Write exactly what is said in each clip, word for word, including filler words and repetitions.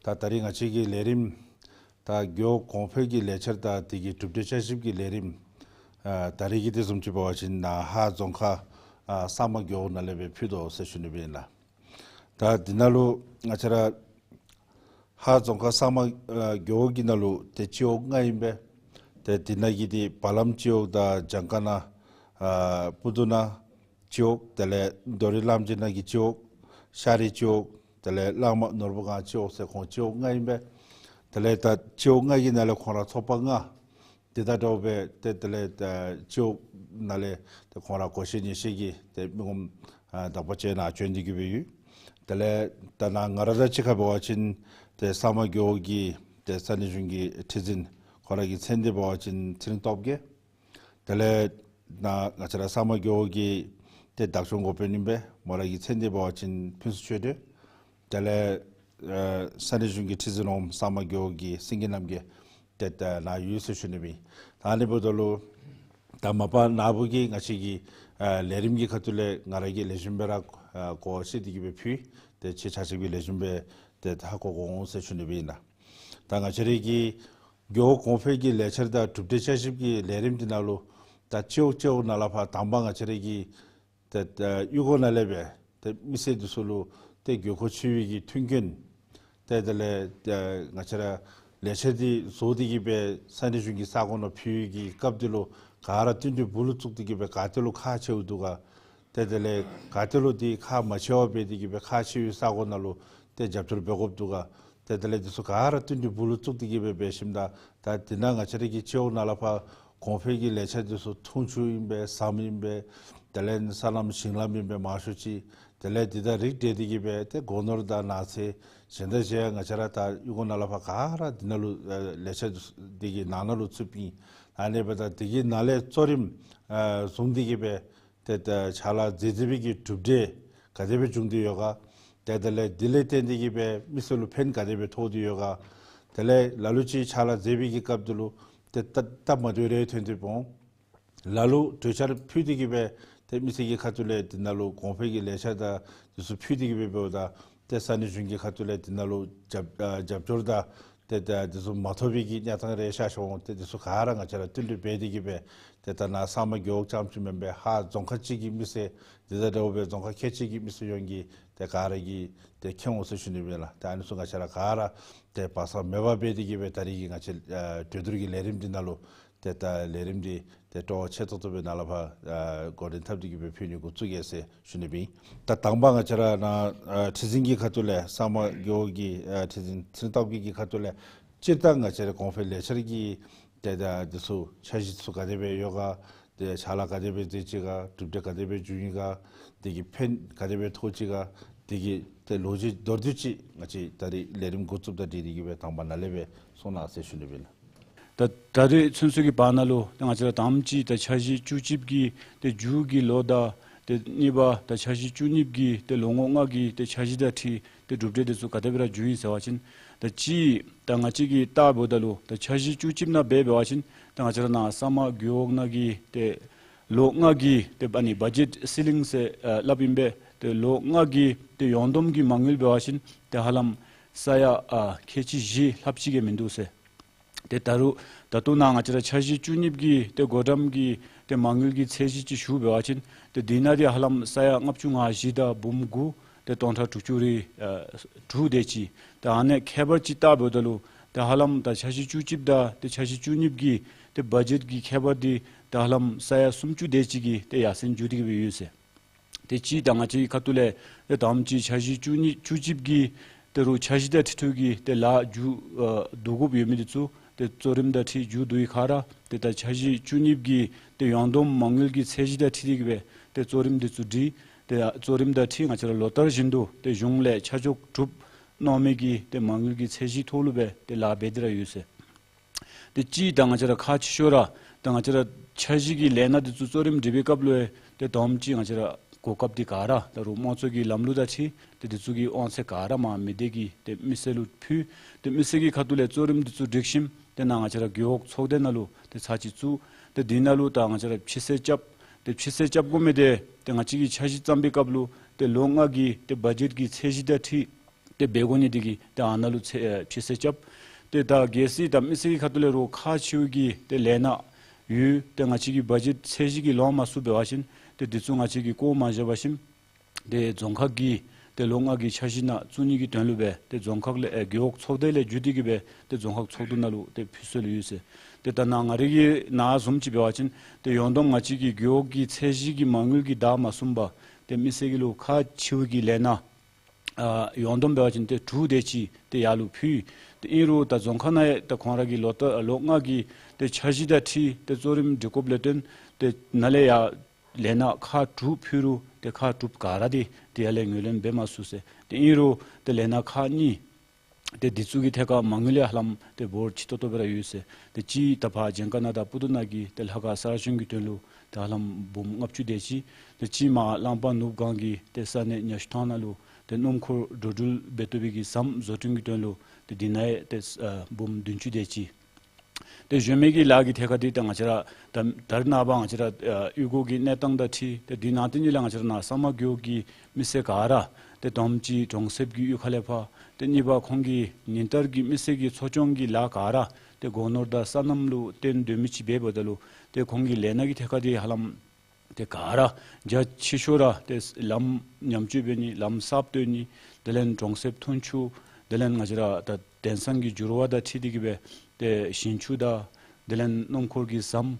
ད་ད་རིས་ང་བཅས་ཀྱི་ལས་རིམ་ད་རྒེད་འོག་གོང་འཕེལ་གྱི་ལས་འཆར་དང་དེ་གི་གྲུབ་འབྲས་བསྐྱར་ཞིབ་ཀྱི་ལས་རིམ་ཨ་ད་རིས་ཀྱི་དེ་བཟུམ་ཅིག་འབད་བ་ཅིན་ནཱ་ཧཱ་རྫོང་ཁག་ཨ་ས་དམར་རྒེད་འོག་ནང་ལས་སྦེ་ཕུལ་དོ་ཟེར་ཞུ་ནི་སྦེ་ཨིན་ལགས། ད་འདི་ནང་ལུ་ང་བཅས་ར་ཧཱ་རྫོང་ཁག་ས་དམར་ཨ་རྒེད་འོག་གི་ནང་ལུ་ཏེ་སྤྱི་འོག་ལྔ་ཨིན་པས། ཏེ་འདི་ནང་གི་འདི་བ་ལམ་སྤྱི་འོག་དང་གྱངས་ཁ་ན་ཨ་སྤུ་རྡོ་ན་སྤྱི་འོག་དེ་ལས་རྡོ་རིང་གླང་རྗེ་ནང་གི་སྤྱི་འོག་ཤ་རི་སྤྱི་འོག་དེ་ལས་གླང་མ་ནོར་བུ་སྒང་སྤྱི་འོག་ཟེར་ཁོང་སྤྱི་འོག་ལྔ་ཨིན་པས། དེ་ལས་ད་སྤྱི་འོག་ལྔ་གི་ནང་ལས་ཁོང་ར་ཚོགས་པ་ལྔ་དེ་དང་འདྲཝ་སྦེ་ཏེ་དེ་ལས་ད་སྤྱི་འོག་ནང་ལས་ཏེ་ཁོང་ར་གོ་ཤེས་ཉན་ཤེས་ཀྱི་ཏེ་མི་ངོམ་ཨ་དག་པ་ཅིག་ནཱ་བྱོན་ཏེ་གི་སྦེ་ཡོད། དེ་ལས་ད་ནཱ་ང་ར་དང་གཅིག་ཁར་འབད་བ་ཅིན་ཏེ་ས་དམར་རྒེད་འོག་གི་ཏེ་ས་གནས་གཞུང་གི་ཁྲི་འཛིན་ཁོ་ར་གི་མཚན་འདི་འབད་བ་ཅིན་ཚེ་རིང་སྟོབས་རྒྱས། དེ་ལས་ནཱ་ང་བཅས་ར་ས་དམར་རྒེད་འོག་གི་ཏེ་བདག་སྐྱོང་འགོ་དཔོན་ཨིན་པས། མོ་ར་གི་མཚན་འདི་འབད་བ་ཅིན་ཕུན་ཚོགས་ཆོས་སྒྲོན། དེ་ལས་ཨ་ས་གནས་གཞུང་གི་ཁྲི་འཛིན་འོགམ་ས་དམར་རྒེད་འོག་གི་སེང་གེ་རྣམ་རྒྱལ་ཏེ་ད་ནཱ་ཡོད་ཟེར་ཞུ་ནི་སྦེ་ཨིན། ད་ཨ་ནི་འབདཝ་ད་ལུ་ད་མ་པ་ནཱ་བུ་གི་ང་བཅས་ཀྱི་ཨ་ལས་རིམ་གྱི་ཁ་ཐུག་ལས་ང་ར་གིས་ལེགས་ཤོམ་སྦེ་ར་ཨ་གོ་བཤད་དེ་གི་སྦེ་ཕུལ། ཏེ་ཁྱེད་ཆ་ཁྱབ་ཀྱིས་ལེགས་ཤོམ་སྦེ་ཏེ་ཧ་གོ་གོ་འོང་ཟེར་ཞུ་ནི་སྦེ་ཨིན་ལགས། ད་ང་བཅས་ར་གི་རྒེད་འོག་གོང་འཕེལ་གྱི་ལས་འཆར་དང་གྲུབ་འབྲས་བསྐྱར་ཞིབ་ཀྱི་ལས་རིམ་འདི་ནང་ལུ་ད་སྤྱི་འོག་སྤྱི་འོག་ནང་ལས་ཕར་དང་པ་ང་བཅས་ར་གི་ཏེ་ད་གཡུས་སྒོ་ནང་ལས་སྦེ་ཏེ་མི་སེར་འདི་ཚུ་ལུ་ཏེ་དགོས་མཁོ་ཆེ་བའི་གི་མཐུན་རྐྱེན་ཏེ་དེ་ལས་ཏེ་ང་བཅས་ར་ལས་འཆར་འདི་བཟོ་སྟེ་གི་སྦེ་ས་གནས་གཞུང་གི་ས་ཁོངས་ནང་ཕུལ་བའི་གི་སྐབས་འདི་ལུ་ག་ར་བསྟུན་གྲོས་སྦུག་ལུ་བཙུགས་ཏེ་གི་སྦེ་ག་ཏེ་ལུ་ཁག་ཆེཝ་འདུག་ག། ཏེ་དེ་ལས་ག་ཏེ་ལུ་འདི་ཁག་མ་ཆེ་བར་འབད་དེ་གི་སྦེ་ཁག་ཆེ་བའི་ས་གོ་ནང་ལུ་ཏེ་རྒྱབ་སྐྱོར་འབད་དགོཔ་འདུག་ག། ཏེ་དེ་ལས་འདི་ཚུ་ག་ར་བསྟུན་གྲོས་སྦུག་ལུ་བཙུགས་ཏེ་གི་སྦེ་འབད་ཞིནམ་ད་ད་འདི་ནང་ང་བཅས་ར་གི་སྤྱི་འོག་ནང་ལས་ཕར་གོང་འཕེལ་གྱི་ལས་འཆར་འདི་ཚུ་འཐུང་ཆུ་ཨིན་པས་ཟམ་ཨིན་པས། དེ་ལས་སོ་ནམ་ཞིང་ལམ་ཨིན་པས་མང་ཤོས་ཅིག། དེ་ལས་འདི་དང་རིགས་བསྒྲེས་ཏེ་གི་སྦེ་ཏེ་སྒོ་ནོར་དང་ནགས་ཚལ་གཞན་དང་གཞན་ང་བཅས་ར་ད་གཡུས་སྒོ་ནང་ལས་ཕར་ག་ར་འདི་ནང་ལུ་ཨ་ལས་འཆར་འདི་གི་ནང་ན་ལུ་ཚུདཔ་ཨིན། ཨ་ནི་འབདཝ་ད་འདི་གི་ནང་ལས་གཙོ་རིམ་ཨ་བཟུང་སྟེ་གི་སྦེ་ཏེ་ད་ཕྱག་ལཱ་མཛད་མཛད་པའི་གི་གྲུབ་འབྲས་ག་དེ་སྦེ་བྱུང་སྟེ་ཡོད་ག། ཏེ་དེ་ལས་འདི་ལས་བརྟེན་ཏེ་གི་སྦེ་མི་སེར་ལུ་ཕན་ག་དེ་སྦེ་ཐོགས་ཏེ་ཡོད་ག། དེ་ལས་ལ་ལུ་ཅིག་ཕྱག་ལཱ་མཛད་པའི་གི་སྐབས་འདི་ལུ་ཏེ་སྟབས་སྟབས་མ་བདེཝ་རེ་ཐོན་ཏེ་འོང་། ལ་ལུ་གྲོས་འཆར་ཕུལ་ཏེ་གི་སྦེ་ཏེ་མི་སེར་གྱི་ཁ་ཐུག་ལས་འདི་ནང་ལུ་གོང་འཕེལ་གྱི་ལས་འཆར་དང་འདི་ཚུ་ཕུལ་ཏེ་གི་སྦེ་འབདཝ་ད་ཏེ་ས་གནས་གཞུང་གི་ཁ་ཐུག་ལས་འདི་ནང་ལུ་རྒྱབ་ཨ་རྒྱབ་སྐྱོར་དང་ཏེ་ད་འདི་ཚུ་མ་ཐོབ་པའི་གི་གནས་སྟངས་རེ་ཤར་ཤརཝ་འོང་། ཏེ་འདི་ཚུ་ག་ར་ང་བཅས་ར་བསྟུན་གྲོས་འབད་དེ་གི་སྦེ་ཏེ་ད་ནཱ་ས་དམར་རྒེད་འོག་རྐྱངམ་ཅིག་མེན་པར་ཧཱ་རྫོང་ཁག་གཅིག་གི་མི་སེར་འདི་དང་འདྲཝ་སྦེ་རྫོང་ཁག་ཁལ་གཅིག་གི་མི་སེར་ཡོངས་ཀྱིས་ཏེ་ག་ར་གིས་ཏེ་མཁྱེན་འོང་ཟེར་ཞུ་ནི་སྦེ་ལགས། ཏེ་ཨ་ནི་ཚུ་ང་བཅས་ར་ག་ར་ཏེ་སྦ་གསང་མེད་པར་འབད་དེ་གི་སྦེ་ད་རིས་ཀྱི་ང་བཅས་ཨ་གྲོས་བསྡུར་གྱི་ལས་རིམ་འདི་ནང་ལུ་ཏེ་ད་ལས་རིམ་འདི་ཏེ་སྤྲོ་བ་ཆེ་ཏོག་ཏོ་སྦེ་ནཱ་ལས་ཕར་ཨ་འགོ་འདྲེན་འཐབ་སྟེ་གི་སྦེ་ཕུལ་ནི་འགོ་བཙུགས་གེ་ཟེར་ཞུ་ནི་སྦེ་ཨིན། ད་དང་པ་ང་བཅས་ར་ནཱ་ཨ་ཁྲི་འཛིན་གྱི་ཁ་ཐུག་ལས་ས་དམར་རྒེད་འོག་གི་ཨ་ཁྲི་འཛིན་ཚེ་རིང་སྟོབས་རྒྱས་ཀྱི་ཁ་ཐུག་ལས་སྤྱིར་བཏང་ང་བཅས་ར་གོང་འཕེལ་ལས་འཆར་གྱི་ཏེ་ད་འདི་ཚུ་འཆར་གཞི་ཚུ་ག་དེ་སྦེ་ཡོད་ག། ཏེ་ཕྱག་ལཱ་ག་དེ་སྦེ་མཛད་ཅི་ག། གྲུབ་འབྲས་ག་དེ་སྦེ་བྱུང་ཡི་ག། འདི་གིས་ཕན་ག་དེ་སྦེ་ཐོགས་ཅི་ག། འདི་གི་ཏེ་ལོ་རྒྱུས་མདོར་བསྡུས་ཅིག་ང་བཅས་ད་རིས་ལས་རིམ་འགོ་བཙུགསཔ་དང་འབྲེལ་ཏེ་གི་སྦེ་དང་པ་ནཱ་ལས་སྦེ་གསུང་གནང་ཟེར་ཞུ་ནི་སྦེ་ལགས། ད་ད་རེས་ཚུན་ཚོད་ཀྱི་བར་ན་ལུ་ད་ང་བཅས་ར་དང་པ་ཅིག་ད་འཆར་གཞི་བཅུ་གཅིག་གི་ཏེ་མཇུག་གི་ལོ་དང་ཏེ་གཉིས་པ་ད་འཆར་གཞི་བཅུ་གཉིས་ཀྱི་ཏེ་ལོ་ངོ་ལྔ་གི་ཏེ་འཆར་གཞི་དང་འཁྲིལ་ཏེ་གྲུབ་འབྲས་འདི་ཚུ་ག་དེ་སྦེ་ར་བྱུང་ཡི་ཟེར་བ་ཅིན་ད་ཅིག་ད་ང་བཅས་ཀྱིས་བལྟཝ་ད་ལུ་ད་འཆར་གཞི་བཅུ་གཅིག་ནང་འབད་འབད་བ་ཅིན་ད་ང་བཅས་ར་ནཱ་ས་དམར་རྒེད་འོག་ནང་གི་ཏེ་ལོ་ལྔ་གི་ཏེ་ཨ་ནི་བ་ཇེཊ་སི་ལིང་ཟེར་ཨ་སླབ་ཨིན་པས། ཏེ་ལོ་ལྔ་གི་ཏེ་ཡོངས་བསྡོམས་ཀྱི་མ་དངུལ་འབད་བ་ཅིན་ཏེ་ཧ་ལམ་ས་ཡ་ཨ་ཁལ་གཅིག་བཞི་ལྷགཔ་ཅིག་གིས་མིན་འདུག་ཟེར། ཏེ་ད་རུང་ད་ལྟོ་ནཱ་ང་བཅས་ར་འཆར་གཞི་བཅུ་གཉིས་ཀྱི་ཏེ་བགོ་བཀྲམ་གྱི་ཏེ་མ་དངུལ་གྱི་ཚད་གཞི་ཅིག་ཞུ་འབད་བ་ཅིན་ཏེ་འདི་ནང་འདི་ཧ་ལམ་ས་ཡ་ལྔ་བཅུ་ང་བཞི་དང་འབུམ་དགུ་ཏེ་སྟོང་ཕྲག་དྲུག་ཅུ་རེ་ཨ་དྲུག་དེ་ཅིག། ཏེ་ཨ་ནི་ཁྱད་པར་ཅིག་བལྟཝ་ད་ལུ་ཏེ་ཧ་ལམ་ད་འཆར་གཞི་བཅུ་གཅིག་དང་ཏེ་འཆར་གཞི་བཅུ་གཉིས་ཀྱི་ཏེ་བ་ཇེཊ་ཀྱི་ཁྱད་པར་འདི་ཏེ་ཧ་ལམ་ས་ཡ་སུམ་ཅུ་དེ་ཅིག་གིས་ཏེ་ཡར་སེང་འགྱོ་སྟེ་གི་སྦེ་ཡོད་ཟེར། ཏེ་ཅིག་ད་ང་བཅས་ཀྱི་ཁ་ཐུག་ལས་ཏེ་དང་པ་ཅིག་འཆར་གཞི་བཅུ་གཉིས་བཅུ་གཅིག་གི་ཏེ་རུང་འཆར་གཞི་དང་འཁྲིལ་ཏེ་གི་ཏེ་ལཱ་མཇུག་ཨ་བསྡུ་དགོཔ་ཡོད་མི་འདི་ཚུ་ཏེ་གཙོ་རིམ་དང་འཁྲིལ་མཇུག་བསྡུ་ཡི་ཁར་ཏེ་ད་འཆར་གཞི་བཅུ་གཉིས་ཀྱི་ཏེ་ཡོངས་བསྡོམས་མ་དངུལ་གྱི་ཚད་གཞི་དང་འཁྲིལ་ཏེ་གི་སྦེ་ཏེ་གཙོ་རིམ་འདི་ཚུ་སྒྲིག། ཏེ་གཙོ་རིམ་དང་འཁྲིལ་ང་བཅས་ར་ལོ་ལྟར་བཞིན་དུ་ཏེ་གཞུང་ལས་ཆ་འཇོག་གྲུབ་གནང་མི་གི་ཏེ་མ་དངུལ་གྱི་ཚད་གཞིའི་ཐོག་ལུ་སྦེ་ཏེ་ལཱ་འབད་དེ་ར་ཡོད་ཟེར། ཏེ་ཅིག་ད་ང་བཅས་ར་ཁག་ཆེ་ཤོས་ར་ད་ང་བཅས་ར་འཆར་གཞི་གི་ལས་སྣ་འདི་ཚུ་གཙོ་རིམ་སྒྲིག་པའི་སྐབས་ལུ་ཏེ་དང་པ་ཅིག་ང་བཅས་ར་གོ་སྐབས་འདི་ག་ར་ད་རུང་དམངས་གཙོ་གི་ལམ་ལུགས་དང་འཁྲིལ་ཏེ་འདི་ཚུ་གི་དབང་ཚད་ག་ར་མར་མི་སྡེ་གི་ཏེ་མི་སེར་ལུ་ཕུལ། ཏེ་མི་སེར་གྱི་ཁ་ཐུག་ལས་གཙོ་རིམ་འདི་ཚུ་སྒྲིག་ཞིནམ་ཏེ་ནཱ་ང་བཅས་ར་རྒེད་འོག་ཚོགས་སྡེ་ནང་ལུ་ཏེ་ཚར་གཅིག་བཙུགས། ཏེ་འདི་ནང་ལུ་ད་ང་བཅས་ར་ཕྱི་གསལ་རྐྱབ། ཏེ་ཕྱི་གསལ་རྐྱབ་དགོ་མི་འདི་ཏེ་ང་བཅས་ཀྱིས་འཆར་གཞི་བརྩམ་པའི་སྐབས་ལུ་ཏེ་ལོ་ལྔ་གི་ཏེ་བ་ཇེཊ་ཀྱི་ཚད་གཞི་དང་འཁྲིལ་ ཏེ་འབད་དགོ་ནི་དེ་གིས་ཏེ་ཨ་ནཱ་ལུ་ཚེ་ཨེ་ཕྱི་སེལ་རྐྱབ། ཏེ་ད་གལ་སྲིད་ད་མི་སེར་གྱི་ཁ་ཐུག་ལས་རོགས་ཁག་ཆེ་བའི་གི་ཏེ་ལས་སྣ་ཡོད། ཏེ་ང་བཅས་ཀྱི་བ་ཇེཊ་ཚད་གཞི་གིས་ལོང་མ་ཚུགས་འབད་བ་ཅིན་ཏེ་དེ་ཚུ་ང་བཅས་ཀྱིས་བཀོ་མ་བཞག་པར་ཞིནམ་ཏེ་རྫོང་ཁག་གི་ཏེ་ལོ་ལྔ་གི་འཆར་གཞི་ནང་བཙུགས་ནི་གི་དོན་ལུ་སྦེ་ཏེ་རྫོང་ཁག་ལས་ཨེ་རྒེད་འོག་ཚོགས་སྡེ་ལས་བརྒྱུད་དེ་གིས་སྦེ་ཏེ་རྫོང་ཁག་ཚོགས་འདུ་ནང་ལུ་ཏེ་ཕུལ་སྲོལ་ཡོད་ཟེར། ཏེ་ད་ནཱ་ང་རའི་གི་ནཱ་བཟུམ་ཅིག་འབད་བ་ཅིན་ཏེ་ཡོངས་བསྡོམས་ང་བཅས་ཀྱི་རྒེད་འོག་གི་ཚད་གཞི་གི་མ་དངུལ་གྱིས་བདའ་མ་ཚུགས་པར་ཏེ་མི་སེར་གྱི་ལུ་ཁག་ཆེ་བའི་གི་ལས་སྣ་ཨ་ཡོངས་བསྡོམས་འབད་བ་ཅིན་ཏེ་དྲུག་དེ་ཅིག་ཏེ་ཡར་ལུ་ཕུལ། ཏེ་ཨིན་རུང་ད་རྫོང་ཁག་ནང་ཡང་ད་ཁོང་ར་གི་ལོ་ལྟར་ལོ་ལྔ་གི་ཏེ་འཆར་གཞི་དང་འཁྲིལ་ཏེ་གཙོ་རིམ་སྒྲིག་དགོཔ་ལས་བརྟེན་ཏེ་ནཱ་ལས་ཡར་ལས་སྣ་ཁག་དྲུག་ཕུལ་རུང་ཏེ་ཁག་དྲུག་ག་ར་འདི་ཏེ་ཡར་ལས་ངོས་ལེན་འབད་མ་ཚུགས་ཟེར། ཏེ་ཨིན་རུང་ཏེ་ལས་སྣ་ཁག་གཉིས་ཏེ་འདི་ཚུ་གི་ཐད་ཁར་མ་དངུལ་ཡང་ཧ་ལམ་ཏེ་འབོར་ཆེ་ཏོག་ཏོ་སྦེ་ར་ཡོད་ཟེར། ཏེ་གཅིག་ད་ཕར་བྱེངས་ཁ་ནང་དང་སྤུ་ཏོག་ནང་གི་ཏེ་ལྷ་ཁང་གསར་བཞེངས་ཀྱི་དོན་ལུ་ཏེ་ཧ་ལམ་འབུམ་ལྔ་བཅུ་དེ་ཅིག། ཏེ་གཅིག་མར་གླང་པ་ནུབ་སྒང་གི་ཏེ་ས་གནས་ཉ་ཤུ་ཐང་ནང་ལུ་ཏེ་སྣུམ་འཁོར་འགྲོ་འགྲུལ་འབད་བཏུབ་པའི་གི་ཟམ་བཟོ་སྐྲུན་གྱི་དོན་ལུ་ཏེ་འདི་ནང་ཡང་ཏེ་ཨ་འབུམ་བདུན་ཅུ་དེ་ཅིག། ཏེ་གཞན་མི་གི་ལཱ་གི་ཐད་ཁར་འདི་ད་ང་བཅས་ར་ད་ད་རེས་ནངས་པ་ང་བཅས་ར་ཨ་གཡུས་སྒོ་གི་གནས་སྟངས་དང་འཁྲིལ་ཏེ་འདི་ནང་ཏེ་ནི་ལས་ང་བཅས་ར་ནཱ་ས་དམར་རྒེད་འོག་གི་མི་སེར་ག་ར་ཏེ་དང་པ་ཅིག་གྲོང་གསེབ་ཀྱི་གཡུས་ཁ་ལས་ཕར་ཏེ་གཉིས་པ་ཁོང་གི་ཉིན་ལྟར་གྱི་མི་སེར་གྱི་འཚོ་སྐྱོང་གི་ལཱ་ག་ར་ཏེ་སྒོ་ནོར་དང་སོ་ནམ་ལུ་བརྟེན་སྡོད་མི་ཅིག་འབདཝ་ད་ལུ་ཏེ་ཁོང་གི་ལས་སྣ་གི་ཐད་ཁར་འདི་ཧ་ལམ་ཏེ་ག་ར་རྒྱ་ཆེ་ཤོས་ར་ཏེ་ལམ་ཉམས་བཅོས་འབད་ནི་ལམ་གསརཔ་བཏོན་ནི་དེ་ལས་གྲོང་གསེབ་འཐུང་ཆུ་དེ་ལས་ང་བཅས་ར་ད་དེང་སང་གི་འགྱུར་བ་དང་འཁྲིལ་ཏེ་གིས་སྦེ་ཏེ་ཞིང་ཆུ་དང་དེ་ལས་སྣུམ་འཁོར་གྱི་ཟམ་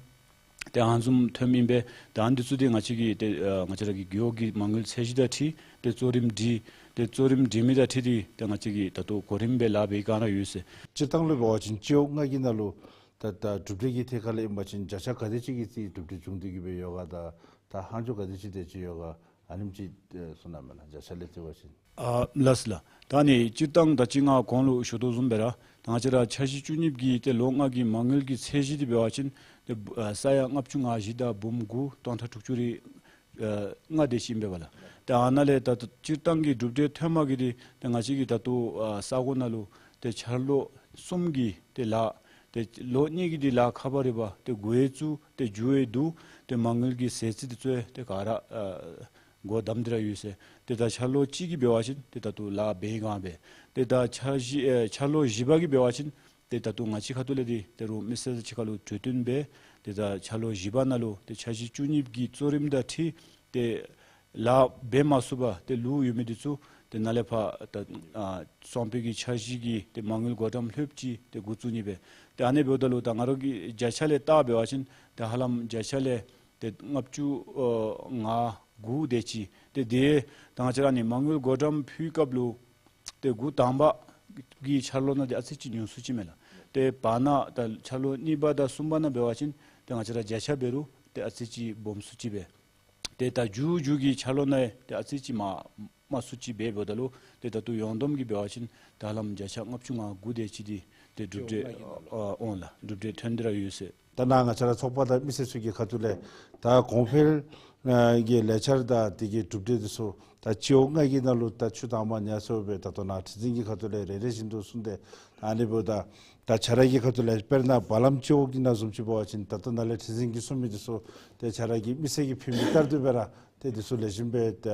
ཏེ་ཨ་ནི་བཟུམ་ཐོནམ་ཨིན་པས། ད་ཨ་ནི་འདི་ཚུ་འདི་ང་བཅས་ཀྱི་ཏེ་ཨ་ང་བཅས་ར་གི་རྒེད་འོག་གི་མ་དངུལ་ཚད་གཞི་དང་འཁྲིལ་ཏེ་གཙོ་རིམ་སྒྲིག་ཏེ་གཙོ་རིམ་སྒྲིག་མི་དང་འཁྲིལ་ཏེ་ཏེ་ང་བཅས་ཀྱིས་ད་ལྟོ་གོ་རིམ་སྦེ་ལཱ་འབད་བའི་སྒང་ར་ཡོད་ཟེར། སྤྱིར་བཏང་ལུ་འབད་བ་ཅིན་སྤྱི་འོག་ལྔ་གི་ནང་ལུ་ད་ད་གྲུབ་འབྲས་ཀྱི་ཐད་ཁར་ལས་ཨིན་པ་ཅིན་བརྒྱ་ཆ་ག་དེ་ཅིག་གི་རྩིས་གྲུབ་འབྲས་བྱུང་སྟེ་གིས་སྦེ་ཡོད་ག། ད་ད་ལྷག་འཕྲོ་ག་དེ་ཅིག་དེ་ཅིག་ཡོད་ག། ཨ་ནེམ་ཅིག་ཨེ་གསུང་གནང་མས་ལགས། བརྒྱ་ཆ་ལས་བརྩི་བ་ཅིན། ཨ་ལགས་སོ་ལགས། ད་ནི་སྤྱིར་བཏང་ད་ཅི་ང་གོང་ལུ་ཞུ་དོ་བཟུམ་སྦེ་ར་ད་ང་བཅས་ར་འཆར་གཞི་བཅུ་གཉིས་ཀྱི་ཏེ་ལོ་ལྔ་གི་མ་དངུལ་གྱི་ཚད་གཞི་འདི་འབད་བ་ཅིན་ཏེ་ཨ་ས་ཡ་ལྔ་བཅུ་ང་བཞི་དང་འབུམ་དགུ་སྟོང་ཕྲག་དྲུག་ཅུ་རེ་ཨ་ལྔ་དེ་ཅིག་ཨིན་པས་ལགས། ཏེ་ཨ་ནཱ་ལས་ད་ལྟོ་སྤྱིར་བཏང་གི་གྲུབ་འབྲས་ཐོན་མི་གི་འདི་ཏེ་ང་བཅས་ཀྱིས་ད་ལྟོ་ཨ་ས་གོ་ནང་ལུ་ཏེ་འཆར་ལོ་གསུམ་གྱི་ཏེ་ལཱ་ཏེ་ལོ་གཉིས་ཀྱི་འདི་ལཱ་ཁ་བ་རི་བ་ཏེ་འགོ་ཡང་བཙུགས་ཏེ་མཇུག་ཡང་བསྡུ། ཏེ་མ་དངུལ་གྱི་ཟད་རྩིས་འདི་ཚུ་ཏེ་ག་ར་ཨ་སྒོ་བསྡམས་ཏེ་ར་ཡོད་ཟེར། ཏེ་ད་འཆར་ལོ་གཅིག་གི་འབད་བ་ཅིན་ཏེ་ད་ལྟོ་ལཱ་འབད་བའི་སྒང་སྦེ། ཏེ་ད་འཆར་གཞི་ཨེ་འཆར་ལོ་བཞི་པ་གི་འབད་བ་ཅིན་ཏེ་ད་ལྟོ་ང་བཅས་ཁ་ཐུག་ལས་འདི་ཏེ་རོགས་མི་སེར་གཅིག་ཁར་ལུ་གྲོས་བསྟུན་འབད། ཏེ་ད་འཆར་ལོ་བཞི་པ་ནང་ལུ་ཏེ་འཆར་གཞི་བཅུ་གཉིས་ཀྱི་གཙོ་རིམ་དང་འཁྲིལ་ཏེ་ལཱ་འབད་མ་ཚུགས་པར་ཏེ་ལུས་ཡོད་མི་འདི་ཚུ་ཏེ་ནཱ་ལས་ཕར་ད་ཨ་སོང་སྤེལ་གྱི་འཆར་གཞི་གི་ཏེ་མ་དངུལ་བགོ་བཀྲམ་ལྷོདཔ་ཅིག་ཏེ་འགོ་བཙུགས་ནི་སྦེ། ཏེ་ཨ་ནི་འབདཝ་ད་ལུ་ད་ང་ར་གི་བརྒྱ་ཆ་ལས་བལྟ་འབད་བ་ཅིན་ཏེ་ཧ་ལམ་བརྒྱ་ཆ་ལས་ཏེ་ལྔ་བཅུ་ཨ་ང་དགུ་དེ་ཅིག། ཏེ་དེ་ད་ང་བཅས་ར་ནི་མ་དངུལ་བགོ་བཀྲམ་ཕུལ་སྐབས་ལུ་ཏེ་འགོ་དང་པ་གི་འཆར་ལོ་ནང་འདི་ཨ་ཙི་ཅིག་ཉུང་སུ་ཅིག་མས་ལགས། ཏེ་བར་ན་ད་འཆར་ལོ་གཉིས་པ་དང་གསུམ་པ་ནང་འབད་བ་ཅིན་ཏེ་ང་བཅས་ར་བརྒྱ་ཆ་འབད་རུང་ཏེ་ཨ་ཙི་ཅིག་སྦོམ་སུ་ཅིག་སྦེ། ཏེ་ད་མཇུག་མཇུག་གི་འཆར་ལོ་ནང་ཡང་ཏེ་ཨ་ཙི་ཅིག་མར་དམའ་སུ་ཅིག་འབདཝ་ད་ལུ་ཏེ་ད་ལྟོ་ཡོངས་བསྡོམས་ཀྱི་འབད་བ་ཅིན་ད་ཧ་ལམ་བརྒྱ་ཆ་ལྔ་བཅུ་ང་དགུ་དེ་ཅིག་འདི་ཏེ་གྲུབ་འབྲས་ཨ་འོང་ལགས། གྲུབ་འབྲས་ཐོན་ཏེ་ར་ཡོད་ཟེར། ད་ནཱ་ང་བཅས་ར་ཚོགས་པ་དང་མི་སེར་ཚུ་གི་ཁ་ཐུག་ལས་ད་གོང་འཕེལ་ཨ་གི་ལས་འཆར་དང་དེ་གི་གྲུབ་འབྲས་འདི་ཚུ་ད་སྤྱི་འོག་ལྔ་གི་ནང་ལུ་ད་ཆུ་དྭངས་མ་ཉ་གསོ་སྦེ་ད་ལྟོ་ནཱ་ཁྲི་འཛིན་གྱི་ཁ་ཐུག་ལས་རེ་རེ་བཞིན་དུ་གསུངས་ཏེ། ད་ཨ་ནི་འབདཝ་ད་ད་ཁྱོད་ར་གི་ཁ་ཐུག་ལས་དཔེར་ན་བ་ལམ་སྤྱི་འོག་གི་ནང་བཟུམ་ཅིག་འབད་བ་ཅིན་ད་ལྟོ་ནཱ་ལས་ཁྲི་འཛིན་གྱིས་གསུངས་མི་འདི་ཚུ་ཏེ་ཁྱོད་ར་གི་མི་སེར་གྱིས་ཕུལ་མི་ལྟར་དུ་སྦེ་ར་ཏེ་འདི་ཚུ་ལེགས་ཤོམ་སྦེ་ད་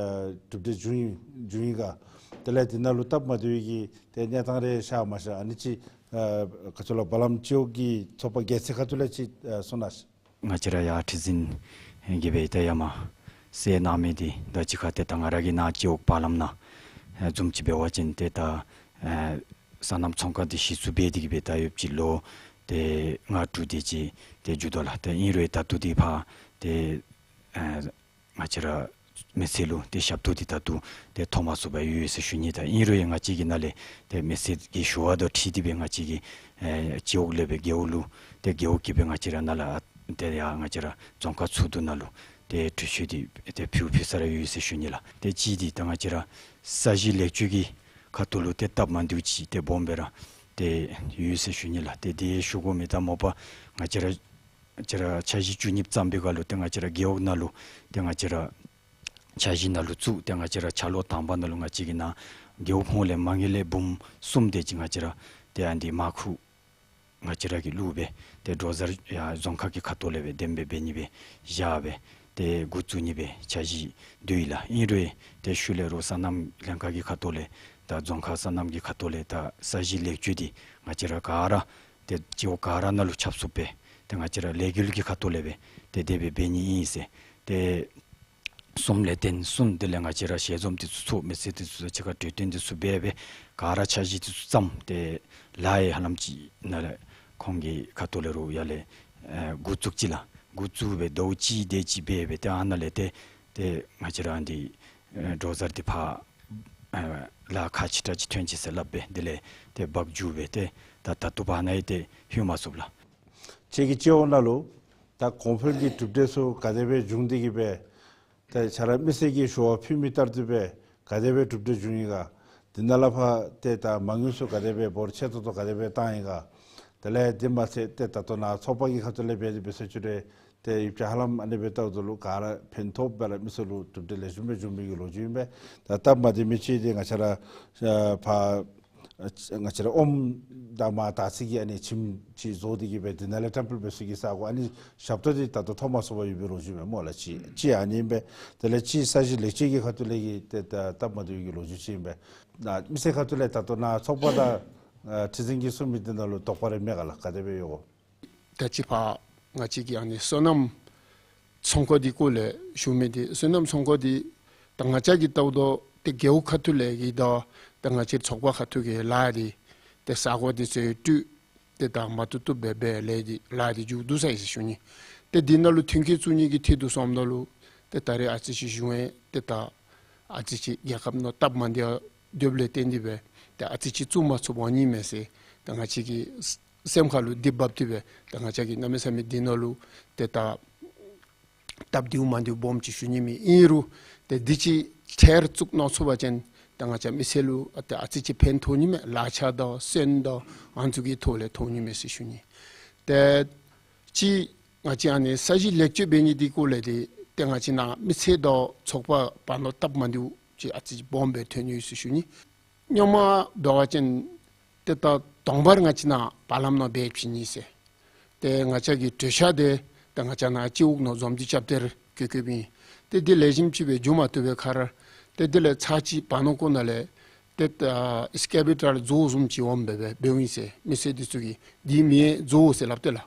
གྲུབ་འབྲས་བྱུང་ཡི་བྱུང་ཡི་ག། དེ་ལས་འདི་ནང་ལུ་སྟབས་མ་བདེ་བའི་གི་ཏེ་གནས་སྟངས་རེ་ཤར་མ་ཤར། ཨ་ནི་ཅིག་ཨ་ག་ཅི་ལོ་བ་ལམ་སྤྱི་འོག་གི་ཚོགས་པ་རྒྱལ་སྲས་ཁ་ཐུག་ལས་ཅིག་ཨ་གསུང་གནང་ཤིག། ང་བཅས་ར་ཡར་ཁྲི་འཛིན་གྱིས་སྦེ་ད་ཡར་མར་གསལ་གནང་མི་འདི་ད་ཅི་ཁ་ཏེ་ད་ང་ར་གི་ནཱ་སྤྱི་འོག་བ་ལམ་ནང་ཨ་བཟུམ་ཅིག་འབད་བ་ཅིན་ཏེ་ད་ཨ་སོ་ནམ་ཚོང་ཁང་འདི་གཞི་བཙུགས་འབད་དེ་གིས་སྦེ་ད་ཡོདཔ་ཅིག་ལོ་ཏེ་ལྔ་དྲུག་དེ་ཅིག་ཏེ་འགྱོ་དོ་ལགས། ཏེ་ཨིན་རུང་ད་ལྟོ་འདི་ཕར་ཏེ་ཨ་ང་བཅས་ར་མི་སེར་ལུ་ཏེ་ཞབས་ཏོག་འདི་ད་ལྟོ་ཏེ་ཐོབ་མ་ཚུགས་པར་ཡོད་ཡོད་ཟེར་ཞུ་ནི། ད་ཨིན་རུང་ཡང་ང་བཅས་ཀྱི་ནཱ་ལས་ཏེ་མི་སེར་གྱི་ཞུ་བ་དང་འཁྲིལ་ཏེ་སྦེ་ང་བཅས་ཀྱི་ཨེ་སྤྱི་འོག་ལས་སྦེ་རྒེད་འོག་ལུ་ཏེ་རྒེད་འོག་གིས་སྦེ་ང་བཅས་ར་ནཱ་ལས་ཏེ་ཡར་ང་བཅས་ར་རྫོང་ཁག་ཚོགས་འདུ་ནང་ལུ་ཏེ་གྲོས་ཆོད་འདི་ཏེ་ཕུལ་ཕུལ་ས་ར་ཡོད་ཡོད་ཟེར་ཞུ་ནི་ལགས། ཏེ་གཅིག་འདི་ད་ང་བཅས་ར་ས་གཞི་ལེགས་བཅོས་ཀྱི་ཁ་ཐུག་ལུ་ཏེ་སྟབས་མ་བདེཝ་ཅིག་ཏེ་སྦོམ་སྦེ་ར་ཏེ་ཡོད་ཡོད་ཟེར་ཞུ་ནི་ལགས། ཏེ་དེ་ཞུ་དགོ་མི་ད་མ་པ་ང་བཅས་ར་ང་བཅས་ར་འཆར་གཞི་བཅུ་གཉིས་བརྩམ་པའི་སྒང་ལུ་ཏེ་ང་བཅས་ར་རྒེད་འོག་ནང་ལུ་ཏེ་ང་བཅས་ར་འཆར་གཞི་ནང་ལུ་བཙུགས་ཏེ་ང་བཅས་ར་འཆར་ལོ་དང་པ་ནང་ལུ་ང་བཅས་ཀྱི་ནཱ་རྒེད་འོག་ཧོངས་ལས་མ་དངུལ་ལས་འབུམ་གསུམ་དེ་ཅིག་ང་བཅས་ར་ཏེ་ཨ་ནི་མར་ཁུ་ང་བཅས་ར་གིས་བླུགས་སྦེ་ཏེ་འབྲོག་ཟར་ཡར་རྫོང་ཁག་གི་ཁ་ཐུག་ལས་སྦེ་གདམ་སྦེ་འབད་ནི་སྦེ་བཞག་སྦེ་ཏེ་འགོ་བཙུགས་ནི་སྦེ་འཆར་གཞི་འདུག་ཡི་ལགས། ཨིན་རུང་ཏེ་ཤུལ་ལས་རོགས་སོ་ནམ་ལྷན་ཁག་གི་ཁ་ཐུག་ལས་ ད་རྫོང་ཁག་སོ་ནམ་གྱི་ཁ་ཐུག་ལས་ད་ས་གཞི་ལེགས་བཅོས་འདི་ང་བཅས་ར་ག་ར་ཏེ་སྤྱི་འོག་ག་ར་ནང་ལུ་ཁྱབ་ཚུགསཔ་སྦེ་ཏེ་ང་བཅས་ར་ལས་འགུལ་གྱི་ཁ་ཐུག་ལས་སྦེ་ཏེ་དེ་སྦེ་འབད་ནི་ཨིན་ཟེར། ཏེ་གསུམ་ལས་བརྟེན་གསུམ་དེ་ལས་ང་བཅས་ར་ཞལ་འཛོམས་འདི་ཚུ་ཚོགས། མི་སེར་འདི་ཚུ་དང་གཅིག་ཁར་གྲོས་བསྟུན་འདི་ཚུ་འབད་སྦེ་ག་ར་འཆར་གཞི་འདི་ཚུ་བརྩམས། ཏེ་ལཱ་ཡང་ཧ་ལམ་ཅིག་ནཱ་ལས་ཁོང་གི་ཁ་ཐུག་ལས་རུང་ཡར་ལས་ཨེ་འགོ་བཙུགས་ཅི་ལགས། འགོ་བཙུགས་སྦེ་ཟླཝ་གཅིག་དེ་ཅིག་འབད་སྦེ་ཏེ་ཨ་ནཱ་ལས་ཏེ་ཏེ་ང་བཅས་ར་འདི་ཨེ་ཌོ་ཟར་འདི་ཕར་ཨེ་ལཱ་ཁག་ཆེ་དྲགས་ཅིག་ཐོན་ཅི་ཟེར་སླབ་སྦེ་དེ་ལས་ཏེ་འབག་འགྱོ་སྦེ་ཏེ་ད་ད་ལྟོ་བར་ན་ཡང་ཏེ་ལྷོད་མ་ཚུགསཔ་ལགས། ཁྱེད་ཀྱི་སྤྱི་འོག་ནང་ལུ་ད་གོང་འཕེལ་གྱི་གྲུབ་འབྲས་ཚུ་ག་དེ་སྦེ་བྱུང་སྟེ་གི་སྦེ་ཏེ་ཁྱེད་ར་མི་སེར་གྱིས་ཞུ་བ་ཕུལ་མི་ལྟར་དུ་སྦེ་ག་དེ་སྦེ་གྲུབ་འབྲས་བྱུང་ཡི་ག། འདི་ནང་ལས་ཕར་ཏེ་ད་མ་དངུལ་ཚུ་ག་དེ་སྦེ་འབོར་ཆེ་ཏོག་ཏོ་ག་དེ་སྦེ་བཏང་ཡི་ག། དེ་ལས་འདི་མ་ཚད་ཏེ་ད་ལྟོ་ནཱ་ཚོགས་པ་གི་ཁ་ཐུག་ལས་འབད་དེ་འབད་ཟེར་ཞུ་རུང་ཏེ་ཡོདཔ་ཅིག་ཧ་ལམ་ཨ་ནི་སྦེ་བལྟཝ་ད་ལུ་ག་ར་ཕན་ཐོགས་སྦེ་ར་མི་སེར་ལུ་གྲུབ་འབྲས་ལེགས་ཤོམ་སྦེ་བྱུང་མི་གི་ལོ་རྒྱུས་ཨིན་པས། ད་སྟབས་མ་བདེ་མི་ཅིག་འདི་ང་བཅས་ར་ཨ་ཕར་ང་བཅས་ར་ཨོམ་དང་མར་དར་ཚི་གི་ཨ་ནི་ཁྱིམ་ཅིག་བཟོ་སྟེ་གི་སྦེ་འདི་ནང་ལས་བཀྲམ་སྤེལ་འབད་ས་གི་ས་གོ་ཨ་ནི་ཞབས་ཏོག་འདི་ད་ལྟོ་ཐོབ་མ་ཚུགས་པར་ཡོད་པའི་ལོ་རྒྱུས་མས་སྨོ་ལགས། གཅིག་གཅིག་ཨ་ནི་ཨིན་པས། དེ་ལས་གཅིག་ས་གཞི་ལེགས་བཅོས་ཀྱི་ཁ་ཐུག་ལས་ཀྱི་ཏེ་ད་སྟབས་མ་བདེཝ་གི་ལོ་རྒྱུས་ཅིག་ཨིན་པས། ནཱ་མི་སེར་ཁ་ཐུག་ལས་ད་ལྟོ་ནཱ་ཚོགས་པ་དང་ཨ་ཁྲི་འཛིན་གྱིས་གསུང་མི་འདི་ནང་ལུ་དོགས་པ་རེ་མེད་ག་ལགས། ག་དེ་སྦེ་ཡོད་གོ། ད་ཅི་ཕར་ང་བཅས་ཀྱི་ཨ་ནི་སོ་ནམ་ཚོང་ཁང་འདི་སྐོར་ལས་ཞུ་མི་འདི་སོ་ནམ་ཚོང་ཁང་འདི་ད་ང་བཅས་ཀྱིས་བལྟཝ་ད་ཏེ་རྒེད་འོག་ཁ་ཐུག་ལས་ཀྱི་དང་ད་ང་བཅས་ཚོགས་པ་ཁ་ཐུག་གི་ལཱ་འདི་ཏེ་ས་གོ་འདི་ཚུ་སྤྲོད་ཏེ་ད་མ་བཏུབ་བཏུབ་སྦེ་འབད་ལས་འདི་ལཱ་འདི་མཇུག་བསྡུ་ཚར་ཡི་ཟེར་ཞུ་ནི། ཏེ་འདི་ནང་ལུ་མཐུན་རྐྱེན་བཙུགས་ནི་གི་ཐད་དུ་སོངམ་ད་ལུ་ཏེ་ད་རེས་ཨ་ཙི་ཅིག་གཞུང་ཨེ་ཏེ་ད་ཨ་ཙི་ཅིག་རྒྱལ་ཁབ་ནང་སྟབས་མ་བདེཝ་ཡོདཔ་ལས་བརྟེན་ཏེ་སྦེ་ཏེ་ཨ་ཙི་ཅིག་བཙུགས་མ་ཚུགས་པར་ཨིན་མས་ཟེར་ཏེ་ང་བཅས་ཀྱི་སེམས་ཁ་ལུ་འདི་འབབ་སྟེ་སྦེ་ཏེ་ང་བཅས་ཀྱིས་གནམ་མེད་ས་མེད་འདི་ནང་ལུ་ཏེ་ད་སྟབས་བདེཝ་མ་བདེཝ་སྦོམ་ཅིག་ཞུ་ནི་མེད། ཨིན་རུང་ཏེ་འདི་ཅིག་ཁྲལ་བཙུགས་གནང་ཚུགས་པ་ཅིན་ཏེ་ང་བཅས་མི་སེར་ལུ་ཨ་ཏེ་ཨ་ཙི་ཅིག་ཕན་ཐོགས་ནི་མས། ལག་ཆ་དང་སོན་དང་ཨ་ནི་ཚུ་གི་ཐོག་ལས་ཐོགས་ནི་མས་ཟེར་ཞུ་ནི། ཏེ་གཅིག་ང་བཅས་ཨ་ནི་ས་གཞི་ལེགས་བཅོས་འབད་ནི་འདི་སྐོར་ལས་འདི་ཏེ་ང་བཅས་ནཱ་མི་སེར་དང་ཚོགས་པ་བར་ན་སྟབས་མ་བདེཝ་ཅིག་ཨ་ཙི་ཅིག་སྦོམ་སྦེ་ཐོན་ཡོད་ཟེར་ཞུ་ནི། སྔོན་མ་འབད་བ་ཅིན་ཏེ་ད་དང་པ་ར་ང་བཅས་ནཱ་བར་ལམ་ནང་འབད་བྱིན་ནི་ཟེར། ཏེ་ང་བཅས་ཀྱི་གྲོས་འཆར་འདི་ཏེ་ང་བཅས་ནཱ་སྤྱི་འོག་ནང་འཛོམས་ཏེ་རྐྱབ་སྟེ་ར་བཀོད་བཀོདཔ་ཨིན། ཏེ་འདི་ལེགས་ཤོམ་ཅིག་སྦེ་འགྱོ་མ་བཏུབ་པའི་ཁར་ཏེ་དེ་ལས་ཚར་གཅིག་བར་ན་ཁོ་ན་ལས་ཏེ་ད་ཨེགསི་ཀེ་བེ་ཊར་རྫོང་བཟུམ་ཅིག་འོངམ་སྦེ་འབདཝ་ཨིན་ཟེར་མི་སེར་འདི་ཚུ་གིས་འདི་མེན་རྫོང་ཟེར་སླབ་སྟེ་ལགས།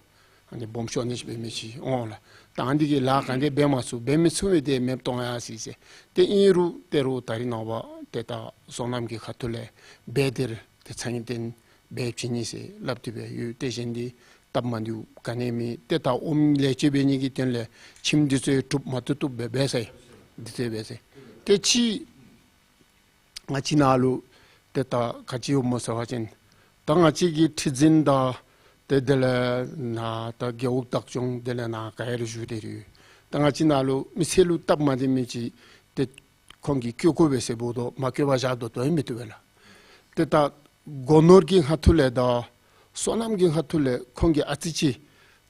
ཨ་ནི་སྦོམ་ཤོས་ཨ་ནི་ཅིག་འབད་མི་ཅིག་འོང་ལགས། ད་ཨ་ནི་གི་ལཱ་ག་དེ་འབད་མ་ཚུགས་འབད་མི་ཚུགས་པའི་དེ་མེདཔ་གཏང་ཡར་སོ་ཡི་ཟེར། ཏེ་ཨིན་རུང་ཏེ་རུང་ད་རིས་ནངས་པ་ཏེ་ད་སོ་ནམ་གྱི་ཁ་ཐུག་ལས་འབད་དེ་ར་ཏེ་ཚ་ངེས་བརྟན་འབད་བྱིན་ནི་ཟེར་སླབ་སྟེ་སྦེ་ཡོད། ཏེ་གཞན་འདི་སྟབས་མ་བདེཝ་ག་ནི་མེད། ཏེ་ད་ཨོམ་ལེགས་བཅོས་འབད་ནི་གི་དོན་ལས་ཁྱིམ་འདི་ཚུ་གྲུབ་མ་བཏུབ་བཏུབ་སྦེ་འབད་ས་ཡི། འདི་ཚུ་འབད་ས་ཡི། ཏེ་གཅིག་ང་བཅས་ནཱ་ལུ་ཏེ་ད་ག་ཅི་ཡོདཔ་སྨོ་ཟེར་བ་ཅིན་ད་ང་བཅས་ཀྱི་ཁྲི་འཛིན་དང་ཏེ་དེ་ལས་ནཱ་ད་རྒེད་འོག་བདག་སྐྱོང་དེ་ལས་ནཱ་ག་ཡ་ར་བཞུགས་ཏེ་ར་ཡོད། ད་ང་བཅས་ནཱ་ལུ་མི་སེར་ལུ་སྟབས་མ་བདེ་མི་ཅིག་ཏེ་ཁོང་གིས་བཀོད་དགོ་པས་ཟེར་འབདཝ་ད་མ་བཀོད་པར་བཞག་དོ་དོ་ཡང་མི་བཏུབ་པས་ལགས། ཏེ་ད་སྒོ་ནོར་གྱི་ཁ་ཐུག་ལས་དང་སོ་ནམ་གྱི་ཁ་ཐུག་ལས་ཁོང་གིས་ཨ་ཙི་ཅིག་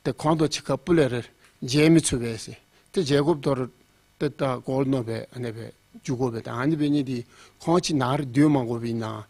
ཏེ་ཁོང་དང་གཅིག་ཁར་སྤུ་ལས་ར་མཇལ་མི་ཚུགས་པས་ཟེར། ཏེ་མཇལ་དགོཔ་ད་ར་ཏེ་ད་སྒོ་ནོར་སྦེ་ཨ་ནི་སྦེ་འགྱོ་དགོ་པས། ད་ཨ་ནི་འབད་ནི་འདི་ཁོང་ཅིག་ནཱ་ར་སྡོད་མ་དགོ་པའི་ནང་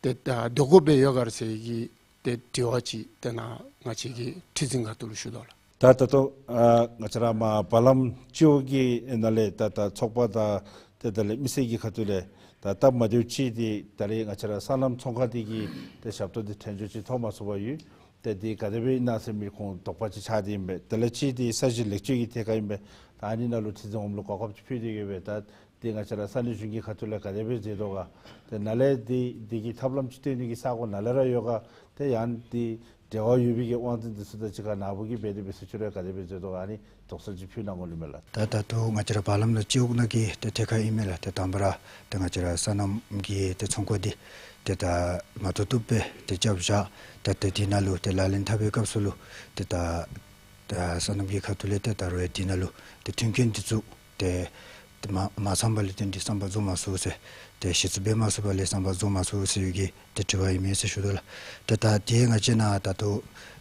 ཏེ་ད་སྡོད་དགོཔ་སྦེ་ཡོད་ག་ར་ཟེར་གྱི་ཏེ་དྲི་བ་ཅིག་ཏེ་ནཱ་ང་བཅས་ཀྱི་ཁྲི་འཛིན་ཁ་ཐུག་ལུ་ཞུ་དོ་ལགས། ད་ད་ལྟོ་ཨ་ང་བཅས་ར་མར་བར་ལམ་སྤྱི་འོག་གི་ནང་ལས་ད་ད་ཚོགས་པ་དང་ཏེ་དེ་ལས་མི་སེར་གྱི་ཁ་ཐུག་ལས་ད་སྟབས་མ་བདེཝ་ཅིག་འདི་ད་རེས་ང་བཅས་ར་སོ་ནམ་ཚོང་ཁང་འདི་གིས་ཏེ་ཞབས་ཏོག་འདི་ཐོན་ཚུགས་ཅིག་ཐོབ་མ་ཚུགས་པར་ཡོད། ཏེ་འདི་ག་དེ་སྦེ་ཨིན་ན་ཟེར་མི་ཁོང་དོགས་པ་ཅིག་ཆགས་ཏེ་ཨིན་པས། དེ་ལས་གཅིག་འདི་ས་གཞི་ལེགས་བཅོས་ཀྱི་ཐད་ཁར་ཨིན་པས། ད་ཨ་ནི་ནང་ལུ་ཁྲི་འཛིན་འོགམ་ལུ་གོ་སྐབས་ཅིག་ཕུལ་ཏེ་ཡོད་པས། ད་འདི་ང་བཅས་ར་ས་གནས་གཞུང་གི་ཁ་ཐུག་ལས་ག་དེ་སྦེ་མཛད་དོ་ག། ཏེ་ནཱ་ལས་འདི་འདི་གི་ཐབས་ལམ་ཅིག་སྟོན་ནི་གི་ས་གོ་ནཱ་ལས་ར་ཡོད་ག། ཏེ་ཡང་འདི་འབྲེལ་བ་ཡོད་པའི་གི་དབང་འཛིན་འདི་ཚུ་དང་གཅིག་ཁར་ནཱ་བུ་གིས་འབད་དེ་འབད་ཟེར་ཅི་རུང་ག་དེ་སྦེ་མཛད་དོ་ག། ཨ་ནི་དོགས་སེལ་ཅིག་ཕུལ་གནང་དགོ་ནི་མས་ལགས། ད་ད་ལྟོ་ང་བཅས་ར་བར་ལམ་ནང་སྤྱི་འོག་ནང་གི་ཏེ་ཐད་ཁར་ཨིན་མས་ལགས། ཏེ་དང་པ་ར་ཏེ་ང་བཅས་ར་སོ་ནམ་གྱི་ཏེ་ཚོང་ཁང་འདི་ཏེ་ད་མ་བཏུབ་བཏུབ་སྦེ་ཏེ་རྐྱབ་བཞག། ད་ཏེ་འདི་ནང་ལུ་ཏེ་ལག་ལེན་འཐབ་པའི་སྐབས་སུ་ལུ་ཏེ་ད་ད་སོ་ནམ་གྱི་ཁ་ཐུག་ལས་ཏེ་ད་རུང་ཡང་འདི་ནང་ལུ་ཏེ་མཐུན་རྐྱེན་འདི་ཚུ་ཏེ་ཏེ་མ་མ་ཚངམ་ལས་བརྟེན་ཏེ་བསམ་པ་རྫོགས་མ་ཚུགས་ཟེར། ཏེ་གཞི་བཙུགས་འབད་མ་ཚུགས་པ་ལས་བསམ་པ་རྫོགས་མ་ཚུགས་ཟེར་བའི་གི་ཏེ་དྲི་བ་ཨིན་མས་ཟེར་ཞུ་དོ་ལགས། ཏེ་ད་འདི་ང་བཅས་ནཱ་ད་ལྟོ་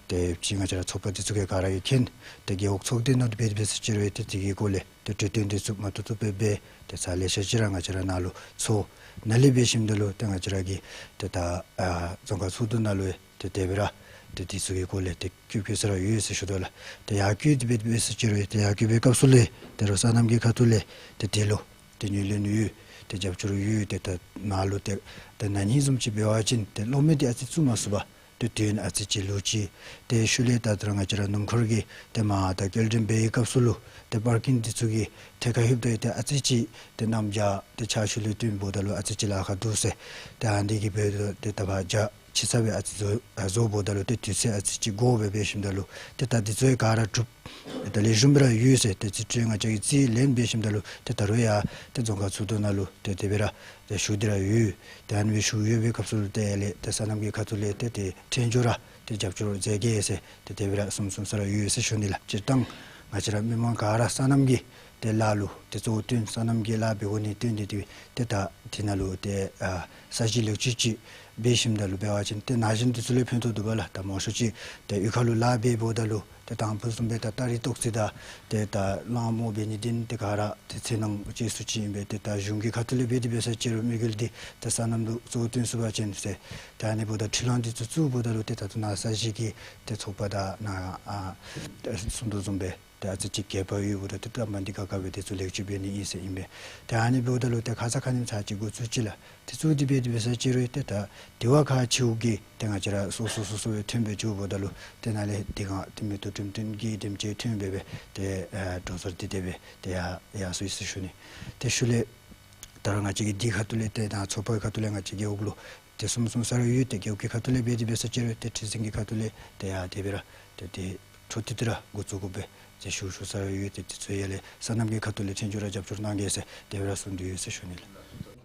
ཏེ་ཅིག་ང་བཅས་ར་ཚོགས་པ་འདི་ཚུ་གིས་ག་ར་གིས་མཁྱེན། ཏེ་རྒེད་འོག་ཚོགས་སྡེ་ནང་འབད་འབད་ཟེར་ཅི་རུང་ཏེ་འདི་གི་སྐོར་ལས་ཏེ་གྲོས་བསྟུན་འདི་ཚུ་མ་བཏུབ་བཏུབ་སྦེ་འབད། ཏེ་ཚར་ལེ་ཤ་ཅིག་ར་ང་བཅས་ར་ནཱ་ལུ་ཚོགས། ནཱ་ལས་འབད་ཞིནམ་ད་ལུ་ཏེ་ང་བཅས་ར་གི་ཏེ་ད་ཨ་རྫོང་ཁག་ཚོགས་འདུ་ནང་ལུ་ཡང་ཏེ་དེ་སྦེ་ར་ཏེ་འདི་ཚུ་གི་སྐོར་ལས་ཏེ་བཀོད་བཀོད་ས་ར་ཡོད་ཟེར་ཞུ་དོ་ལགས། ཏེ་ཡར་བཀོད་འདི་འབད་འབད་ཟེར་ཅི་རུང་ཏེ་ཡར་བཀོད་པའི་སྐབས་སུ་ལས་ཏེ་རུང་སོ་ནམ་གྱི་ཁ་ཐུག་ལས་ཏེ་དེ་ལུ་ཏེ་ངོས་ལེན་ཡོད། ཏེ་རྒྱབ་སྐྱོར་ཡོད། ཏེ་ད་ནཱ་ལུ་ཏེ་ད་ན་ནིང་བཟུམ་ཅིག་འབད་བ་ཅིན་ཏེ་གློག་མེ་འདི་ཨ་ཙི་བཙུགས་མ་ཚུགས་པར་ཏེ་དུས་ཡུན་ཨ་ཙི་ཅིག་ལུས་ཅི། ཏེ་ཤུལ་ལས་ད་ད་རུང་ང་བཅས་ར་སྣུམ་འཁོར་གྱི་ཏེ་མར་ད་སྐྱེལ་འདྲེན་འབད་བའི་སྐབས་སུ་ལུ་ཏེ་པར་ཀིང་འདི་ཚུ་གི་ཐད་ཁར་ལྷོདཔ་ད་ཏེ་ཨ་ཙི་ཅིག་ཏེ་གནམ་བྱཱར་ཏེ་ཆར་ཤུལ་ལས་བརྟེན་འབདཝ་ད་ལུ་ཨ་ཙི་ཅིག་ལཱ་ཁག་འདུག་ཟེར། ཏེ་ཨ་ནི་འདི་གིས་འབད་ཏེ་ད་ཕར་རྒྱ་ཆེ་ས་སྦེ་ཨ་ཙི་བཟོ་ཨ་བཟོ་འབདཝ་ད་ལུ་ཏེ་དུས་ཚོད་ཨ་ཙི་ཅིག་འགོར་སྦེ་འབད་ཞིནམ་ད་ལུ་ཏེ་ད་འདི་ཚུ་ཡང་ག་ར་གྲུབ། ཏེ་ད་ལེགས་ཤོམ་སྦེ་ར་ཡོད་ཟེར་ཏེ་རྩིས་སྤྲོད་ང་བཅས་ཀྱིས་རྩིས་ལེན་འབད་ཞིནམ་ད་ལུ་ཏེ་ད་རུང་ཡང་ཏེ་རྫོང་ཁག་ཚུ་དེ་ནང་ལུ་ཏེ་དེ་སྦེ་ར་ཏེ་ཞུ་སྟེ་ར་ཡོད། ཏེ་ཨ་ནི་སྦེ་ཞུ་ཡོད་པའི་སྐབས་སུ་ལུ་ཏེ་ཡར་ལས་ཏེ་སོ་ནམ་གྱི་ཁ་ཐུག་ལས་ཏེ་ཏེ་ཕྲན་བཅོས་ར་ཏེ་རྒྱབ་སྐྱོར་མཛད་གེ་ཟེར་ཏེ་དེ་སྦེ་ར་གསུངམ་གསུངམ་ས་ར་ཡོད་ཟེར་ཞུ་ནི་ལགས། སྤྱིར་བཏང་ང་བཅས་ར་མི་མང་ག་ར་སོ་ནམ་གྱི་ཏེ་ལཱ་ལུ་ཏེ་གཙོ་བོ་བཏོན་སོ་ནམ་གྱི་ལཱ་འབད་དགོ་ནི་བཏོན་ཏེ་ཏེ་ཏེ་ད་དེ་ནང་ལུ་ཏེ་ཨ་ས་གཞི་ལེགས་བཅོས་ཅིག་འབད་ཞིནམ་ད་ལུ་འབད་བ་ཅིན་ཏེ་ན་གཞོན་འདི་ཚུ་ལུ་ཕན་ཐོགས་འདུག་པ་ལགས། ད་མང་ཤོས་ཅིག་ཏེ་གཡུས་ཁ་ལུ་ལཱ་འབད་འབདཝ་ད་ལུ་ཏེ་དང་ཕུ་བཟུམ་སྦེ་ད་སྟ་རེ་ཏོག་ཙི་དང་ཏེ་ད་གླང་རྨོ་འབད་ནི་འདི་ཏེ་ག་ར་ཏེ་ཚེར་སྣང་ཅིག་སུ་ཅིག་ཨིན་པས། ཏེ་ད་གཞུང་གི་ཁ་ཐུག་ལས་འབད་དེ་འབད་ས་ཅིག་རུང་དམིགས་ཡུལ་འདི་ཏེ་སོ་ནམ་ལུ་གཙོ་བོ་བཏོན་ཚུགས་པ་ཅིན་ཟེར། ཏེ་ཨ་ནི་འབདཝ་ད་འཕྲུལ་གླང་འདི་ཚུ་བཙུགས་འབདཝ་ད་ལུ་ཏེ་ད་ལྟོ་ནཱ་ས་གཞི་གི་ཏེ་ཚོགས་པ་དང་ནཱ་ཨ་གསུང་དོ་བཟུམ་སྦེ་ཏེ་ཨ་ཙི་ཅིག་གྱོད་པ་ཡོདཔ་ད་ཏེ་ད་མ་འདི་ག་ག་སྦེ་དེ་ཚུ་ལེགས་བཅོས་འབད་ནི་ཨིན་ཟེར་ཨིན་པས། ཏེ་ཨ་ནི་འབདཝ་ད་ལུ་ཏེ་ཁ་ཙ་ཁ་ཉིནམ་ཚར་ཅིག་འགོ་བཙུགས་ཅི་ལགས། ཏེ་བཙུགས་ཏེ་འབད་དེ་འབད་ས་ཅིག་རུང་ཏེ་ད་དེ་བ་ཁག་ཆེཝ་གིས་ཏེ་ང་བཅས་ར་སོ་སོ་སོ་སོ་སྦེ་ཐོན་སྦེ་འགྱོ་འབདཝ་ད་ལུ་ཏེ་ནཱ་ལས་དེ་སྒང་ཏེ་མེ་ཏོག་འགྲེམས་སྟོན་གྱི་འགྲེམས་ཅིག་ཐོན་སྦེ་སྦེ་ཏེ་ཨ་གྲོང་གསར་འདི་དེ་སྦེ་ཏེ་ཡར་ཡར་སོ་ཡི་ཟེར་ཞུ་ནི། ཏེ་ཤུལ་ལས་ད་རུང་ང་བཅས་ཀྱི་འདི་ཁ་ཐུག་ལས་ཏེ་ནཱ་ཚོགས་པའི་ཁ་ཐུག་ལས་ང་བཅས་རྒེད་འོག་ལུ་ཏེ་གསུངམ་གསུངམ་ས་ར་ཡོད། ཏེ་རྒེད་འོག་གི་ཁ་ཐུག་ལས་འབད་དེ་འབད་ས་ཅིག་རུང་ཏེ་ཁྲི་འཛིན་གྱི་ཁ་ཐུག་ལས་ཏེ་ཡར་དེ་སྦེ་ར་ཏེ་ཏེ་འཕྲོ་མཐུད་དེ་ར་འགོ་བཙུགས་དགོ་པས་ཟེར་ཞུ་ཞུ་ས་ར་ཡོད། ཏེ་དེ་ཚུ་ཡར་ལས་སོ་ནམ་གྱི་ཁ་ཐུག་ལས་ཕྲན་བཅོས་ར་རྒྱབ་སྐྱོར་གནང་གེ་ཟེར་དེ་སྦེ་ར་གསུངས་ཏེ་ཡོད་ཟེར་ཞུ་ནི་ལགས།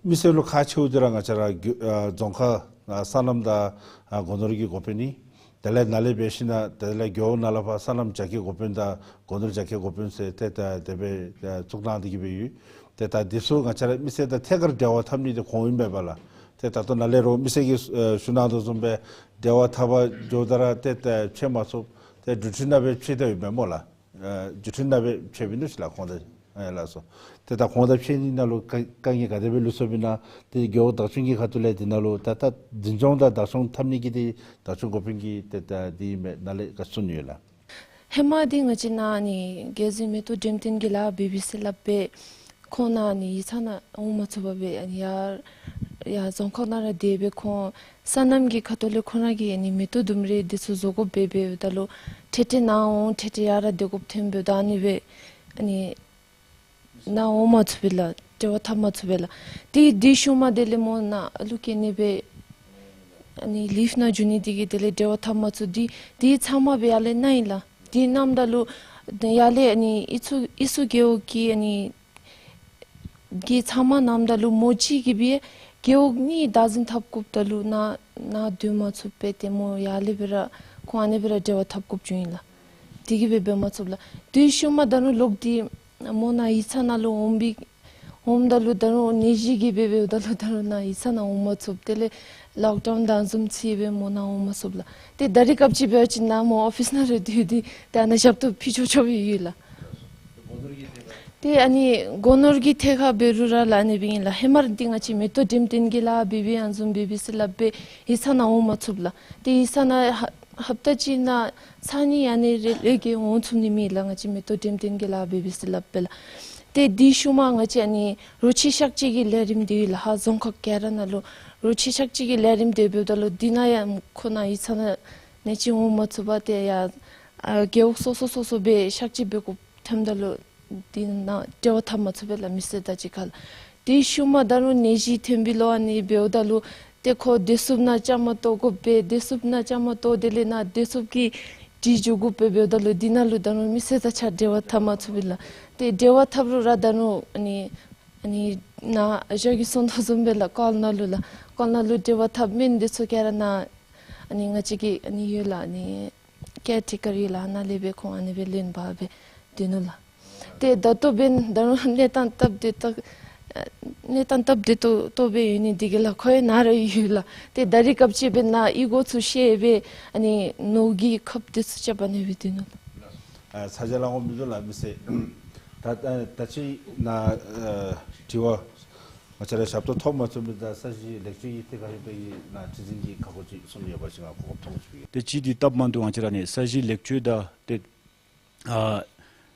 མི་སེར་ལུ་ཁག་ཆེཝ་འདི་ར་ང་བཅས་ར་རྒེད་ཨ་རྫོང་ཁག་ཨ་སོ་ནམ་དང་ཨ་སྒོ་ནོར་གྱི་འགོ་དཔོན་ཨིན། དེ་ལས་ནཱ་ལས་འབད་ཞིནམ་ན་དེ་ལས་རྒེད་འོག་ནང་ལས་ཕར་སོ་ནམ་རྒྱ་སྐྱེད་འགོ་དཔོན་དང་སྒོ་ནོར་རྒྱ་སྐྱེད་འགོ་དཔོན་ཟེར་ཏེ་ད་དེ་སྦེ་ཨ་བཙུགས་གནང་སྟེ་གི་སྦེ་ཡོད། ཏེ་ད་འདི་ཚུ་ང་བཅས་ར་མི་སེར་དང་ཐད་ཀར་འབྲེལ་བ་འཐབ་ནི་འདི་ཁོང་ཨིན་པས་ལགས། ཏེ་ད་ལྟོ་ནཱ་ལས་རོགས་མི་སེར་གྱིས་ཨ་ཞུ་གནང་དོ་བཟུམ་སྦེ་འབྲེལ་བ་འཐབ་པར་འགྱོཝ་ད་ར་ཏེ་ད་ཕྱད་མ་ཚུགས། ཏེ་འགྲུལ་འཕྲིན་ནང་སྦེ་ཕྱད་དེ་ཡོདཔ་མས་སྨོ་ལགས། ཨ་འགྲུལ་འཕྲིན་ནང་སྦེ་ཕྱདཔ་ཨིན་ནོ་ཅིག་ལགས་ཁོང་དང་ཨ་ལགས་སོ། ཏེ་ད་ཁོང་དང་ཕྱད་ནི་ནང་ལུ་དཀའ་དཀའ་ངལ་ག་དེ་སྦེ་ལུས་སོཔ་ཨིན་ན། ཏེ་རྒེད་འོག་བདག་སྐྱོང་གི་ཁ་ཐུག་ལས་འདི་ནང་ལུ་ད་ད་འཛིན་སྐྱོང་དང་བདག་སྐྱོང་འཐབ་ནི་གི་ཏེ་བདག་སྐྱོང་འགོ་དཔོན་གྱིས་ཏེ་ད་འདི་མས་ནཱ་ལས་ག་གསུང་ནི་ཡོད་ལགས། ཧེ་མ་འདི་ང་བཅས་ནཱ་ནི་རྒྱལ་གཞུང་མེ་ཏོག་འགྲེམས་སྟོན་གྱི་ལཱ་འབད་འབད་ཟེར་སླབ་སྦེ་ཁོང་ནཱ་ནི་ཡིག་ཚང་ནང་འོང་མ་ཚུགས་པར་སྦེ་ཨ་ནི་ཡར་ཡར་རྫོང་ཁག་ནང་ར་སྡོད་སྦེ་ཁོང་སོ་ནམ་གྱི་ཁ་ཐུག་ལས་ཁོང་ར་གིས་ཨ་ནི་མེ་ཏོག་ལྡུམ་རའི་འདི་ཚུ་བཟོ་དགོཔ་སྦེ་འབདཝ་ད་ལུ་འཕྲལ་འཕྲལ་ནཱ་འོང་འཕྲལ་འཕྲལ་ཡར་ར་སྡོད་དགོཔ་ཐོན་འབདཝ་ད་ཨ་ནི་སྦེ་ཨ་ནི་ནཱ་འོང་མ་ཚུགས་པས་ལགས། འབྲེལ་བ་འཐབ་མ་ཚུགས་པས་ལགས། ཏེ་དེའི་ཤུལ་མ་དེ་ལས་མོ་ནཱ་ཨ་ལུ་སྐྱེ་ནི་སྦེ་ཨ་ནི་ལིབ་ནང་འགྱོ་ནི་དེ་གིས་དེ་ལས་འབྲེལ་བ་འཐབ་མ་ཚུགས། དེ་དེ་ཚབ་མ་སྦེ་ཡར་ལས་ནཱ་ཨིན་ལགས། དེ་ནམ་ད་ལུ་ཡར་ལས་ཨ་ནི་ཨི་ཚུ་ཨི་ཚུ་རྒེད་འོག་གི་ཨ་ནི་གི་ཚབ་མ་ནམ་ད་ལུ་མོ་གཅིག་གིས་སྦེ་རྒེད་འོག་གཉིས་བདག་འཛིན་འཐབ་དགོཔ་ད་ལུ་ནཱ་ནཱ་སྡོད་མ་ཚུགས་པས། ཏེ་མོ་ཡར་ལས་སྦེ་ར་ཁོང་ཨ་ནི་སྦེ་ར་འབྲེལ་བ་འཐབ་དགོཔ་བྱུང་ཡི་ལགས། དེ་གིས་སྦེ་འབད་མ་ཚུགས་ལགས། དེའི་ཤུལ་མ་ད་རུང་ལོག་སྟེ་མོ་ནཱ་ཡིག་ཚང་ནང་ལུ་འོང་སྦེ་འོངམ་ད་ལུ་ད་རུང་ནད་གཞི་གིས་སྦེ་འབདཝ་ད་ལུ་ད་རུང་ནཱ་ཡིག་ཚང་ནང་འོང་མ་ཚུགས། དེ་ལས་ལོག་ཌའུན་དང་བཟུམ་ཅིག་སྦེ་མོ་ནཱ་འོང་མ་ཚུགས་ལགས། ཏེ་ད་རིས་སྐབས་ཅིག་འབད་བ་ཅིན་ནཱ་མོ་ཨོ་ཕིས་ནང་ར་སྡོད་དེ་ཏེ་ཨ་ནཱ་ཞབས་ཏོག་ཕུལ་ཆོག་ཆོག་སྦེ་ཡོད་ལགས། ཏེ་ཨ་ནི་སྒོ་ནོར་གྱི་ཐད་ཁར་འབད་རུང་ར་ལགས་ཨ་ནི་སྦེ་ཨིན་ལགས། ཧེ་མ་ར་འདི་ང་བཅས་མེ་ཏོག་འགྲེམས་སྟོན་གྱི་ལཱ་འབད་འབད་ཨ་ནི་བཟུམ་འབད་འབད་ཟེར་སླབ་སྦེ་ཡིག་ཚང་ནང་འོང་མ་ཚུགས་ལགས། ཏེ་ཡིག་ཚང་ནང་ཧ་ཧབ་ཏ་གཅིག་ནང་ཚར་གཉིས་ཨ་ནི་རེ་ལས་བརྒལ་འོང་ཚུགས་ནི་མེད་ལགས། ང་བཅས་མེ་ཏོག་འགྲེམས་སྟོན་གྱི་ལཱ་འབད་འབད་ཟེར་སླབ་སྦེ་ལགས། ཏེ་དེའི་ཤུལ་མ་ང་བཅས་ཨ་ནི་རོ་ཁྱི་གཤག་བཅོས་ཀྱི་ལས་རིམ་འདི་ཡོད་ལགས། ཧཱ་རྫོང་ཁག་ག་ར་ནང་ལུ་རོ་ཁྱི་གཤག་བཅོས་ཀྱི་ལས་རིམ་འདི་འབདཝ་ད་ལུ་འདི་ནང་ཡང་ཁོང་ནཱ་ཡིག་ཚང་ནང་ནང་ཅིག་འོང་མ་ཚུགས་པར་ཏེ་ཡར་ཨ་རྒེད་འོག་སོ་སོ་སོ་སོ་སྦེ་གཤག་བཅོས་འབད་དགོཔ་ཐོནམ་ད་ལུ་འདི་ནང་འབྲེལ་བ་འཐབ་མ་ཚུགས་པས་ལགས་མི་སེར་དང་གཅིག་ཁར་ལགས། དེའི་ཤུལ་མ་ད་རུང་ནད་གཞི་ཐོན་པའི་ལོ་ཨ་ནི་འབདཝ་ད་ལུ་ཏེ་ཁོ་བདེ་སྲུངཔ་ནང་བཅའ་མར་གཏོགས་དགོ་པས། བདེ་སྲུངཔ་ནང་བཅའ་མར་གཏོགས་དེ་ལས་ནཱ་བདེ་སྲུངཔ་གིས་དྲི་བཅུག་དགོ་པས། འབདཝ་ད་ལུ་འདི་ནང་ལུ་ད་རུང་མི་སེར་དང་གཅིག་ཁར་འབྲེལ་བ་འཐབ་མ་ཚུགས་པས་ལགས། ཏེ་འབྲེལ་བ་འཐབ་རུང་ར་ད་རུང་ཨ་ནི་ཨ་ནི་ནཱ་ཨ་ཞང་གིས་གསུང་དོ་བཟུམ་སྦེ་ལགས་ཀོལ་ནང་ལུ་ལགས་ཀོལ་ནང་ལུ་འབྲེལ་བ་འཐབ་མི་འདི་ཚུ་ག་ར་ནཱ་ཨ་ནི་ང་བཅས་ཀྱི་ཨ་ནི་ཡོད་ལགས་ཨ་ནི་ཀེར་ཊེ་ཀར་ཡོད་ལགས། ནཱ་ལས་སྦེ་ཁོང་ཨ་ནི་སྦེ་ལྷོད་པར་སྦེ་སྡོད་ནུག་ལགས། ཏེ་ད་ལྟོ་འབདན་ད་རུང་གནས་སྟངས་སྟབས་བདེ་ཏོག་གནས་སྟངས་སྟབས་བདེ་ཏོག་ཏོ་སྦེ་ཡོད་ནི་འདི་གིས་ལགས་ཁོ་ཡང་ནཱ་ར་ཡོད་ལགས། ཏེ་ད་རིས་སྐབས་ཅིག་འབདན་ནཱ་ཨི་གོ་ཚུ་བཤལ་སྦེ་ཨ་ནི་ནོར་གྱི་ཁབ་འདི་ཚུ་རྐྱབ་ཨ་ནི་སྦེ་སྡོད་ནུག་ལགས། ཨ་ཚ་གྱང་ལང་དགོཔ་མིན་འདུག་ལགས་མི་སེར། ད་ད་ད་ཅི་ནཱ་ཨ་དྲི་བ་ང་བཅས་ར་ཞབས་ཏོག་ཐོབ་མ་ཚུགས་མི་དང་ས་གཞི་ལེགས་བཅོས་ཀྱི་ཐད་ཁར་ཡོད་པའི་ནཱ་ཁྲི་འཛིན་གྱིས་ཁ་སྐོང་ཅིག་གསུང་ནི་ཡོད་པ་ཅིན་ང་གོ་སྐབས་ཐོབ་མ་ཚུགས་པས། ཏེ་ཅི་འདི་སྟབས་མ་བདེཝ་ང་བཅས་ར་ནི་ས་གཞི་ལེགས་བཅོས་དང་ཏེ་ཨ་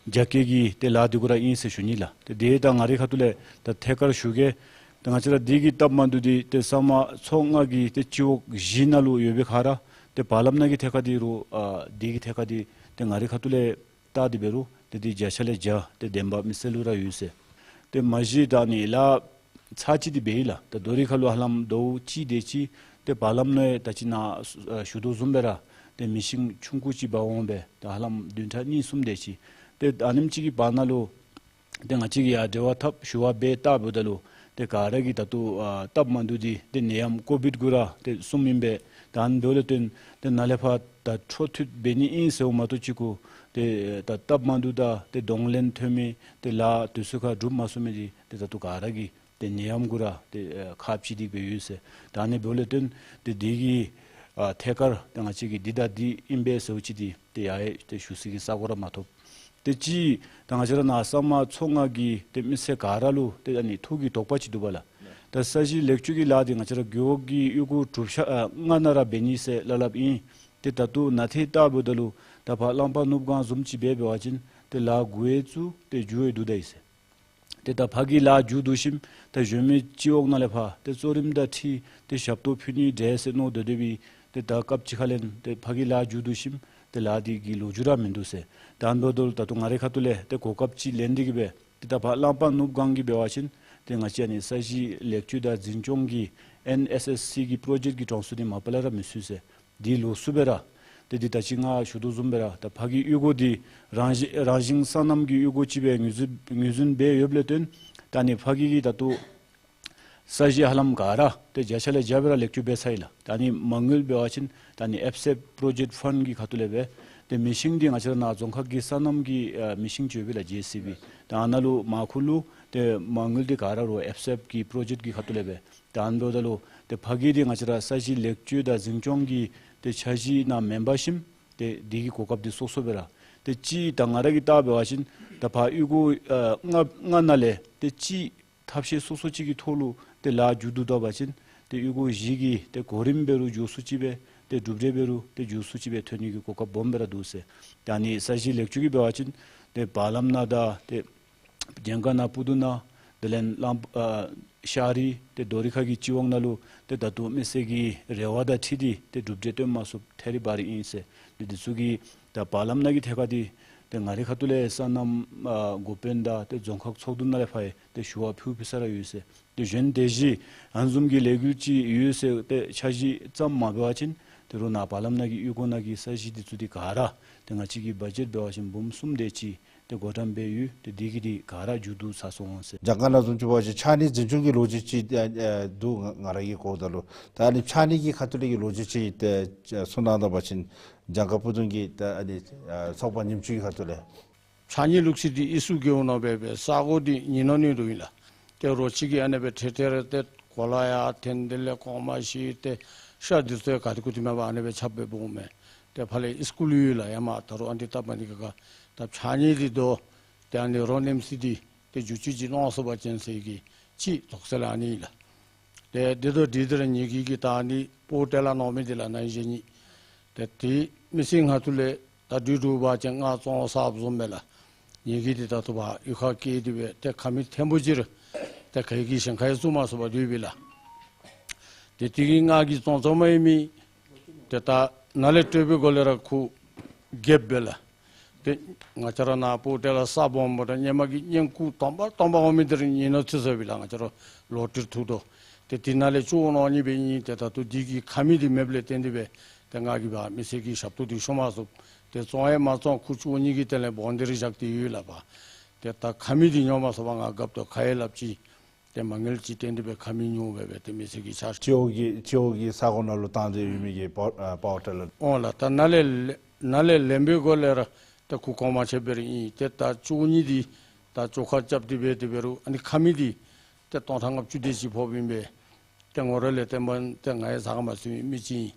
རྒྱ་སྐྱེད་ཀྱི་ཏེ་ལཱ་འདི་གུ་ར་ཨིན་ཟེར་ཞུ་ནི་ལགས། ཏེ་དེ་ད་ང་རའི་ཁ་ཐུག་ལས་ད་ཐད་ཀར་ཞུ་གེ། ཏེ་ང་བཅས་ར་འདི་གི་སྟབས་མ་བདེཝ་འདི་ཏེ་ས་མ་ཚོ་ལྔ་གི་ཏེ་སྤྱི་འོག་བཞི་ནང་ལུ་ཡོད་པའི་ཁར་ཏེ་བར་ལམ་ནང་གི་ཐད་ཁར་འདི་རུང་ཨ་འདི་གི་ཐད་ཁར་འདི་ཏེ་ང་རའི་ཁ་ཐུག་ལས་བལྟ་སྟེ་འབད་རུང་ཏེ་འདི་བརྒྱ་ཆ་ལས་བརྒྱ་ཏེ་བདེན་པ་མི་སེར་ལུ་ར་ཡོད་ཟེར། ཏེ་མ་གཞི་ད་ཨ་ནི་ལཱ་ཚར་གཅིག་འདི་འབད་ཡི་ལགས། ད་རྡོ་རིང་ཁ་ལུ་ཧ་ལམ་ཟླཝ་གཅིག་དེ་ཅིག་ཏེ་བར་ལམ་ནང་ཡང་ད་ཅི་ནཱ་ཞུ་དོ་བཟུམ་སྦེ་ར་ཏེ་མེ་ཤིང་ཆུང་ཀུ་ཅིག་འབག་འོང་སྦེ་ད་ཧ་ལམ་བདུན་ཕྲག་གཉིས་གསུམ་དེ་ཅིག་ཏེ་ཨ་ནེམ་ཅིག་གི་བར་ན་ལུ་ཏེ་ང་བཅས་ཀྱིས་ཡར་འབྲེལ་བ་འཐབ་ཞུ་བ་འབད་བལྟ་འབདཝ་ད་ལུ་ཏེ་ག་ར་གིས་ད་ལྟོ་ཨ་སྟབས་མ་བདེཝ་འདི་ཏེ་ནད་ཡམས་ཀོ་བིཌ་གུ་ར་ཏེ་གསུངམ་ཨིན་པས། ད་ཨ་ནི་འབདཝ་ལས་བརྟེན་ཏེ་ནཱ་ལས་ཕར་ད་འཕྲོ་མཐུད་འབད་ནི་ཨིན་ཟེརཝ་མ་གཏོགས་ཅིག་གུ་ཏེ་ད་སྟབས་མ་བདེཝ་དང་ཏེ་གདོང་ལེན་ཐོན་མི་ཏེ་ལཱ་དུས་ཚོད་ཁར་གྲུབ་མ་ཚུགས་མི་འདི་ཏེ་ད་ལྟོ་ག་ར་གིས་ཏེ་ནད་ཡམས་གུ་ར་ཏེ་ཨ་ཁག་ཆེ་སྟེ་སྦེ་ཡོད་ཟེར། ད་ཨ་ནི་འབདཝ་ལས་བརྟེན་ཏེ་འདི་གི་ཨ་ཐད་ཀར་ཏེ་ང་བཅས་ཀྱིས་འདི་དང་འདི་ཨིན་པས་ཟེརཝ་ཅིག་འདི་ཏེ་ཡང་ཏེ་ཞུ་ས་གི་ས་གོ་ར་མ་ཐོབ། ཏེ་གཅིག་ད་ང་བཅས་ར་ནཱ་ས་མ་ཚོ་ལྔ་གི་ཏེ་མི་སེར་ག་ར་ལུ་ཏེ་ཨ་ནི་ཐུགས་ཀྱི་དོགས་པ་ཅིག་འདུག་པ་ལགས། ད་ས་གཞི་ལེགས་བཅོས་ཀྱི་ལཱ་འདི་ང་བཅས་ར་རྒེད་འོག་གི་གཡུས་སྒོ་གྲུབ་ཆ་ཨ་ལྔ་ནང་ར་འབད་ནི་ཟེར་སླབ་སླབ་ཨིན། ཏེ་ད་ལྟོ་ནཱ་ཏེ་བལྟ་འབདཝ་ད་ལུ་ད་ཕར་གླང་པ་ནུབ་སྒང་བཟུམ་ཅིག་སྦེ་འབད་བ་ཅིན་ཏེ་ལཱ་འགོ་ཡང་ཚུགས་ཏེ་མཇུག་ཡང་བསྡུ་ད་ཡི་ཟེར། ཏེ་ད་ཕ་གི་ལཱ་མཇུག་བསྡུ་ཞིནམ་ད་གཞན་མི་སྤྱི་འོག་ནང་ལས་ཕར་ཏེ་གཙོ་རིམ་དང་འཁྲིལ་ཏེ་ཞབས་ཏོག་ཕུལ་ནི་འདྲས་ཟེར་མནོ་སྡོད་སྡོད་པའི་ཏེ་ད་སྐབས་ཅིག་ཁ་ལས་ཏེ་ཕ་གི་ལཱ་མཇུག་བསྡུ་ཞིནམ་ཏེ་ལཱ་འདི་གི་ལོ་རྒྱུས་ར་མིན་འདུག་ཟེར། ད་ཨ་ནི་འབདཝ་ད་ད་ལྟོ་ང་རའི་ཁ་ཐུག་ལས་ཏེ་གོ་སྐབས་ཅིག་ལེན་ཏེ་གིས་སྦེ་ཏེ་ད་ཕར་གླང་པ་ནུབ་སྒང་གི་འབད་བ་ཅིན་ཏེ་ང་བཅས་ཨ་ནི་ས་གཞི་ལེགས་བཅོས་དང་འཛིན་སྐྱོང་གི་ཨེན་ཨེསི་ཨེསི་སི་གི་པྲོ་ཇེཀཊ་གི་གྲངས་སུ་འདི་མ་པ་ལས་ར་མི་ཚུད་ཟེར། འདི་ལོགས་སུ་སྦེ་ར་ཏེ་འདི་ད་ཅི་ང་ཞུ་དོ་བཟུམ་སྦེ་ར་ད་ཕ་གི་གཡུས་སྒོ་འདི་རང་བཞིན་རང་བཞིན་སོ་ནམ་གྱི་གཡུས་སྒོ་ཅིག་སྦེ་ངོས་འཛིན་ངོས་འཛིན་འབད་ཡོདཔ་ལས་བརྟེན་ད་ཨ་ནི་ཕ་གི་གི་ད་ལྟོ་ས་གཞི་ཧ་ལམ་ག་ར་ཏེ་བརྒྱ་ཆ་ལས་བརྒྱ་སྦེ་ར་ལེགས་བཅོས་འབད་ཚར་ཡི་ལགས། ད་ཨ་ནི་མ་དངུལ་འབད་བ་ཅིན་ད་ཨ་ནི་ཨེཕ་སེབ་པྲོ་ཇེཀཊ་ཕཱནཌ་གི་ཁ་ཐུག་ལས་སྦེ་ཏེ་མེ་ཤིང་འདི་ང་བཅས་ར་ནཱ་རྫོང་ཁག་གི་སོ་ནམ་གྱི་ཨ་མེ་ཤིང་ཅིག་ཡོད་པས་ལགས། ཇེ་སི་བི། ད་ཨ་ནཱ་ལུ་མར་ཁུ་ལུ་ཏེ་མ་དངུལ་འདི་ག་ར་རོགས་ཨེཕ་སེབ་ཀྱི་པྲོ་ཇེཀཊ་གི་ཁ་ཐུག་ལས་སྦེ། ད་ཨ་ནི་འབདཝ་ད་ལུ་ཏེ་ཕ་གི་འདི་ང་བཅས་ར་ས་གཞི་ལེགས་བཅོས་དང་འཛིན་སྐྱོང་གི་ཏེ་འཆར་གཞི་ནང་མེན་པར་ཞིནམ་ཏེ་འདི་གི་གོ་སྐབས་འདི་སོ་སོ་སྦེ་ར་ཏེ་གཅིག་ད་ང་ར་གིས་བལྟ་འབད་བ་ཅིན་ད་ཕར་གཡུས་སྒོ་ཨ་ལྔ་ལྔ་ནང་ལས་ཏེ་གཅིག་ཐབས་ཤེས་སོ་སོ་ཅིག་གི་ཐོག་ལུ་ཏེ་ལཱ་མཇུག་བསྡུ་ད་པ་ཅིན་ཏེ་གཡུས་སྒོ་བཞི་གི་ཏེ་གོ་རིམ་འབད་རུང་མགྱོགས་སུ་ཅིག་སྦེ་ཏེ་གྲུབ་འབྲས་འབད་རུང་ཏེ་མགྱོགས་སུ་ཅིག་སྦེ་ཐོན་ནི་གི་གོ་སྐབས་སྦོམ་སྦེ་ར་འདུག་ཟེར། ད་ཨ་ནི་ས་གཞི་ལེགས་བཅོས་ཀྱི་འབད་བ་ཅིན་ཏེ་བར་ལམ་ནང་དང་ཏེ་གྱངས་ཁ་ནང་སྤུ་ཏོག་ནང་དེ་ལས་གླང་ཨ་ཤར་རི་ཏེ་རྡོ་རིང་ཁ་གི་སྤྱི་འོག་ནང་ལུ་ཏེ་ད་ལྟོ་མི་སེར་གྱི་རེ་བ་དང་འཁྲིལ་ཏེ་ཏེ་གྲུབ་འབྲས་སྟོན་མ་ཚུགསཔ་ཐད་རི་བ་རི་ཨིན་ཟེར། ཏེ་འདི་ཚུ་གི་ད་བར་ལམ་ནང་གི་ཐད་ཁར་འདི་ཏེ་ང་རའི་ཁ་ཐུག་ལས་སོ་ནམ་ཨ་འགོ་དཔོན་དང་ཏེ་རྫོང་ཁག་ཚོགས་འདུ་ནང་ལས་ཕར་ཡང་ཏེ་ཞུ་བ་ཕུལ་ཕུལ་ས་ར་ཡོད་ཟེར། ཏེ་གཞན་དེ་བཞིན་ཨ་ནི་བཟུམ་གྱི་ལས་འགུལ་ཅིག་ཡོད་ཟེར་ཏེ་འཆར་གཞི་བརྩམ་མ་འབད་བ་ཅིན་ཏེ་རོགས་ནཱ་བར་ལམ་ནང་གི་གཡུས་སྒོ་ནང་གི་ས་གཞི་འདི་ཚུ་འདི་ག་ར་ཏེ་ང་བཅས་ཀྱི་བ་ཇེཊ་འབད་བ་ཅིན་འབུམ་གསུམ་དེ་ཅིག་ཏེ་བགོ་བཀྲམ་འབད་ཡོད། ཏེ་འདི་གི་འདི་ག་ར་མཇུག་བསྡུ་ཚར་སོང་ཟེར། གྱངས་ཁ་ནང་བཟུམ་ཅིག་འབད་བ་ཅིན་ཕྱགས་སྙིགས་འཛིན་སྐྱོང་གི་ལོ་རྒྱུས་ཅིག་ཨ་ཨ་འདུག། ང་ང་ར་གིས་གོཝ་ད་ལུ་ད་ཨ་ནི་ཕྱགས་སྙིགས་ཀྱི་ཁ་ཐུག་ལས་ཀྱི་ལོ་རྒྱུས་ཅིག་ཏེ་གསུང་གནང་ད་པ་ཅིན་གྱངས་ཁ་སྤུ་ཏོག་གི་ད་ཨ་ནི་ཨ་ཚོགས་པ་ཉིནམ་བཅུ་གི་ཁ་ཐུག་ལས། ཕྱགས་སྙིགས་བླུགས་ས་འདི་ཨི་སུ་གེའུ་ནང་འབད་འབད་ས་གོ་འདི་ཉིན་ནོར་ནི་འདུག་ཨིན་ལགས། ཏེ་རོ་ཁྱི་གིས་ཨ་ནི་སྦེ་ཐེ་ཐེ་རེ་ཏེ་གོ་ལ་ཡར་འཐེན། དེ་ལས་གོང་མ་བཤིག་སྟེ་ཤ་འདི་ཚུ་ག་ཏེ་ཁུག་ཏེ་མེད་པར་ཨ་ནི་སྦེ་ཁྱབ་སྦེ་འོང་མས། ཏེ་ཕར་ལས་ཨིས་ཀུལ་ཡོད་ལགས། ཡར་མར་ད་རུང་ཨ་ནི་སྟབས་མ་བདེ་ཁག་ཁ་ད་ཕྱགས་སྙིགས་འདི་དོ་ཏེ་ཨ་ནི་རོ་ནེམ་སི་འདི་ཏེ་འགྱུར་བཅོས་ཅིག་གནང་ཚུགས་པ་ཅིན་ཟེར་གྱི་ཅིག་དོགས་སེལ་ཨ་ནི་ཨིན་ལགས། ཏེ་འདི་དང་འདི་འདི་ར་ཉེ་གི་གི་ད་ཨ་ནི་སྤོ་ཊལ་ལཱ་གནང་མི་འདི་ལགས་ན་ཧིང་གཞེས་ནིང་། ཏེ་ཏེ་མི་སེར་ང་ཐུག་ལས་ད་དུས་དྲོ་འབད་བ་ཅིན་ང་བཙོང་ཟ་བཟུམ་སྦེ་ལགས། ཉེ་གི་འདི་ད་ལྟོ་ཕར་གཡུས་ཁར་བསྐྱལ་ཏེ་སྦེ་ཏེ་ཁ་མིག་ཐེངས་པོ་ཅིག་ར་ཏེ་ག་གིས་ཞིང་ཁ་ཡང་བཙུགས་མ་ཚུགས་པར་སྡོད་པས་ལགས། ཏེ་དེ་གིས་ང་གིས་བཙོང་བཙོངམ་ཨིན་མི་ཏེ་ད་ནཱ་ལས་སྤྲོད་པའི་སྒོ་ལས་ར་ཁོ་རྒསཔ་སྦེ་ལགས། ཏེ་ང་བཅས་ར་ནཱ་སྤོ་ཊལ་ལཱ་ས་སྦོམ་སྦོམ་ར་ཧེ་མ་གི་བསྙེན་བཀུར་དང་པ་དང་པ་འོང་མི་འདི་ར་ཉིན་ནོར་ཚུད་སོ་པས་ལགས། ང་བཅས་ར་ལོ་ཊི་རི་ཐུག་དོ། ཏེ་དེ་ནང་ལས་བཅོ་ལྔ་གནང་ནི་འབད་ནི། ཏེ་ད་ལྟོ་འདི་གི་ཁ་མིག་འདི་མེདཔ་ལས་བརྟེན་ཏེ་སྦེ་ཏེ་ང་གིས་འབད་མི་སེར་གྱི་ཞབས་ཏོག་འདི་ཞུ་མ་ཚུགས། ཏེ་བཙོང་ཡང་མ་བཙོང་ཁུ་བཅུ་གཉིས་ཀྱི་སྟེང་ལས་སྦོམ་འདི་ར་བཞག་སྟེ་ཡོད་ལགས་པ། ཏེ་ད་ཁ་མིག་འདི་ཉོ་མ་ཚུགས་པར་ང་རྒསཔ་དོ། ག་ཡང་སླབ་ཅི། ཏེ་མ་དངུལ་ཅིག་བཏོན་ཏེ་སྦེ་ཁ་མིག་ཉོ་སྦེ་སྦེ་ཏེ་མི་སེར་གྱི་ཕྱགས་སྤྱི་འོག་གི་སྤྱི་འོག་གི་ས་གོ་ནང་ལུ་བཏང་སྟེ་ཡོད་མི་གི་པཱ་ཨ་པཱ་ཝར་ཊི་ལར། འོང་ལགས། ད་ནཱ་ལས་ནཱ་ལས་ལེན་པའི་སྒོ་ལས་ར་ཏེ་ཁོ་གོང་མ་ཆོད་པའི་རིགས་ཨིན། ཏེ་ད་བཅུ་གཉིས་འདི་ད་བཅོ་ཁ་རྐྱབ་སྟེ་སྦེ་དེ་འབད་རུང་ཨ་ནི་ཁ་མིག་འདི་ཏེ་སྟོང་ཕྲག་ལྔ་བཅུ་དེ་ཅིག་ཕོགཔ་ཨིན་པས། ཏེ་ངོ་ར་ལས་ཏེ་མ་ཏེ་ང་ཡང་ཟ་ག་མ་ཚུགས་མི་ཅིག་ཨིན།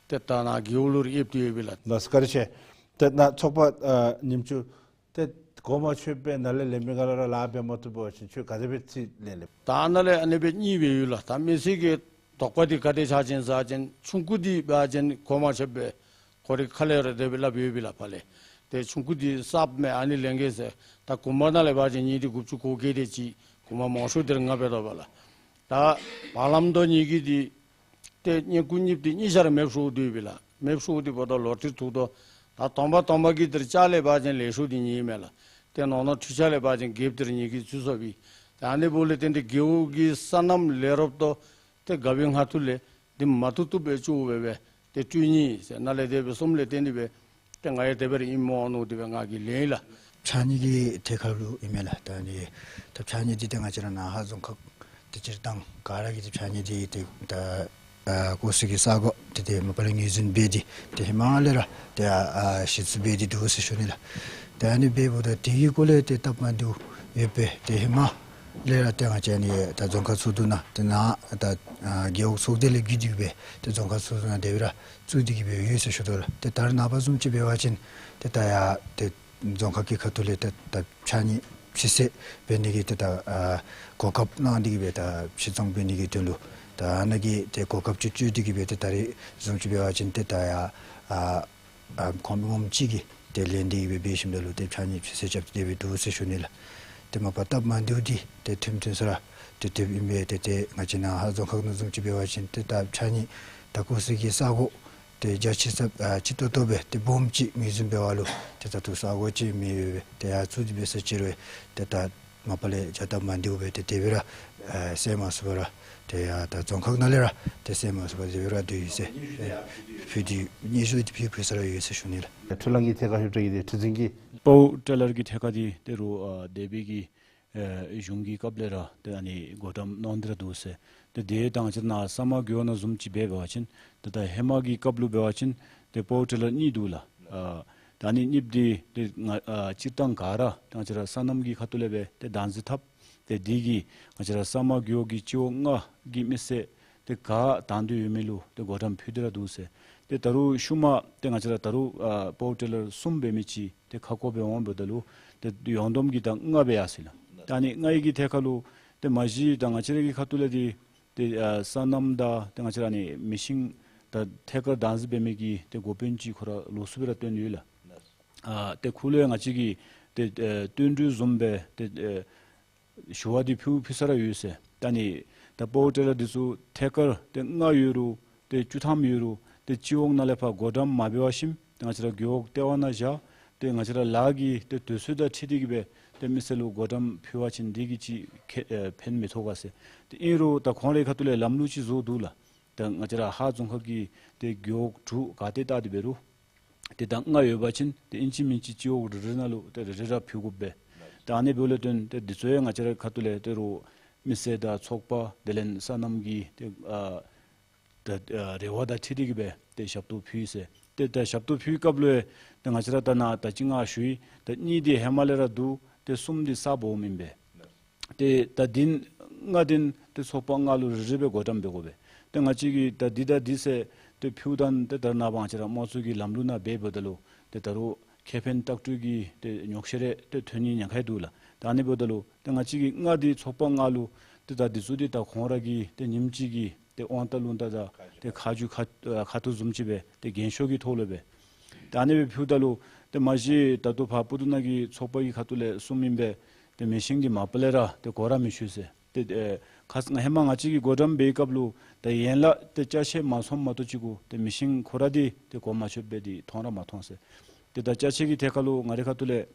ཏེ་ད་ནཱ་རྒེད་འོག་ལུ་ར་ཡོདཔ་ཏེ་ཡོད་པས་ལགས། ལགས་སོ་བཀའ་དྲིན་ཆེ། ཏེ་ནཱ་ཚོགས་པ་ཨ་ཉིནམ་བཅུ་ཏེ་གོང་མ་ཆོད་པའི་ནང་ལས་ལེན་པའི་སྒང་ལས་ར་ལཱ་འབད་མ་བཏུབ་པ་ཅིན་ཁྱོད་ག་དེ་སྦེ་རྩིས་ལེན་ལེན། ད་ནཱ་ལས་ཨ་ནི་སྦེ་གཉིས་སྦེ་ཡོད་ལགས། ད་མི་སེར་གྱི་དོགས་པ་འདི་ག་དེ་ཆགས་ཅི་ཟེར་བ་ཅིན་ཆུང་ཀུ་འདི་འབད་བ་ཅིན་གོང་མ་ཆོད་པའི་ཁོ་རའི་ཁ་ལས་ར་དེ་སྦེ་སླབ་ཡོད་པས་ལགས་ཕར་ལས། ཏེ་ཆུང་ཀུ་འདི་གསརཔ་མས་ཨ་ནི་ལེན་གེ་ཟེར། ད་གོང་མ་ནང་ལས་འབད་བ་ཅིན་ཉིས་སྟོང་དགུ་བཅུ་གོ་བརྒྱད་དེ་ཅིག་གོང་མ་མང་ཤོས་འདི་ར་ང་འབད་དོ་བ་ལགས། ད་བར་ལམ་དོ་གཉིས་ཀྱི་འདི་ཏེ་བསྙེན་བཀུར་གཉིསཔོ་འདི་གཉིས་ཆ་ར་མེདཔ་ཤོར་དོ་ཡོདཔ་ཨིན་ལགས། མེདཔ་ཤོར་ཏེ་འབདཝ་ད་ལོ་ཏེ་ཐུག་དོ། ད་སྟོང་པ་སྟོང་པ་གི་འདིར་བཅར་ལས་འབད་བ་ཅིན་ལེགས་ཤོམ་འདི་གཉིས་མས་ལགས། ཏེ་ནོར་ནོར་འཕྲུལ་ཆས་ལས་འབད་བ་ཅིན་རྒྱལཔོ་འདིར་གཉིས་ཀྱིས་ཚུད་སོཔ་ཨིན། ད་ཨ་ནི་འབདཝ་ལས་བརྟེན་ཏེ་རྒེད་འོག་གི་སོ་ནམ་ལས་རོགསཔ་དོ་ཏེ་རྒཔོའི་ངོ་ཐུག་ལས་འདི་མ་བཏུབ་བཏུབ་སྦེ་ཅིག་སྦེ་སྦེ་ཏེ་སྤྲོད་ནི་ཟེར་ནཱ་ལས་དེ་སྦེ་གསུངམ་ལས་བརྟེན་ཏེ་སྦེ་ཏེ་ང་ཡང་དེ་སྦེ་ར་ཨིནམ་འོང་མནོ་སྟེ་སྦེ་ང་གིས་ལེན་ཡི་ལགས། ཕྱགས་སྙིགས་ཀྱི་ཐད་ཁར་ལུ་ཨིན་མས་ལགས། ད་ནི་ད་ཕྱགས་སྙིགས་འདི་ཏེ་ང་བཅས་ར་ནཱ་ཧཱ་རྫོང་ཁག་ཏེ་སྤྱིར་བཏང་ག་ར་གིས་ཏེ་ཕྱགས་སྙིགས་འདི་ཏེ་ད་ཨ་བཀོག་སའི་གི་ས་སྒོ་འདི་ཏེ་མ་པ་ལས་ངོས་འཛིན་འབད་དེ་ཏེ་ཧེ་མ་ལས་ར་ཏེ་ཨ་ཨ་གཞི་བཙུགས་འབད་དེ་འདུག་ཟེར་ཞུ་ནི་ལགས། ད་ཨ་ནི་འབདཝ་ད་དེ་གི་སྐོར་ལས་ཏེ་སྟབས་མ་བདེཝ་ཡོད་པས། ཏེ་ཧེ་མ་ལས་ར་ཏེ་ང་བཅས་ནི་ད་རྫོང་ཁག་ཚོགས་འདུ་ནང་ཏེ་ནཱ་ད་ཨ་རྒེད་འོག་ཚོགས་སྡེ་ལས་བརྒྱུད་དེ་གི་སྦེ་ཏེ་རྫོང་ཁག་ཚོགས་འདུ་ནང་དེ་སྦེ་ར་བཙུགས་ཏེ་གི་སྦེ་ཡོད་ཟེར་ཞུ་དོ་ལགས། ཏེ་ད་རེས་ནངས་པ་བཟུམ་ཅིག་འབད་བ་ཅིན་ཏེ་ད་ཡ་ཏེ་རྫོང་ཁག་གི་ཁ་ཐུག་ལས་ཏེ་ད་ཕྱགས་སྙིགས་ཕྱིར་བསལ་འབད་ནི་གི་ཏེ་ད་ཨ་གོ་སྐབས་གནང་སྟེ་གི་སྦེ་ད་ཕྱིར་ཚོང་འབད་ནི་གི་དོན་ལུ་ད་ཨ་ནི་གི་ཏེ་གོ་སྐབས་ཅིག་སྤྲོད་དེ་གི་སྦེ་ཏེ་ད་རེས་བཟུམ་ཅིག་འབད་བ་ཅིན་ཏེ་ད་ཡ་ཨ་ཨ་ཁོང་མི་ངོམ་ཅིག་གིས་ཏེ་ལེན་ཏེ་གི་སྦེ་འབད་ཞིནམ་ད་ལུ་ཏེ་ཕྱགས་སྙིགས་ཕྱིར་བསལ་རྐྱབ་སྟེ་སྦེ་འདུག་ཟེར་ཞུ་ནི་ལགས། ཏེ་མ་པ་སྟབས་མ་བདེཝ་འདི་ཏེ་ཐོནམ་ཐོན་ས་ར་ཏེ་ཐོནམ་ཨིན་པས། ཏེ་ཏེ་ང་བཅས་ནཱ་ཧཱ་རྫོང་ཁག་ནང་བཟུམ་ཅིག་འབད་བ་ཅིན་ཏེ་ད་ཕྱགས་སྙིགས་ད་བཀོག་སའི་གི་ས་སྒོ་ཏེ་རྒྱ་ཆེ་ས་ཨ་ཆེ་ཏོག་ཏོ་སྦེ་ཏེ་སྦོམ་ཅིག་ངོས་འཛིན་འབད་བ་ལུ་ཏེ་ད་ལྟོ་ས་སྒོ་ཅིག་མེད་པས། ཏེ་ཡ་བཙུགས་ཏེ་འབད་ས་ཅིག་རུང་ཏེ་ད་མ་པ་ལས་བྱ་སྟབས་མ་བདེཝ་སྦེ་ཏེ་དེ་སྦེ་ར་ཨ་བསལ་མ་ཚུགས་པར་ར་ཏེ་ཡ་ད་རྫོང་ཁག་ནང་ལས་ར་ཏེ་བསལ་མ་ཚུགས་པར་དེ་སྦེ་ར་སྡོད་ཡི་ཟེར་ཨེ་ཕུལ་ཏེ་སྙན་ཞུ་འདི་ཕུལ་ཕུལ་ས་ར་ཡོད་ཟེར་ཞུ་ནི་ལགས། འཕྲུལ་གླང་གི་ཐད་ཁར་ཞུ་དགོཔ་འདི་ཁྲི་འཛིན་གྱིས་པའོ་ཊེ་ལར་གྱི་ཐད་ཁར་འདི་ད་རུང་ཨ་འདས་པའི་གི་ཨེ་གཞུང་གི་སྐབས་ལས་ར་ཏེ་ཨ་ནི་བགོ་བཀྲམ་གནང་སྟེ་ར་འདུག་ཟེར། ཏེ་དེ་ད་ང་བཅས་ནཱ་ས་དམར་རྒེད་འོག་ནང་བཟུམ་ཅིག་འབད་བ་ཅིན་ཏེ་ད་ཧེ་མ་གི་སྐབས་ལུ་འབད་བ་ཅིན་ཏེ་པའོ་ཊེ་ལར་གཉིས་འདུག་ལགས། ཨ་ད་ཨ་ནི་གཉིསཔོ་འདི་ཏེ་ང་ཨ་སྤྱིར་བཏང་ག་ར་ཏེ་ང་བཅས་ར་སོ་ནམ་གྱི་ཁ་ཐུག་ལས་སྦེ་ཏེ་བདག་འཛིན་འཐབ། ཏེ་འདི་གིས་ང་བཅས་ར་ས་དམར་རྒེད་འོག་གི་སྤྱི་འོག་ལྔ་གི་མི་སེར་ཏེ་ག་དང་འདོད་ཡོད་མི་ལུ་ཏེ་བགོ་བཀྲམ་ཕུལ་ཏེ་ར་འདུག་ཟེར། ཏེ་ད་རུང་ཤུལ་མ་ཏེ་ང་བཅས་ར་ད་རུང་ཨ་པའོ་ཊེ་ལར་གསུམ་འབད་མི་ཅིག་ཏེ་ཁ་སྐོང་འབད་འོངམ་ད་ལུ་ཏེ་ཡོངས་བསྡོམས་ཀྱིས་ད་ལྔ་འབད་ཡར་སོ་ཡི་ལགས། ད་ཨ་ནི་ལྔ་ཡི་གི་ཐད་ཁར་ལུ་ཏེ་མ་གཞི་ད་ང་བཅས་ར་གི་ཁ་ཐུག་ལས་འདི་ཏེ་ཨ་སོ་ནམ་དང་ཏེ་ང་བཅས་ར་ཨ་ནི་མི་ཤིང་ད་ཐད་ཀར་བདག་འཛིན་འབད་མི་གི་ཏེ་འགོ་དཔོན་ཅིག་ཁོ་ར་ལོགས་སུ་སྦེ་ར་བཏོན་ཡོད་ལགས། ཨ་ཏེ་ཁོ་ལུ་ཡང་ང་བཅས་ཀྱིས་ཏེ་ཨེ་བསྟུན་གྲོས་བཟུམ་སྦེ་ཏེ་ཨེ་ཞུ་བ་འདི་ཕུལ་ཕུལ་ས་ར་ཡོད་ཟེར། ད་ཨ་ནི་ད་པའོ་ཊེ་ལར་འདི་ཚུ་ཐད་ཀར་ཏེ་ལྔ་ཡོད་རུང་ཏེ་བཅུ་ཐམ་ཡོད་རུང་ཏེ་སྤྱི་འོག་ནང་ལས་ཕར་བགོ་བཀྲམ་མ་འབད་བར་ཞིནམ་ཏེ་ང་བཅས་ར་རྒེད་འོག་ལྟེ་བ་ནང་བཞག་ཏེ་ང་བཅས་ར་ལཱ་གི་ཏེ་དུས་ཚོད་དང་འཁྲིལ་ཏེ་གི་སྦེ་ཏེ་མི་སེར་ལུ་བགོ་བཀྲམ་ཕུལ་བ་ཅིན་འདི་གིས་ཅིག་ཁེ་ཨེ་ཕན་མི་ཐོགས་ག་ཟེར། ཏེ་ཨིན་རུང་ད་ཁོང་རའི་ཁ་ཐུག་ལས་ལམ་ལུགས་ཅིག་བཟོ་འདུག་ལགས། ད་ང་བཅས་ར་ཧཱ་རྫོང་ཁག་གི་ཏེ་རྒེད་འོག་དྲུག་ག་ཏེ་བལྟ་སྟེ་འབད་རུང་ཏེ་ད་ལྔ་ཡོད་པ་ཅིན་ཏེ་ཨིན་ཅི་མིན་ཅི་སྤྱི་འོག་རེ་རེ་ནང་ལུ་ཏེ་རེ་རེ་ར་ཕུལ་དགོ་པས། ད་ཨ་ནི་འབདཝ་ལས་བརྟེན་ཏེ་འདི་ཚུ་ཡང་ང་བཅས་རའི་ཁ་ཐུག་ལས་ད་རུང་མི་སེར་དང་ཚོགས་པ་དེ་ལས་སོ་ནམ་གྱི་ཏེ་ཨ་ད་ཨ་རེ་བ་དང་འཁྲིལ་ཏེ་གི་སྦེ་ཏེ་ཞབས་ཏོག་ཕུལ་ཡི་ཟེར། ཏེ་ད་ཞབས་ཏོག་ཕུལ་བའི་སྐབས་ལུ་ཏེ་ང་བཅས་ར་ད་ནཱ་ད་ཅི་ང་ཞུ་ཡི། ད་གཉིས་འདི་ཧེ་མ་ལས་ར་འདུག། ཏེ་གསུམ་འདི་ས་སྦོམ་ཨིན་པས། ཏེ་ད་འདི་ལྔ་འདི་ཏེ་ཚོགས་པ་ལྔ་ལུ་རེ་རེ་སྦེ་བགོ་བཀྲམ་འབད་དགོ་པས། ཏེ་ང་བཅས་ཀྱིས་ད་འདི་དང་འདི་ཟེར་ཏེ་ཕུལཝ་ད་ཏེ་ད་ནཱ་ང་བཅས་ར་དམངས་གཙོ་གི་ལམ་ལུགས་ནང་འབད་འབདཝ་ད་ལུ་ཏེ་ད་རུང་ཁེ་ཕན་ལྟག་སྤྲོད་ཀྱི་ཏེ་ཉོགས་བཤད་རེ་ཏེ་ཐོན་ནིའི་ཉེན་ཁ་འདུག་ལགས། ད་ཨ་ནི་འབདཝ་ད་ལུ་ཏེ་ང་བཅས་ཀྱིས་ལྔ་འདི་ཚོགས་པ་ལྔ་ལུ་ཏེ་ད་འདི་ཚུ་འདི་ད་ཁོང་ར་གི་ཏེ་ཉིནམ་གཅིག་གི་ཏེ་དབང་ཐང་ལུང་བསྟན་དང་ཏེ་ཁ་རྒྱུན་ཁ་ཨ་ཁ་ཐུག་བཟུམ་ཅིག་སྦེ་ཏེ་འགན་ཤོག་གི་ཐོག་ལུ་སྦེ་ཏེ་ཨ་ནི་སྦེ་ཕུལཝ་ད་ལུ་ཏེ་མ་གཞི་ད་ལྟོ་ཕར་སྤུ་ན་གི་ཚོགས་པ་གི་ཁ་ཐུག་ལས་གསུངམ་ཨིན་པས། ཏེ་མི་ཤིང་འདི་མ་པ་ལས་ར་ཏེ་གོ་ར་མི་ཆོད་ཟེར། ཏེ་ཨེ་ཁ་ཧེ་མ་ང་བཅས་ཀྱིས་བགོ་བཀྲམ་འབད་བའི་སྐབས་ལུ་ཏེ་ཡན་ལག་ཏེ་ཅ་ཆས་མ་ཚངམ་མ་གཏོགས་ཅིག་གུ་ཏེ་མི་ཤིང་ཁོ་ར་འདི་ཏེ་གོ་མ་ཆོདཔ་སྦེ་འདི་མཐོང་ར་མ་མཐོང་ཟེར། ཏེ་ད་ཅ་ཆས་ཀྱི་ཐད་ཁར་ལུ་ང་རའི་ཁ་ཐུག་ལས་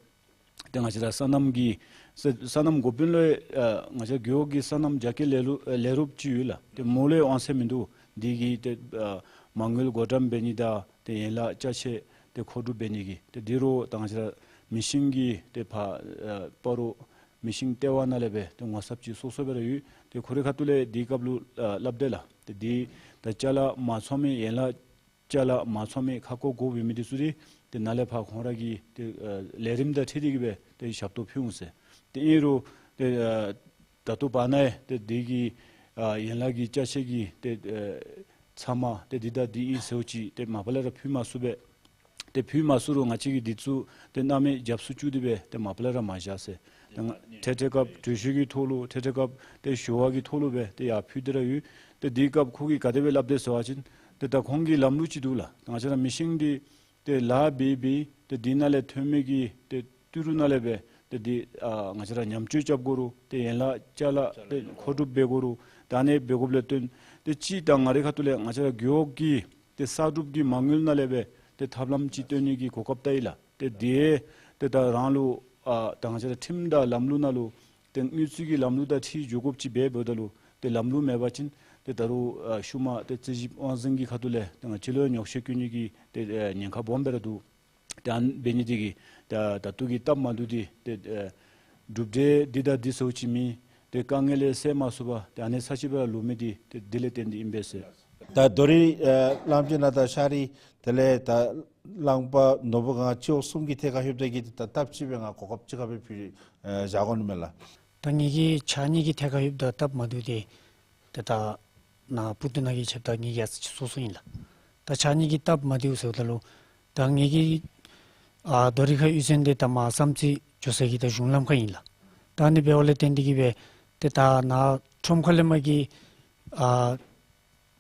ཏེ་ང་བཅས་ར་སོ་ནམ་གྱི་ས་སོ་ནམ་འགོ་དཔོན་ལུ་ཨ་ང་བཅས་རྒེད་འོག་གི་སོ་ནམ་རྒྱ་སྐྱེད་ལས་རུ་ཨ་ལས་རུབ་ཅིག་ཡོད་ལགས། ཏེ་མོ་ལུ་ཡང་དབང་ཚད་མིན་འདུག། འདི་གིས་ཏེ་ཨ་མ་དངུལ་བགོ་བཀྲམ་འབད་ནི་དང་ཏེ་ཡན་ལག་ཅ་ཆས་ཏེ་མཁོ་སྒྲུབ་འབད་ནི་གི་ཏེ་འདི་རུ་ད་ང་བཅས་ར་མི་ཤིང་གི་ཏེ་ཕར་ཨ་སྤ་རོ་མི་ཤིང་ལྟེ་བ་ནང་ལས་སྦེ་ཏེ་ངོ་ཚབ་ཅིག་སོ་སོ་སྦེ་ར་ཡོད། ཏེ་ཁོ་རའི་ཁ་ཐུག་ལས་འདི་སྐབས་ལུ་ཨ་སླབ་དེས་ལགས། ཏེ་འདི་ད་ཅ་ལ་མ་ཚངམ་ཡན་ལག་ཅ་ལ་མ་ཚངམ་ཁ་སྐོང་དགོཔ་འབད་མི་འདི་ཚུ་འདི་ཏེ་ནཱ་ལས་ཕར་ཁོང་ར་གི་ཏེ་ཨ་ལས་རིམ་དང་འཁྲིལ་ཏེ་གི་སྦེ་ཏེ་ཞབས་ཏོག་ཕུལ་འོང་ཟེར། ཏེ་ཨིན་རུང་ཏེ་ཨ་ད་ལྟོ་བར་ན་ཡང་ཏེ་འདི་གི་ཨ་ཡན་ལག་གི་ཅ་ཆས་ཀྱི་ཏེ་ཨ་ཚབ་མ་ཏེ་འདི་དང་འདི་ཨིན་ཟེརཝ་ཅིག་ཏེ་མ་པ་ལས་ར་ཕུལ་མ་ཚུགས་པས། ཏེ་ཕུལ་མ་ཚུགས་རུང་ང་བཅས་ཀྱིས་འདི་ཚུ་ཏེ་གནམ་མེད་རྒྱབ་སུ་བཅུག་སྟེ་སྦེ་ཏེ་མ་པ་ལས་ར་མ་བཞག་ཟེར། ཏེ་ང་ཐེངས་ཐེངས་སྐབས་གྲོས་ཆོད་ཀྱི་ཐོག་ལུ་ཐེངས་ཐེངས་སྐབས་ཏེ་ཞུ་བ་གི་ཐོག་ལུ་སྦེ་ཏེ་ཡར་ཕུལ་ཏེ་ར་ཡོད། ཏེ་འདི་སྐབས་ཁོ་གིས་ག་དེ་སྦེ་སླབ་དེས་ཟེར་བ་ཅིན་ཏེ་ད་ཁོང་གི་ལམ་ལུགས་ཅིག་འདུག་ལགས། ང་བཅས་ར་མི་ཤིང་འདི་ཏེ་ལཱ་འབད་འབད་ཏེ་འདི་ནང་ལས་ཐོན་མི་གི་ཏེ་ཏི་རུ་ནང་ལས་སྦེ་ ཏེ་འདི་ཨ་ང་བཅས་ར་ཉམས་བཅོས་རྐྱབ་དགོ་རུང་ཏེ་ཡན་ལག་ཅ་ལ་ཏེ་མཁོ་སྒྲུབ་འབད་དགོ་རུང་ད་ཨ་ནི་འབད་དགོཔ་ལས་བརྟེན་ཏེ་གཅིག་ད་ང་རའི་ཁ་ཐུག་ལས་ང་བཅས་ར་རྒེད་འོག་གི་ཏེ་གསར་སྒྲུབ་ཀྱི་མ་དངུལ་ནང་ལས་སྦེ་ཏེ་ཐབས་ལམ་ཅིག་བཏོན་ནི་གི་གོ་སྐབས་བལྟ་ཡི་ལགས། ཏེ་དེ་ཏེ་ད་རང་ལུ་ཨ་ད་ང་བཅས་ར་ཁྲིམས་དང་ལམ་ལུགས་ནང་ལུ་ཏེ་དངུལ་རྩིས་ཀྱི་ལམ་ལུགས་དང་འཁྲིལ་འགྱོ་དགོཔ་ཅིག་འབད་འབདཝ་ད་ལུ་ཏེ་ལམ་ལུགས་མེད་པ་ཅིན་ཏེ་ད་རུང་ཨ་ཤུལ་མ་ཏེ་རྩིས་ཞིབ་དབང་འཛིན་གྱི་ཁ་ཐུག་ལས་ཏེ་ང་བཅས་ལུ་ཡང་ཉོགས་བཤད་བཀོད་ནི་གི་ཏེ་ཨ་ཉེན་ཁ་སྦོམ་སྦེ་ར་འདུག། ཏེ་ཨ་ནི་འབད་ནི་དེ་གིས་ད་ད་ལྟོ་གི་སྟབས་མ་བདེཝ་འདི་ཏེ་ཨ་གྲུབ་འབྲས་འདི་དང་འདི་ཟེརཝ་ཅིག་མེད། ཏེ་དཀའ་ངལ་ལས་སེལ་མ་ཚུགས་པར་ཏེ་ཨ་ནི་ས་ཅིག་སྦེ་ར་ལུས་མི་འདི་ཏེ་འདི་ལས་བརྟེན་ཏེ་ཨིན་པས་ཟེར། ད་རྡོ་རིང་ཨེ་གླང་ཆེན་ནང་དང་ཤ་རི་དེ་ལས་ད་གླང་པ་ནོར་བུ་སྒང་སྤྱི་འོག་གསུམ་གྱི་ཐད་ཁར་ལྷོདཔ་ད་གི་ད་སྟབས་གཅིག་སྦེ་ང་གོ་སྐབས་གཅིག་ཁར་སྦེ་ཕུལ་ཨེ་བཞག་དགོ་ནི་མས་ལགས། ད་ངེ་གི་ཕྱགས་སྙིགས་ཀྱི་ཐད་ཁར་ལྷོདཔ་ད་སྟབས་མ་བདེཝ་འདི་ཏེ་ད་ནཱ་སྤུ་ཏོག་ནང་གི་ཆེབ་ད་ངེ་གི་ཡ་ཙི་ཅིག་སོ་སོ་ཨིན་ལགས། ད་ཕྱགས་སྙིགས་ཀྱི་སྟབས་མ་བདེཝ་ཟེརཝ་ད་ལུ་ད་ངེ་གི་ཨ་རྡོ་རིང་ཁ་གཡུས་ཚན་འདི་ད་མར་བསམ་རྩེ་འགྱོ་ས་གི་ད་གཞུང་ལམ་ཁར་ཨིན་ལགས། ད་ཨ་ནི་འབདཝ་ལས་བརྟེན་ཏེ་གི་སྦེ་ཏེ་ད་ནཱ་ཁྲོམ་ཁ་ལས་མར་གྱི་ཨ་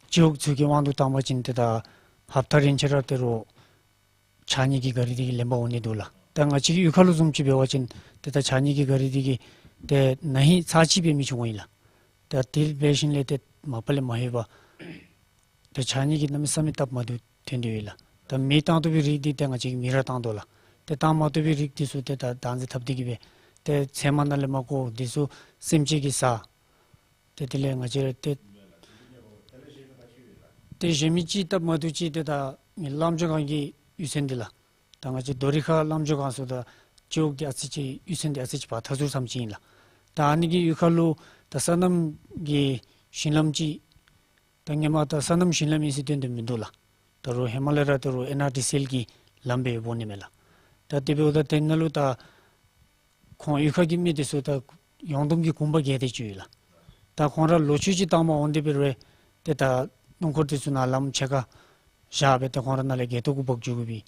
སྤྱི་འོག་ཚུ་གི་དབང་དུ་བཏང་པ་ཅིན་ཏེ་ད་ཧབ་ཏ་རེ་ཆ་ར་ཏེ་རུང་ཕྱགས་སྙིགས་ཀྱི་ག་རི་འདི་གིས་ལེན་པར་འོང་ནི་འདུག་ལགས། ད་ང་བཅས་ཀྱི་གཡུས་ཁ་ལུ་བཟུམ་ཅིག་འབད་བ་ཅིན་ཏེ་ད་ཕྱགས་སྙིགས་ཀྱི་ག་རི་འདི་གིས་ཏེ་ན་ཧིང་ཚར་གཅིག་སྦེ་མི་འགྱོ་འོང་ཡི་ལགས། ད་དེ་འབད་ཞིནམ་ལས་ཏེ་མ་པ་ལས་མ་ལྷོད་པར་ཏེ་ཕྱགས་སྙིགས་ཀྱི་གནམ་མེད་ས་མེད་སྟབས་མ་བདེཝ་ཐོན་ཏེ་ཡོད་ལགས། ད་མེ་བཏང་བཏུབ་པའི་རིགས་འདི་ཏེ་ང་བཅས་ཀྱིས་མེ་ར་བཏང་དོ་ལགས། ཏེ་བཏང་མ་བཏུབ་པའི་རིགས་འདི་ཚུ་ཏེ་ད་བདག་འཛིན་འཐབ་སྟེ་གི་སྦེ་ཏེ་ཚལ་མ་ནང་ལས་མར་བཀོ། འདི་ཚུ་སེམས་ཅན་གྱིས་ཟ། ཏེ་དེ་ལས་ང་བཅས་ར་ཏེ་ཏེ་གཞན་མི་ཅིག་སྟབས་མ་བདེཝ་ཅིག་ཏེ་ད་ངེ་གླང་མཆོག་སྒང་གི་གཡུས་ཚན་འདི་ལགས། ད་ང་བཅས་རྡོ་རིང་ཁ་གླང་མཆོག་སྒང་ཚུ་ད་སྤྱི་འོག་འདི་ཨ་ཙི་ཅིག་གཡུས་ཚན་འདི་ཨ་ཙི་ཅིག་བར་མཐའ་ཟུར་ཙམ་ཅིག་ཨིན་ལགས། ད་ཨ་ནི་གི་གཡུས་ཁ་ལུ་ད་སོ་ནམ་གྱི་ཞིང་ལམ་ཅིག་ད་ཧེ་མ་ད་སོ་ནམ་ཞིང་ལམ་ཨིན་ཟེར་སྟོན་དོ་མིན་འདུག་ལགས། ད་རུང་ཧེ་མ་ལས་ར་ད་རུང་ཨེན་ཨར་ཌི་སི་ཨེལ་གྱི་ལམ་སྦེ་འབད་ནི་མས་ལགས། ད་དེ་འབདཝ་ད་དེ་ནང་ལུ་ད་ཁོང་གཡུས་ཁ་གི་མི་འདི་ཚུ་ད་ཡོངས་བསྡོམས་ཀྱིས་གུང་པ་བརྒྱད་དེ་ཅིག་ཡོད་ལགས། ད་ཁོང་ར་ལོ་མཆོད་ཅིག་བཏང་པར་འོང་སྟེ་འབད་རུང་ཏེ་ད་སྣུམ་འཁོར་འདི་ཚུ་ནཱ་ལམ་ཕྱེད་ཀ་བཞག་སྦེ་ཏེ་ཁོང་ར་ནཱ་ལས་སྒལ་ཏོ་གུ་འབག་འགྱོ་དགོ་པས།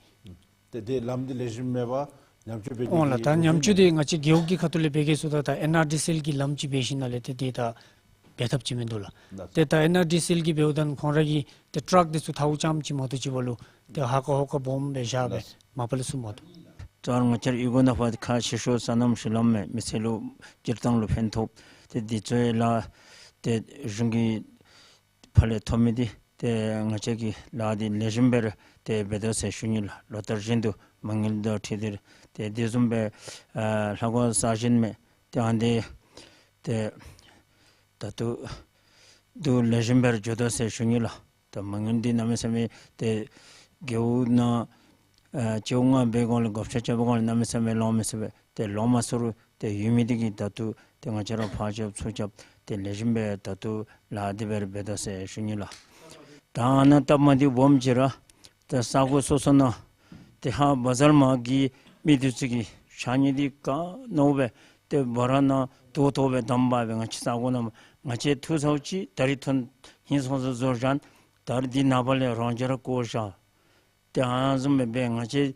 ཏེ་དེ་ལམ་འདི་ལེགས་ཤོམ་མེད་པར་ཉམས་བཅོས་འབད་འོང་ལགས། ད་ཉམས་བཅོས་འདི་ང་བཅས་རྒེད་འོག་གི་ཁ་ཐུག་ལས་འབད་གེ་ཟེརཝ་ད་ད་ཨེན་ཨར་ཌི་སི་ཨེལ་གྱི་ལམ་ཅིག་འབད་ཞིནམ་ལས་ཏེ་དེ་ད་འབད་ཐབས་ཅིག་མིན་འདུག་ལགས། ཏེ་ད་ཨེན་ཨར་ཌི་སི་ཨེལ་གྱིས་འབདཝ་ད་ཁོང་ར་གི་ཏེ་ཊཱག་འདི་ཚུ་ཐཝ་རྐྱངམ་ཅིག་མ་གཏོགས་ཅིག་འབདཝ་ལུ་ཏེ་ཧ་ཀ་ཧོ་ཀ་སྦོམ་སྦེ་བཞག་སྦེ་མ་པ་ལས་ཚུ་མ་བཏུབ། ད་ང་བཅས་ར་གཡུས་སྒོ་ནང་ཕར་ཁག་ཆེ་ཤོས་སོ་ནམ་ཞིང་ལམ་མས། མི་སེར་ལུ་སྤྱིར་བཏང་ལུ་ཕན་ཐོགས། ཏེ་འདི་ཚུ་ལཱ་ཏེ་གཞུང་གི་ཕར་ལས་ཐོབ་མི་འདི་ཏེ་ང་བཅས་ཀྱིས་ལཱ་འདི་ལེགས་ཤོམ་སྦེ་ར་ཏེ་འབད་དོ་ཟེར་ཞུ་ནི་ལགས། ལོ་ལྟར་བཞིན་དུ་མ་དངུལ་དང་འཁྲིལ་ཏེ་ཏེ་དེ་བཟུམ་སྦེ་ཨ་ལྷ་སྒོ་གསར་བཞེངས་མས། ཏེ་ཨ་ནི་ཏེ་ད་ལྟོ་འདི་ལེགས་ཤོམ་སྦེ་ར་འགྱོ་དོ་ཟེར་ཞུ་ནི་ལགས། ད་མ་དངུལ་འདི་གནམ་མེད་ས་མེད་ཏེ་རྒེད་འོག་ནང་ཨ་སྤྱི་འོག་ལྔ་འབད་གོང་ལས་བགོ་བཤའ་རྐྱབ་པའི་སྒང་ལས་གནམ་མེད་ས་མེད་ལོང་མི་ཚུགས་པས། ཏེ་ལོང་མ་ཚུགས་རུང་ཏེ་ཡོད་མི་འདི་གིས་ད་ལྟོ་ཏེ་ང་བཅས་ར་ཕར་རྐྱབ་ཚུར་རྐྱབ་ཏེ་ལེགས་ཤོམ་སྦེ་ད་ལྟོ་ལཱ་འདི་སྦེ་ར་འབད་དོ་ཟེར་ཞུ་ནི་ལགས། ད་ཨ་ནཱ་སྟབས་མ་བདེཝ་སྦོམ་ཅིག་ར་ད་ས་གོ་སོ་སོ་ནང་ཏེ་ཧ་བ་ཛར་མ་གི་མི་འདི་ཚུ་གིས་ཕྱགས་སྙིགས་འདི་ག་ནོར་སྦེ་ཏེ་བ་ར་ནང་ཏོག་ཏོ་སྦེ་བསྡམས་པ་སྦེ་ང་བཅས་ས་གོ་ནང་ང་བཅས་ཐུག་ཚརཝ་ཅིག་ད་རིས་ཐོན་ཧིང་སངས་ས་བཟོ་བཞག། ད་རིས་འདི་ནངས་པ་ལས་རང་འཇགས་ར་བཀོ་བཞག། ཏེ་ཨ་ནི་བཟུམ་སྦེ་འབད་ང་བཅས་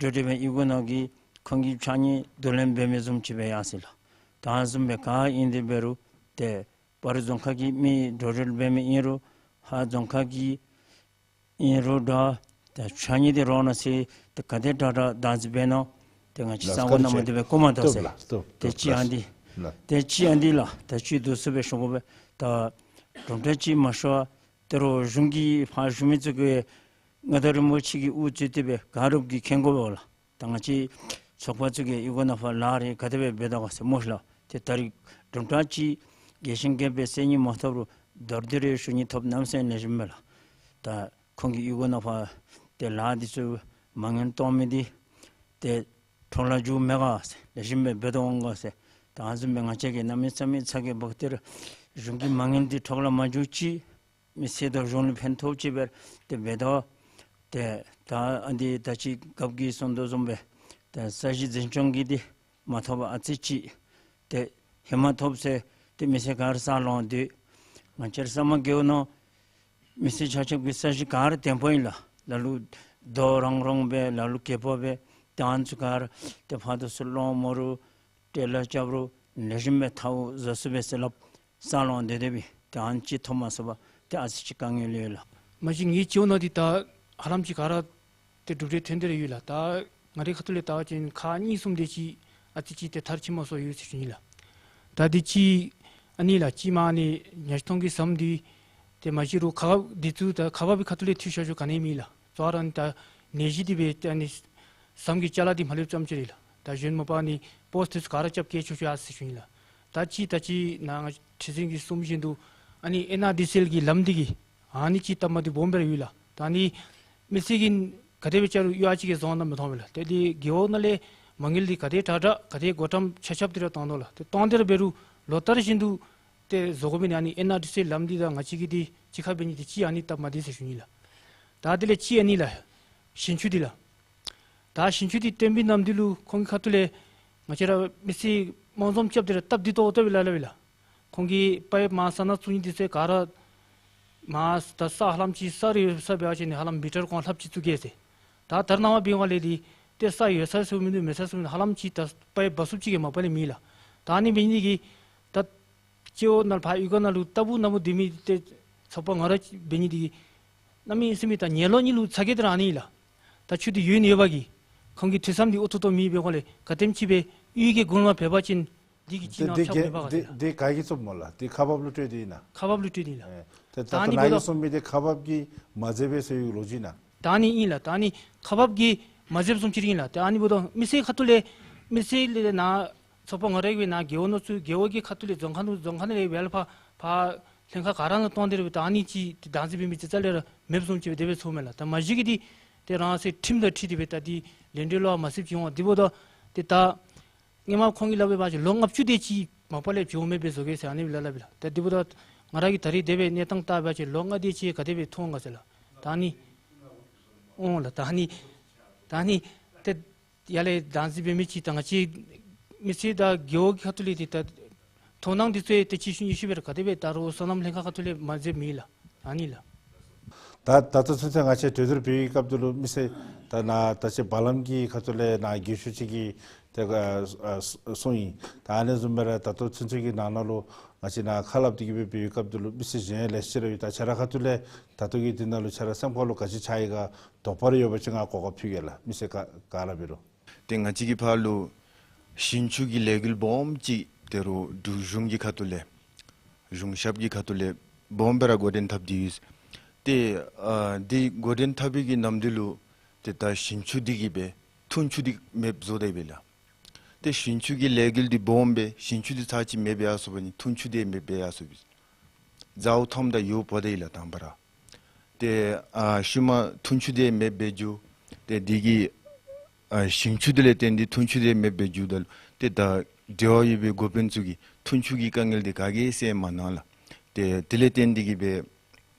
འགྲོ་འགྲུལ་འབད་གཡུས་སྒོ་ནང་གི་ཁོང་གི་ཕྱགས་སྙིགས་བསྡུ་ལེན་འབད་མི་བཟུམ་ཅིག་སྦེ་ཡར་སོ་ཡི་ལགས། ད་ཨ་ནི་བཟུམ་སྦེ་ག་ཨིན་དེ་འབད་རུང་ཏེ་སྤ་རོ་རྫོང་ཁག་གི་མི་འགྲོ་འགྲུལ་འབད་མི་ཨིན་རུང་ཧཱ་རྫོང་ཁག་གི་ཨིན་རུང་འདྲ་ཏེ་ཕྱགས་སྙིགས་འདི་རོགས་གནང་ཟེར་ཏེ་ག་དེ་དྲག་དྲག་བདག་འཛིན་འབད་ནི་ཏེ་ང་བཅས་ས་གོ་ནང་མ་དེ་སྦེ་གོ་མ་ཐོབ་ཟེར། ཏེ་གཅིག་ཨ་ནི་འདི་ཏེ་གཅིག་ཨ་ནི་འདི་ལགས། ད་གཅིག་འདི་ཚུ་སྦེ་ཞུ་དགོ་པས། ད་གྲུབ་འབྲས་ཅིག་མ་ཤོར་བར་ཏེ་རོགས་གཞུང་གི་ཕར་ཞུ་མི་ཚུ་གིས་མངའ་བདག་རིན་པོ་ཆེ་གི་དབུ་གཙོས་ཏེ་སྦེ་ག་ར་གིས་མཁྱེན་དགོ་པས་ལགས། ད་ང་བཅས་ཚོགས་པ་ཚུ་གིས་གཡུས་སྒོ་ནང་ཕར་ལཱ་རེ་ག་དེ་སྦེ་འབད་དོ་ག་ཟེར་སྨོ་ལགས། ཏེ་ད་རིས་གྲུབ་འབྲས་ཅིག་རྒྱས་ཤིང་རྒྱསཔ་སྦེ་གསལ་ནི་མ་ཐོབ་རུང་མདོར་བསྡུས་རེ་ཞུ་ནི་ཐོབ་གནམ་མེད་ས་མེད་ལེགས་ཤོམ་མས་ལགས། ད་ཁོང་གིས་གཡུས་སྒོ་ནང་ཕར་ཏེ་ལཱ་འདི་ཚུ་མ་དངུལ་གཏོང་མི་འདི་ཏེ་འཕྲོ་བརླག་འགྱོཝ་མེད་ག་ཟེར་ལེགས་ཤོམ་སྦེ་འབད་དོ་འོང་ག་ཟེར། ད་ཨ་ནི་བཟུམ་སྦེ་ང་བཅས་ཀྱིས་གནམ་མེད་ས་མེད་ཚ་གྱང་འབག་སྟེ་ར་གཞུང་གི་མ་དངུལ་འདི་འཕྲོ་བརླག་མ་འགྱོཝ་ཅིག་མི་སེར་དང་གཞུང་ལུ་ཕན་ཐོགས་ཅིག་སྦེ་ཏེ་འབད་དོ། ཏེ་ད་ཨ་ནི་ད་ཅི་རྒཔོ་གིས་གསུངས་དོ་བཟུམ་སྦེ་ཏེ་ས་གཞི་འཛིན་སྐྱོང་གི་འདི་མ་ཐོབ་པར་ཨ་ཙི་ཅིག་ཏེ་ཧེ་མ་ཐོབ་ཟེར་ཏེ་མི་སེར་ག་ར་ས་ལོང་སྡོད། ང་བཅས་ར་ས་མ་རྒེད་འོག་ནང་མི་སེར་ཆ་ཁྱབ་ཀྱི་ས་གཞི་ག་ར་བརྟན་པོ་ཨིན་ལགས། ལ་ལུ་རྡོ་རོང་རོང་སྦེ་ལ་ལུ་གད་པ་སྦེ་ཏེ་ཨ་ནི་ཚུ་ག་ར་ཏེ་ཕར་དང་ཚུར་སློང་མ་རུང་ཏེ་ལཱ་རྐྱབ་རུང་ལེགས་ཤོམ་སྦེ་འཐབ་བཟོ་ཚུགས་པས་ཟེར་སླབ། ས་ལོང་སྡོད་སྡོདཔ་ཨིན། ཏེ་ཨ་ནི་ཅིག་ཐོབ་མ་ཚུགས་པར་ཏེ་ཨ་ཙི་ཅིག་དཀའ་ངལ་ཡོད་ལགས། མ་གཞི་ངེའི་སྤྱི་འོག་ནང་འདི་ད་ཧ་ལམ་ཅིག་ག་ར་ཏེ་གྲུབ་འབྲས་ཐོན་ཏེ་ར་ཡོད་ལགས། ད་ང་རའི་ཁ་ཐུག་ལས་བལྟ་བ་ཅིན་ཁག་གཉིས་གསུམ་དེ་ཅིག་ ཨ་ཙི་ཅིག་ཏེ་མཐར་ཕྱིན་མ་སོང་ཡོད་ཟེར་ཞུ་ནི་ལགས། ད་འདི་ཅིག་ཨ་ནི་ལགས། ཅིག་མ་ཨ་ནི་ཉ་ཆུ་ཐོང་གི་ཟམ་འདི་ཏེ་མ་གཞི་རུང་ཁག་འབག་འདི་ཚུ་ད་ཁག་འབག་གི་ཁ་ཐུག་ལས་འཐུས་ཤོར་ཤོར་ག་ནི་མེད་ལགས། གཙོ་བོ་ར་ཨ་ནི་ད་ནད་གཞི་འདི་སྦེ་ཨ་ནི་ཟམ་གྱི་ཅ་ལ་འདི་མ་ལེགསཔ་ཙམ་ཅིག་ར་ལགས། ད་གཞན་མ་པ་ཨ་ནི་པོསཊ་འདི་ཚུ་ག་ར་རྐྱབ་བཀལ་ཆོག་ཆོག་ཡར་སོ་ཡི་ཟེར་ཞུ་ནི་ལགས། ད་ཅིག་ད་ཅིག་ནཱ་ང་ཁྲི་འཛིན་གྱིས་གསུངམ་བཞིན་དུ་ཨ་ནི་ཨེན་ཨར་ཌི་སི་ཨེལ་གྱི་ལམ་འདི་གིས་ཨ་ནི་ཅིག་སྟབས་མ་བདེཝ་སྦོམ་སྦེ་ར་ཡོད་ལགས། ད་ཨ་ནི་མི་སེར་གྱིས་ག་དེ་སྦེ་བཅར་རུང་གཡོག་ཅིག་གིས་བཟོ་བ་ནང་མི་མཐོང་བས་ལགས། ཏེ་འདི་རྒེད་འོག་ནང་ལས་མ་དངུལ་འདི་ག་དེ་དྲག་དྲག་ག་དེ་བགོ་བཀྲམ་ཆག་ཆགཔ་འདི་ར་བཏང་དོ་ལགས། ཏེ་བཏང་སྟེ་ར་འབད་རུང་ལོ་ལྟར་བཞིན་དུ་ཏེ་བཟོ་དགོ་པས་ནི། ཨ་ནི་ཨེན་ཨར་ཌི་སི་ཨེལ་ལམ་འདི་དང་ང་བཅས་ཀྱི་འདི་གཅིག་ཁར་འབད་ནི་འདི་ཅིག་ཨ་ནི་སྟབས་མ་བདེ་ཟེར་ཞུ་ནི་ལགས། ད་དེ་ལས་ཅིག་ཨ་ནི་ལགས། ཞིང་ཆུ་འདི་ལགས། ད་ཞིང་ཆུ་འདི་བཏོན་པའི་ནམ་དུས་ལུ་ཁོང་གི་ཁ་ཐུག་ལས་ང་བཅས་ར་མི་སེར་དམག་འཛོམས་རྐྱབ་སྟེ་ར་སྟབས་བདེ་ཏོག་ཏོ་སྦེ་ལཱ་ལཱ་འབད་ལགས། ཁོང་གིས་པའིཔ་མར་ས་ནང་བཙུགས་ནི་འདི་ཚུ་ག་ར་མར་ད་ས་ཧ་ལམ་ཅིག་ས་རི་ཡོད་ས་འབད་བ་ཅིན་ཧ་ལམ་མི་ཊར་གོང་ལྷགཔ་ཅིག་བཙུགས་གེ་ཟེར། ད་ད་རེས་ནངས་པ་འབད་བ་ལས་འདི་ཏེ་ས་ཡོད་ས་ཚུ་མིན་འདུག། མེད་ས་ཚུ་མིན་འདུག། ཧ་ལམ་ཅིག་ད་པའིཔ་འབག་ཚུགསཔ་ཅིག་གི་མ་པ་ལས་མེད་ལགས། ད་ཨ་ནི་འབད་ནི་འདི་གིས་ད་སྤྱི་འོག་ནང་ཕར་གཡུས་ཁ་ནང་ལུ་ལྟ་བུ་ན་བུ་སྡོད་མི་ཏེ་ཚོགས་པ་ང་ར་འབད་ནི་འདི་གིས་གནམ་མེད་ས་མེད་ད་ཉལ་ལོག་ནི་ལུ་ཚ་གྱང་འདི་ར་ཨ་ནི་ལགས། ད་ཆུ་འདི་ཡོད་ནི་ཡོད་པ་གིས་ཁོང་གི་འཐུས་ཚབ་འདི་ཨོ་ཐོ་ཐོ་མེད་པའི་སྒོ་ལས་ག་དེམ་ཅིག་སྦེ་གཡུས་ཀྱི་དགུན་ལས་འབད་བ་ཅིན་འདི་གི་ཅིག་ནང་ཆགས་མེད་པ་ག་ཟེར་ལགས། འདི་ག་གིས་བཙུགསཔ་སྨོ་ལགས། འདི་ཁག་འབག་ལུ་སྤྲོད་དེ་ཨིན་ན། ཁག་འབག་ལུ་སྤྲོད་དེ་ཨིན་ལགས། ཨེ་ཏེ་ད་ད་ཨ་ནི་ནཱ་འབདཝ་གིས་ད་གསུངས་མི་འདི་ཁག་འབག་གིས་མ་མཛདཔ་ཟེར་བའི་ལོ་རྒྱུས་ཨིན་ན། ད་ཨ་ནི་ཨིན་ལགས། ད་ཨ་ནི་ཁག་འབག་གིས་མ་མཛདཔ་བཟུམ་ཅིག་ཨིན་ལགས། ད་ཨ་ནི་འབདཝ་ད་མི་སེར་ཁ་ཐུག་ལས་མི་སེར་ལས་ནཱ་ཚོགས་པ་ང་ར་གིས་ནཱ་རྒེད་འོག་ནང་ཚུ་རྒེད་འོག་གི་ཁ་ཐུག་ལས་རྫོང་ཁག་ནང་རྫོང་ཁག་ནང་ལས་འབད་ལགས། ཕར་ཕར་ལྷན་ཁག་ག་ར་ནང་གཏང་སྟེ་ར་འབདཝ་ད་ཨ་ནི་ཅིག་བདག་འཛིན་འབད་མི་ཅིག་རྩ་ལས་ར་མེདཔ་བཟུམ་ཅིག་སྦེ་དེ་སྦེ་ཚོརཝ་མས་ལགས། ད་མ་གཞི་གི་འདི་ཏེ་རང་སོའི་ཁྲིམས་དང་འཁྲིལ་ཏེ་སྦེ་ད་འདི་ལན་འདི་ལུ་མ་ཟད་ཅིག་འོང་། དེ་འབདཝ་ད་ཏེ་ད་སྔོན་མ་ཁོང་གིས་སླབ་པའི་བར་ཅིག་ལོ་ལྔ་བཅུ་དེ་ཅིག་མ་པ་ལས་བྱོན་མེདཔ་སྦེ་བཟོ་གེ་ཟེར་ཨ་ནི་སྦེ་སླབ་སླབ་ལགས། ད་དེ་འབདཝ་ད་ང་ར་གིས་ད་རིས་དེ་སྦེ་གནས་སྟངས་བལྟ་བ་ཅིན་ལོ་ལྔ་དེ་ཅིག་ག་དེ་སྦེ་ཐུང་ག་ཟེར་ལགས། ད་ཨ་ནི་འོང་ལགས། ད་ཨ་ནི་ད་ཨ་ནི་ཏེ་ཡར་ལས་བདག་འཛིན་འབད་མི་ཅིག་ད་ང་བཅས་མི་སེར་དང་རྒེད་འོག་གི་ཁ་ཐུག་ལས་འདི་ད་དོ་སྣང་འདི་ཚུ་ཏེ་ཅིག་ཤུལ་ཉིས་ཤུལ་སྦེ་ར་ག་དེ་སྦེ་ད་རུང་སོ་ནམ་ལྷན་ཁག་ཁ་ཐུག་ལས་མ་མཛདཔ་མེད་ལགས། ཨ་ནི་ལགས། ད་ད་ལྟོ་ཚུན་ཚོད་ང་བཅས་གྲོས་བསྡུར་འབད་བའི་སྐབས་འདི་ལུ་མི་སེར་ད་ནཱ་ད་ཅི་བར་ལམ་གྱི་ཁ་ཐུག་ལས་ནཱ་རྒས་ཤོས་ཅིག་གིས་ཏེ་ཨ་ཨ་གསུངས་ཡི། ད་ཨ་ནི་བཟུམ་སྦེ་ར་ད་ལྟོ་ཚུན་ཚོད་ཀྱི་ནང་ན་ལུ་ང་བཅས་ནཱ་ཁ་སླབ་སྟེ་གི་སྦེ་འབད་བའི་སྐབས་འདི་ལུ་མི་སེར་གཞན་ལེ་ཤ་ར་ཡོད། ད་ཁྱེད་ར་ཁ་ཐུག་ལས་ད་ལྟོ་གི་འདི་ནང་ལུ་ཁྱེད་ར་སེམས་ཁར་ལུ་ག་ཅི་ཆགས་ཡི་ག་དོགས་པ་རེ་ཡོད་པ་ཅིན་ང་གོ་སྐབས་ཕུལ་གེ་ལགས། མི་སེར་ག་ག་ར་འབད་རུང་། ཏེ་ང་བཅས་ཀྱི་ཕར་ལུ་ཞིང་ཆུ་གི་ལས་འགུལ་སྦོམ་ཅིག་ཏེ་རུང་འབྲུག་གཞུང་གི་ཁ་ཐུག་ལས་གཞུང་ཞབས་ཀྱི་ཁ་ཐུག་ལས་སྦོམ་སྦེ་ར་འགོ་འདྲེན་འཐབ་སྟེ་ཡོད། ཏེ་ཨ་འདི་འགོ་འདྲེན་འཐབ་པའི་གི་ནམ་དུས་ལུ་ཏེ་ད་ཞིང་ཆུ་འདི་གིས་སྦེ་འཐུང་ཆུ་འདི་མེདཔ་བཟོ་དེས་པས་ལགས། ཏེ་ཞིང་ཆུ་གི་ལས་འགུལ་འདི་སྦོམ་སྦེ་ཞིང་ཆུ་འདི་ཚར་གཅིག་མེདཔ་ཡར་སོང་པ་ཅིན་འཐུང་ཆུ་འདི་མེདཔ་ཡར་སོང་པས། ཟཝ་ཐམ་ད་ཡོདཔ་དེ་ལགས་དང་པ་ར། ཏེ་ཨ་ཤུལ་མ་འཐུང་ཆུ་འདི་མེདཔ་འགྱོ། ཏེ་འདི་གིས་ཨ་ཞིང་ཆུ་འདི་ལས་བརྟེན་ཏེ་འཐུང་ཆུ་འདི་མེདཔ་འགྱོཝ་ད་ལུ་ཏེ་ད་འབྲེལ་བ་ཡོད་པའི་འགོ་དཔོན་ཚུ་གིས་འཐུང་ཆུ་གི་དཀའ་ངལ་འདི་ག་གིས་སེལ་མ་གནང་ལགས། ཏེ་དེ་ལས་བརྟེན་ཏེ་གི་སྦེ་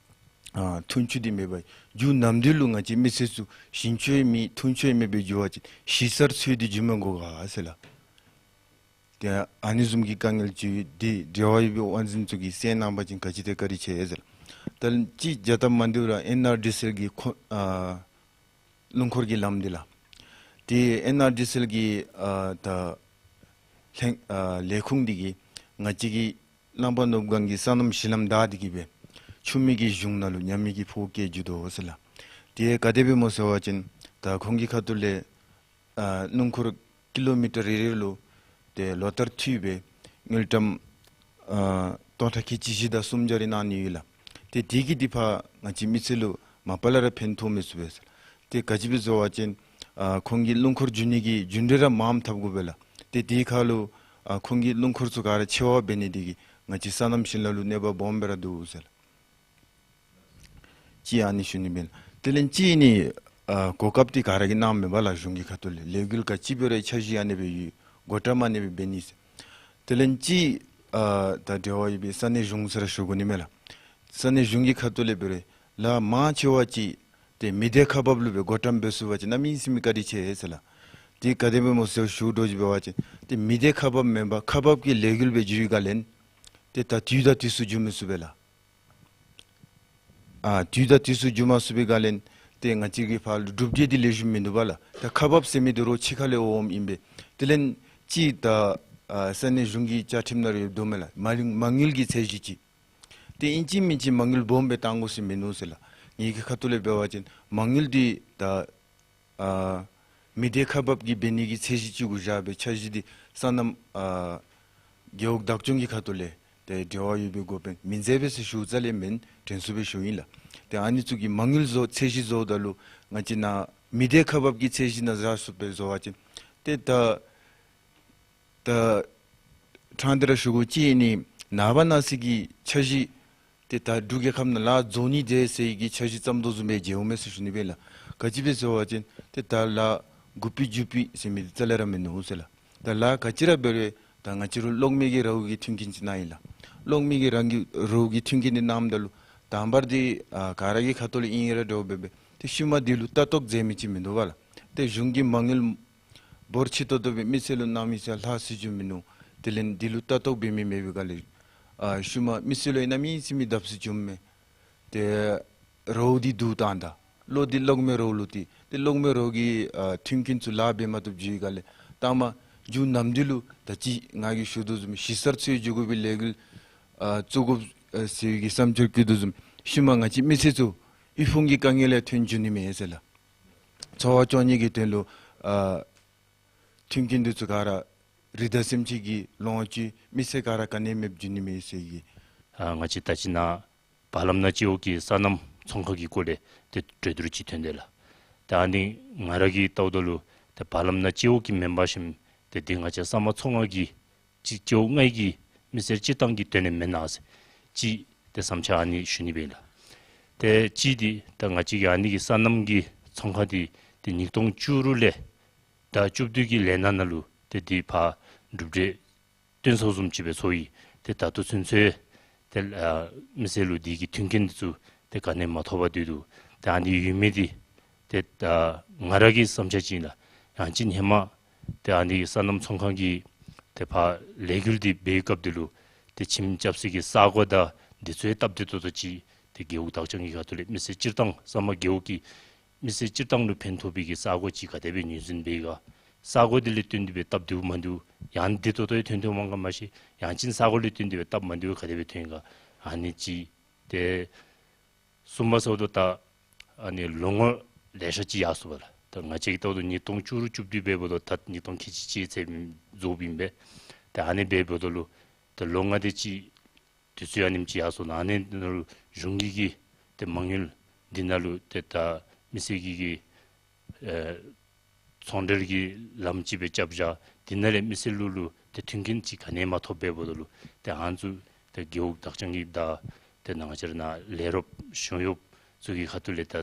ཨ་འཐུང་ཆུ་འདི་མེདཔ་འགྱོ་ནམ་དུས་ལུ་ང་བཅས་མི་སེར་ཚུ་ཞིང་ཆུ་ཡང་མེད་འཐུང་ཆུ་ཡང་མེདཔ་འགྱོ་བ་ཅིན་ཞི་སར་འཚོལ་ཏེ་འགྱོ་མི་དགོ་ག་ཟེར་ལགས། ཏེ་ཨ་ནི་བཟུམ་གྱི་དཀའ་ངལ་ཅིག་འདི་འབྲེལ་བ་ཡོད་པའི་དབང་འཛིན་ཚུ་གིས་སེལ་གནང་པ་ཅིན་ག་ཅི་དེ་བཀའ་དྲིན་ཆེ་ཟེར་ལགས། ད་ཅི་བྱ་སྟབས་མ་བདེཝ་ར་ཨེན་ཨར་ཌི་སི་ཨེལ་གྱི་ཁོ་ཨ་རླུང་འཁོར་གྱི་ལམ་འདི་ལགས། ཏེ་ཨེན་ཨར་ཌི་སི་ཨེལ་གྱི་ཨ་ད་ལྷན་ཨ་ལས་ཁུངས་འདི་གིས་ང་བཅས་ཀྱི་གླང་པ་ནུབ་སྒང་གི་སོ་ནམ་གཞི་ལམ་བདའ་སྟེ་གི་སྦེ་ཆུ་མིག་གི་གཞུང་ནང་ལུ་ཉ་མིག་གི་ཕོཝ་བཀལ་འགྱོ་དོ་ཟེར་ལགས། ཏེ་ག་དེ་སྦེ་སྨོ་ཟེར་བ་ཅིན་ད་ཁོང་གི་ཁ་ཐུག་ལས་ཨ་རླུང་འཁོར་ཀི་ལོ་མི་ཊར་རེ་རེ་ལུ་ཏེ་ལོ་ལྟར་འཐུས་སྦེ་དངུལ་ཀྲམ་ཨ་སྟོང་ཕྲག་ཁལ་གཅིག་བཞི་དང་སུམ་བརྒྱ་རེ་གནང་ནི་ཡོད་ལགས། ཏེ་དེ་གིས་ཏེ་ཕར་ང་བཅས་མི་སེར་ལུ་མ་པ་ལས་ར་ཕན་ཐོགས་མི་ཚུགས་པས་ཟེར། ཏེ་ག་ཅི་སྦེ་ཟེར་བ་ཅིན་ཨ་ཁོང་གིས་རླུང་འཁོར་འགྱོ་ནི་གི་རྒྱུ་འབྲས་ར་མངམ་འཐབ་དགོ་པས་ལགས། ཏེ་དེ་ཁར་ལུ་ཨ་ཁོང་གིས་རླུང་འཁོར་ཚུ་ག་ར་ཆེ་བ་འབད་ནི་དེ་གིས་ང་བཅས་སོ་ནམ་ཞིང་ལཱ་ལུ་གནོད་པ་སྦོམ་སྦེ་ར་འདུག་ཟེར་ལགས། གཅིག་ཨ་ནི་ཞུ་ནི་ཨིན། དེ་ལས་གཅིག་ནི་ཨ་གོ་སྐབས་འདི་ག་ར་གིས་གནངམ་མས་པ་ལགས། གཞུང་གི་ཁ་ཐུག་ལས་ལས་འགུལ་ག་ཅི་འབད་རུང་འཆར་གཞི་ཨ་ནི་སྦེ་ཡོད། གོ་བཀྲམ་ཨ་ནི་སྦེ་འབད་ནི་ཟེར། དེ་ལས་གཅིག་ཨ་ད་འབྲེལ་བ་ཡོད་པའི་ས་གནས་གཞུང་ཟེར་ར་ཞུ་དགོ་ནི་མས་ལགས། ས་གནས་གཞུང་གི་ཁ་ཐུག་ལས་འབད་རུང་ལཱ་མང་ཆེ་བ་ཅིག་ཏེ་མི་སྡེ་ཁག་འབག་ལུ་སྦེ་གོ་བཀྲམ་འབད་ཚུགས་པ་ཅིན་གནམ་མེད་ས་མེད་བཀའ་དྲིན་ཆེ་ཟེར་ལགས། ཏེ་ག་དེ་སྦེ་སྨོ་ཟེར་ཞུ་དོ་ཅིག་འབད་བ་ཅིན་ཏེ་མི་སྡེ་ཁག་འབག་མེན་པར་ཁག་འབག་གི་ལས་འགུལ་སྦེ་འགྱོ་བའི་སྒང་ལས་ཏེ་ད་དུས་དང་དུས་སུ་འགྱོ་མི་ཚུགས་པས་ལགས། ཨ་དུས་དང་དུས་སུ་འགྱོ་མ་ཚུགས་པའི་སྒང་ལས་ཏེ་ང་བཅས་ཀྱི་ཕར་ལུ་གྲུབ་འབྲས་འདི་ལེགས་ཤོམ་མིན་འདུག་པ་ལགས། ད་ཁག་འབག་ཟེར་མི་འདི་རོགས་ཕྱི་ཁ་ལས་འོངམ་ཨིན་པས། དེ་ལས་གཅིག་ད་ཨ་ས་གནས་གཞུང་གི་བཅའ་ཁྲིམས་ནང་ར་ཡོདཔ་འདྲཝ་མས་ལགས། མ་མ་དངུལ་གྱི་ཚད་གཞི་ཅིག། ཏེ་ཨིན་ཅི་མིན་ཅི་མ་དངུལ་སྦོམ་སྦེ་བཏང་དགོ་ཟེར་མིན་འདུག་ཟེར་ལགས། ངེ་གི་ཁ་ཐུག་ལས་འབད་བ་ཅིན་མ་དངུལ་འདི་ད་ཨ་ མི་སྡེ་ཁག་འབག་གི་འབད་ནི་གི་ཚད་གཞི་ཅིག་གུ་བཞག་སྦེ་འཆར་གཞི་འདི་སོ་ནམ་ཨ་རྒེད་འོག་བདག་སྐྱོང་གི་ཁ་ཐུག་ལས་ཏེ་འབྲེལ་བ་ཡོད་པའི་འགོ་དཔོན་མིན་འཛོལ་སྦེ་ཟེར་ཞུ་རྩ་ལས་མེན། དྲན་གསོ་སྦེ་ཞུཝ་ཨིན་ལགས། ཏེ་ཨ་ནི་ཚུ་གི་མ་དངུལ་བཟོ་ཚད་གཞི་བཟོཝ་ད་ལུ་ང་བཅས་ནཱ་མི་སྡེ་ཁག་འབག་གི་ཚད་གཞི་ནང་བཞག་སོང་སྦེ་བཟོ་བ་ཅིན་ཏེ་ད་ད་ཕྲང་སྟེ་ར་ཞུ་དགོ། ཅིག་ཨ་ནི་ནངས་པ་གནངས་ཚེ་གི་འཆར་གཞི་ཏེ་ད་འབྲུག་རྒྱལ་ཁབ་ནང་ལཱ་བཟོ་ནི་འདི་ཟེར་གྱི་འཆར་གཞི་བརྩམ་དོ་བཟུམ་སྦེ་མཇལཝ་མས་ཟེར་ཞུ་ནི་སྦེ་ལགས། ག་ཅི་སྦེ་ཟེར་བ་ཅིན་ཏེ་ད་ལཱ་འགོ་དཔེ་མཇུག་དཔེ་ཟེར་མི་འདི་རྩ་ལས་ར་མིན་འདུག་ཟེར་ལགས། ད་ལཱ་ག་ཅི་ར་འབད་རུང་ད་ང་བཅས་ར་གློག་མེ་གི་རཝ་གི་མཐུན་རྐྱེན་ཅིག་གནང་ཡི་ལགས། གློག་མེ་གི་རང་གི་རཝ་གི་མཐུན་རྐྱེན་འདི་གནངམ་ད་ལུ་དང་པར་འདི་ཨ་ག་ར་གི་ཁ་ཐུག་ལས་ཨིན་ར་འདྲཝ་འབད་སྦེ་ཏེ་ཤུལ་མ་འདི་ལུ་ལྟ་རྟོག་མཛད་མི་ཅིག་མིན་འདུག་པ་ལགས། ཏེ་གཞུང་གི་མ་དངུལ་འབོར་ཆེ་ཏོག་ཏོ་སྦེ་མི་སེར་ལུ་གནང་མི་ཚུ་ལྷག་སུ་བྱུང་མིན་འདུག། དེ་ལས་འདི་ལུ་ལྟ་རྟོག་འབད་མི་མེད་པའི་སྒང་ལས་ཨ་ཤུལ་མ་མི་སེར་ལུ་ཨིན་ན་མི་སེར་མི་བརྡབ་སུ་བྱུང་མས། ཏེ་རཝ་འདི་བསྡུ་བཏང་ད་གློག་འདི་གློག་མེ་རཝ་ལུ་བཏེག། ཏེ་གློག་མེ་རཝ་གི་ཨ་མཐུན་རྐྱེན་ཚུ་ལཱ་འབད་མ་བཏུབ་བྱུང་བའི་སྒང་ལས་ལྟག་མ་མཇུག་ནམ་འདི་ལུ་ད་ཅི་ང་གིས་ཞུ་དོ་བཟུམ་གཞི་རྩར་ཚུར་འགྱོ་དགོ་པའི་ལས་འགུལ་ཨ་བཙུགས་དགོ་ཨ་ཟེར་བའི་གི་བསམ་འཆར་བཀོད་དོ་བཟུམ་ཤུལ་མ་ང་བཅས་མི་སེར་ཚུ་དབུལ་ཕོངས་ཀྱི་དཀའ་ངལ་ལས་ཐོན་འགྱོ་ནི་མས་ཟེར་ལགས། འཚོ་བ་སྐྱོང་ནི་གི་དོན་ལུ་ཨ་མཐུན་རྐྱེན་འདི་ཚུ་ག་ར་རི་དྭགས་སེམས་ཅན་གྱིས་ལོངས་སྤྱོད། མི་སེར་ག་ར་ག་ནི་མེདཔ་འགྱོ་ནི་མས་ཟེར་གྱི། ཨ་ང་བཅས་ད་ཅི་ནཱ་བ་ལམ་ནག་སྤྱི་འོག་གི་སོ་ནམ་ཚོང་ཁང་གི་སྐོར་ལས་ཏེ་གྲོས་བསྡུར་ཅིག་ཐོན་དེས་ལགས། ད་ཨ་ནི་ང་ར་གིས་བལྟཝ་ད་ལུ་ཏེ་བ་ལམ་ནག་སྤྱི་འོག་གི་མེན་པར་ཞིནམ་ཏེ་འདི་ང་བཅས་ས་དམར་མཚོ་སྔོན་གྱི་ཅིག་སྤྱི་འོག་ལྔའི་གི་མི་སེར་སྤྱིར་བཏང་གི་དོན་ལས་མེན་ན་ཟེར་ཅིག་ཏེ་བསམ་འཆར་ཨ་ནི་ཞུ་ནི་སྦེ་ལགས། ཏེ་གཅིག་འདི་ད་ང་བཅས་ཀྱི་ཨ་ནི་གི་སོ་ནམ་གྱི་ཚོང་ཁང་འདི་ཏེ་ཉིས་སྟོང་བཅུ་དྲུག་ལས་ད་བཅུ་བདུན་གྱི་ལས་ནང་ན་ལུ་ཏེ་འདི་ཕར་གྲུབ་འབྲས་སྟོན་སོང་བཟུམ་ཅིག་སྦེ་ཚོར་ཡི། ཏེ་ད་ལྟོ་ཚུན་ཚོད་ཏེ་ཨ་མི་སེར་ལུ་འདི་གི་མཐུན་རྐྱེན་འདི་ཚུ་ཏེ་ག་ནི་མ་ཐོབ་པར་སྡོད་འདུག། ཏེ་ཨ་ནི་ཡོད་མི་འདི་ཏེ་ད་ང་ར་གི་བསམ་འཆར་ཅིག་ཨིན་ལགས། ཡང་ཅིན་ཧེ་མ་ཏེ་ཨ་ནི་སོ་ནམ་ཚོང་ཁང་གི་ཏེ་ཕར་ལས་འགུལ་འདི་འབད་བའི་སྐབས་འདི་ལུ་ཏེ་ཁྱིམ་རྐྱབ་སའི་གི་ས་གོ་དང་འདི་ཚུ་ཡང་སྟབས་བདེ་ཏོག་ཏོ་ཅིག་ཏེ་རྒེད་འོག་བདག་སྐྱོང་གི་ཁ་ཐུག་ལས་མི་སེར་སྤྱིར་བཏང་སོ་ནམ་རྒེད་འོག་གི་མི་སེར་སྤྱིར་བཏང་ལུ་ཕན་ཐོགས་པའི་གི་ས་གོ་ཅིག་ག་དེ་སྦེ་ངོས་འཛིན་འབད་ག། ས་གོ་འདི་ལས་བརྟེན་ཏེ་སྦེ་སྟབས་བདེཝ་མིན་འདུག། ཡང་བདེ་ཏོག་ཏོ་ཡང་ཐོན་ཐོནམ་ག་མ་ཤེས། ཡང་ཅིན་ས་གོ་ལས་བརྟེན་ཏེ་སྦེ་སྟབས་མ་བདེཝ་ག་དེ་སྦེ་ཐོན་ག། ཨ་ནི་ཅིག། ཏེ་གསུམ་པ་ཟེརཝ་ད་ད་ཨ་ནི་ལོ་ངོ་ལེ་ཤ་ཅིག་ཡར་སོང་པས་ལགས། ད་ང་བཅས་ཀྱིས་བལྟཝ་ད་ཉིས་སྟོང་བཅུ་དྲུག་བཅུ་བདུན་འབདཝ་ད་ད་ཉིས་སྟོང་ཁལ་གཅིག་གཅིག་ཚུན་རྫོགསཔ་ཨིན་པས། ད་ཨ་ནི་འབདཝ་ད་ལུ་ད་ལོ་ལྔ་དེ་ཅིག་དུས་ཚོད་ཨ་ནེམ་ཅིག་ཡར་སོང་ནུག། ཨ་ནི་ནང་ལུ་གཞུང་གི་གི་ཏེ་མ་དངུལ་འདི་ནང་ལུ་ཏེ་ད་མི་སེར་གྱི་གི་ཨེ་ཚོང་འབྲེལ་གྱི་ལམ་ཅིག་སྦེ་རྐྱབ་བཞག། འདི་ནང་ལས་མི་སེར་ལུ་ལུ་ཏེ་མཐུན་རྐྱེན་ཅིག་ག་ནི་མ་ཐོབ་འབདཝ་ད་ལུ་ཏེ་ཨ་ནི་ཚུ་ཏེ་རྒེད་འོག་བདག་སྐྱོང་གི་དང་ཏེ་ནཱ་ང་བཅས་ར་ནཱ་ལས་རོགསཔ་གཞུང་གཡོགཔ་ཚུ་གི་ཁ་ཐུག་ལས་ད་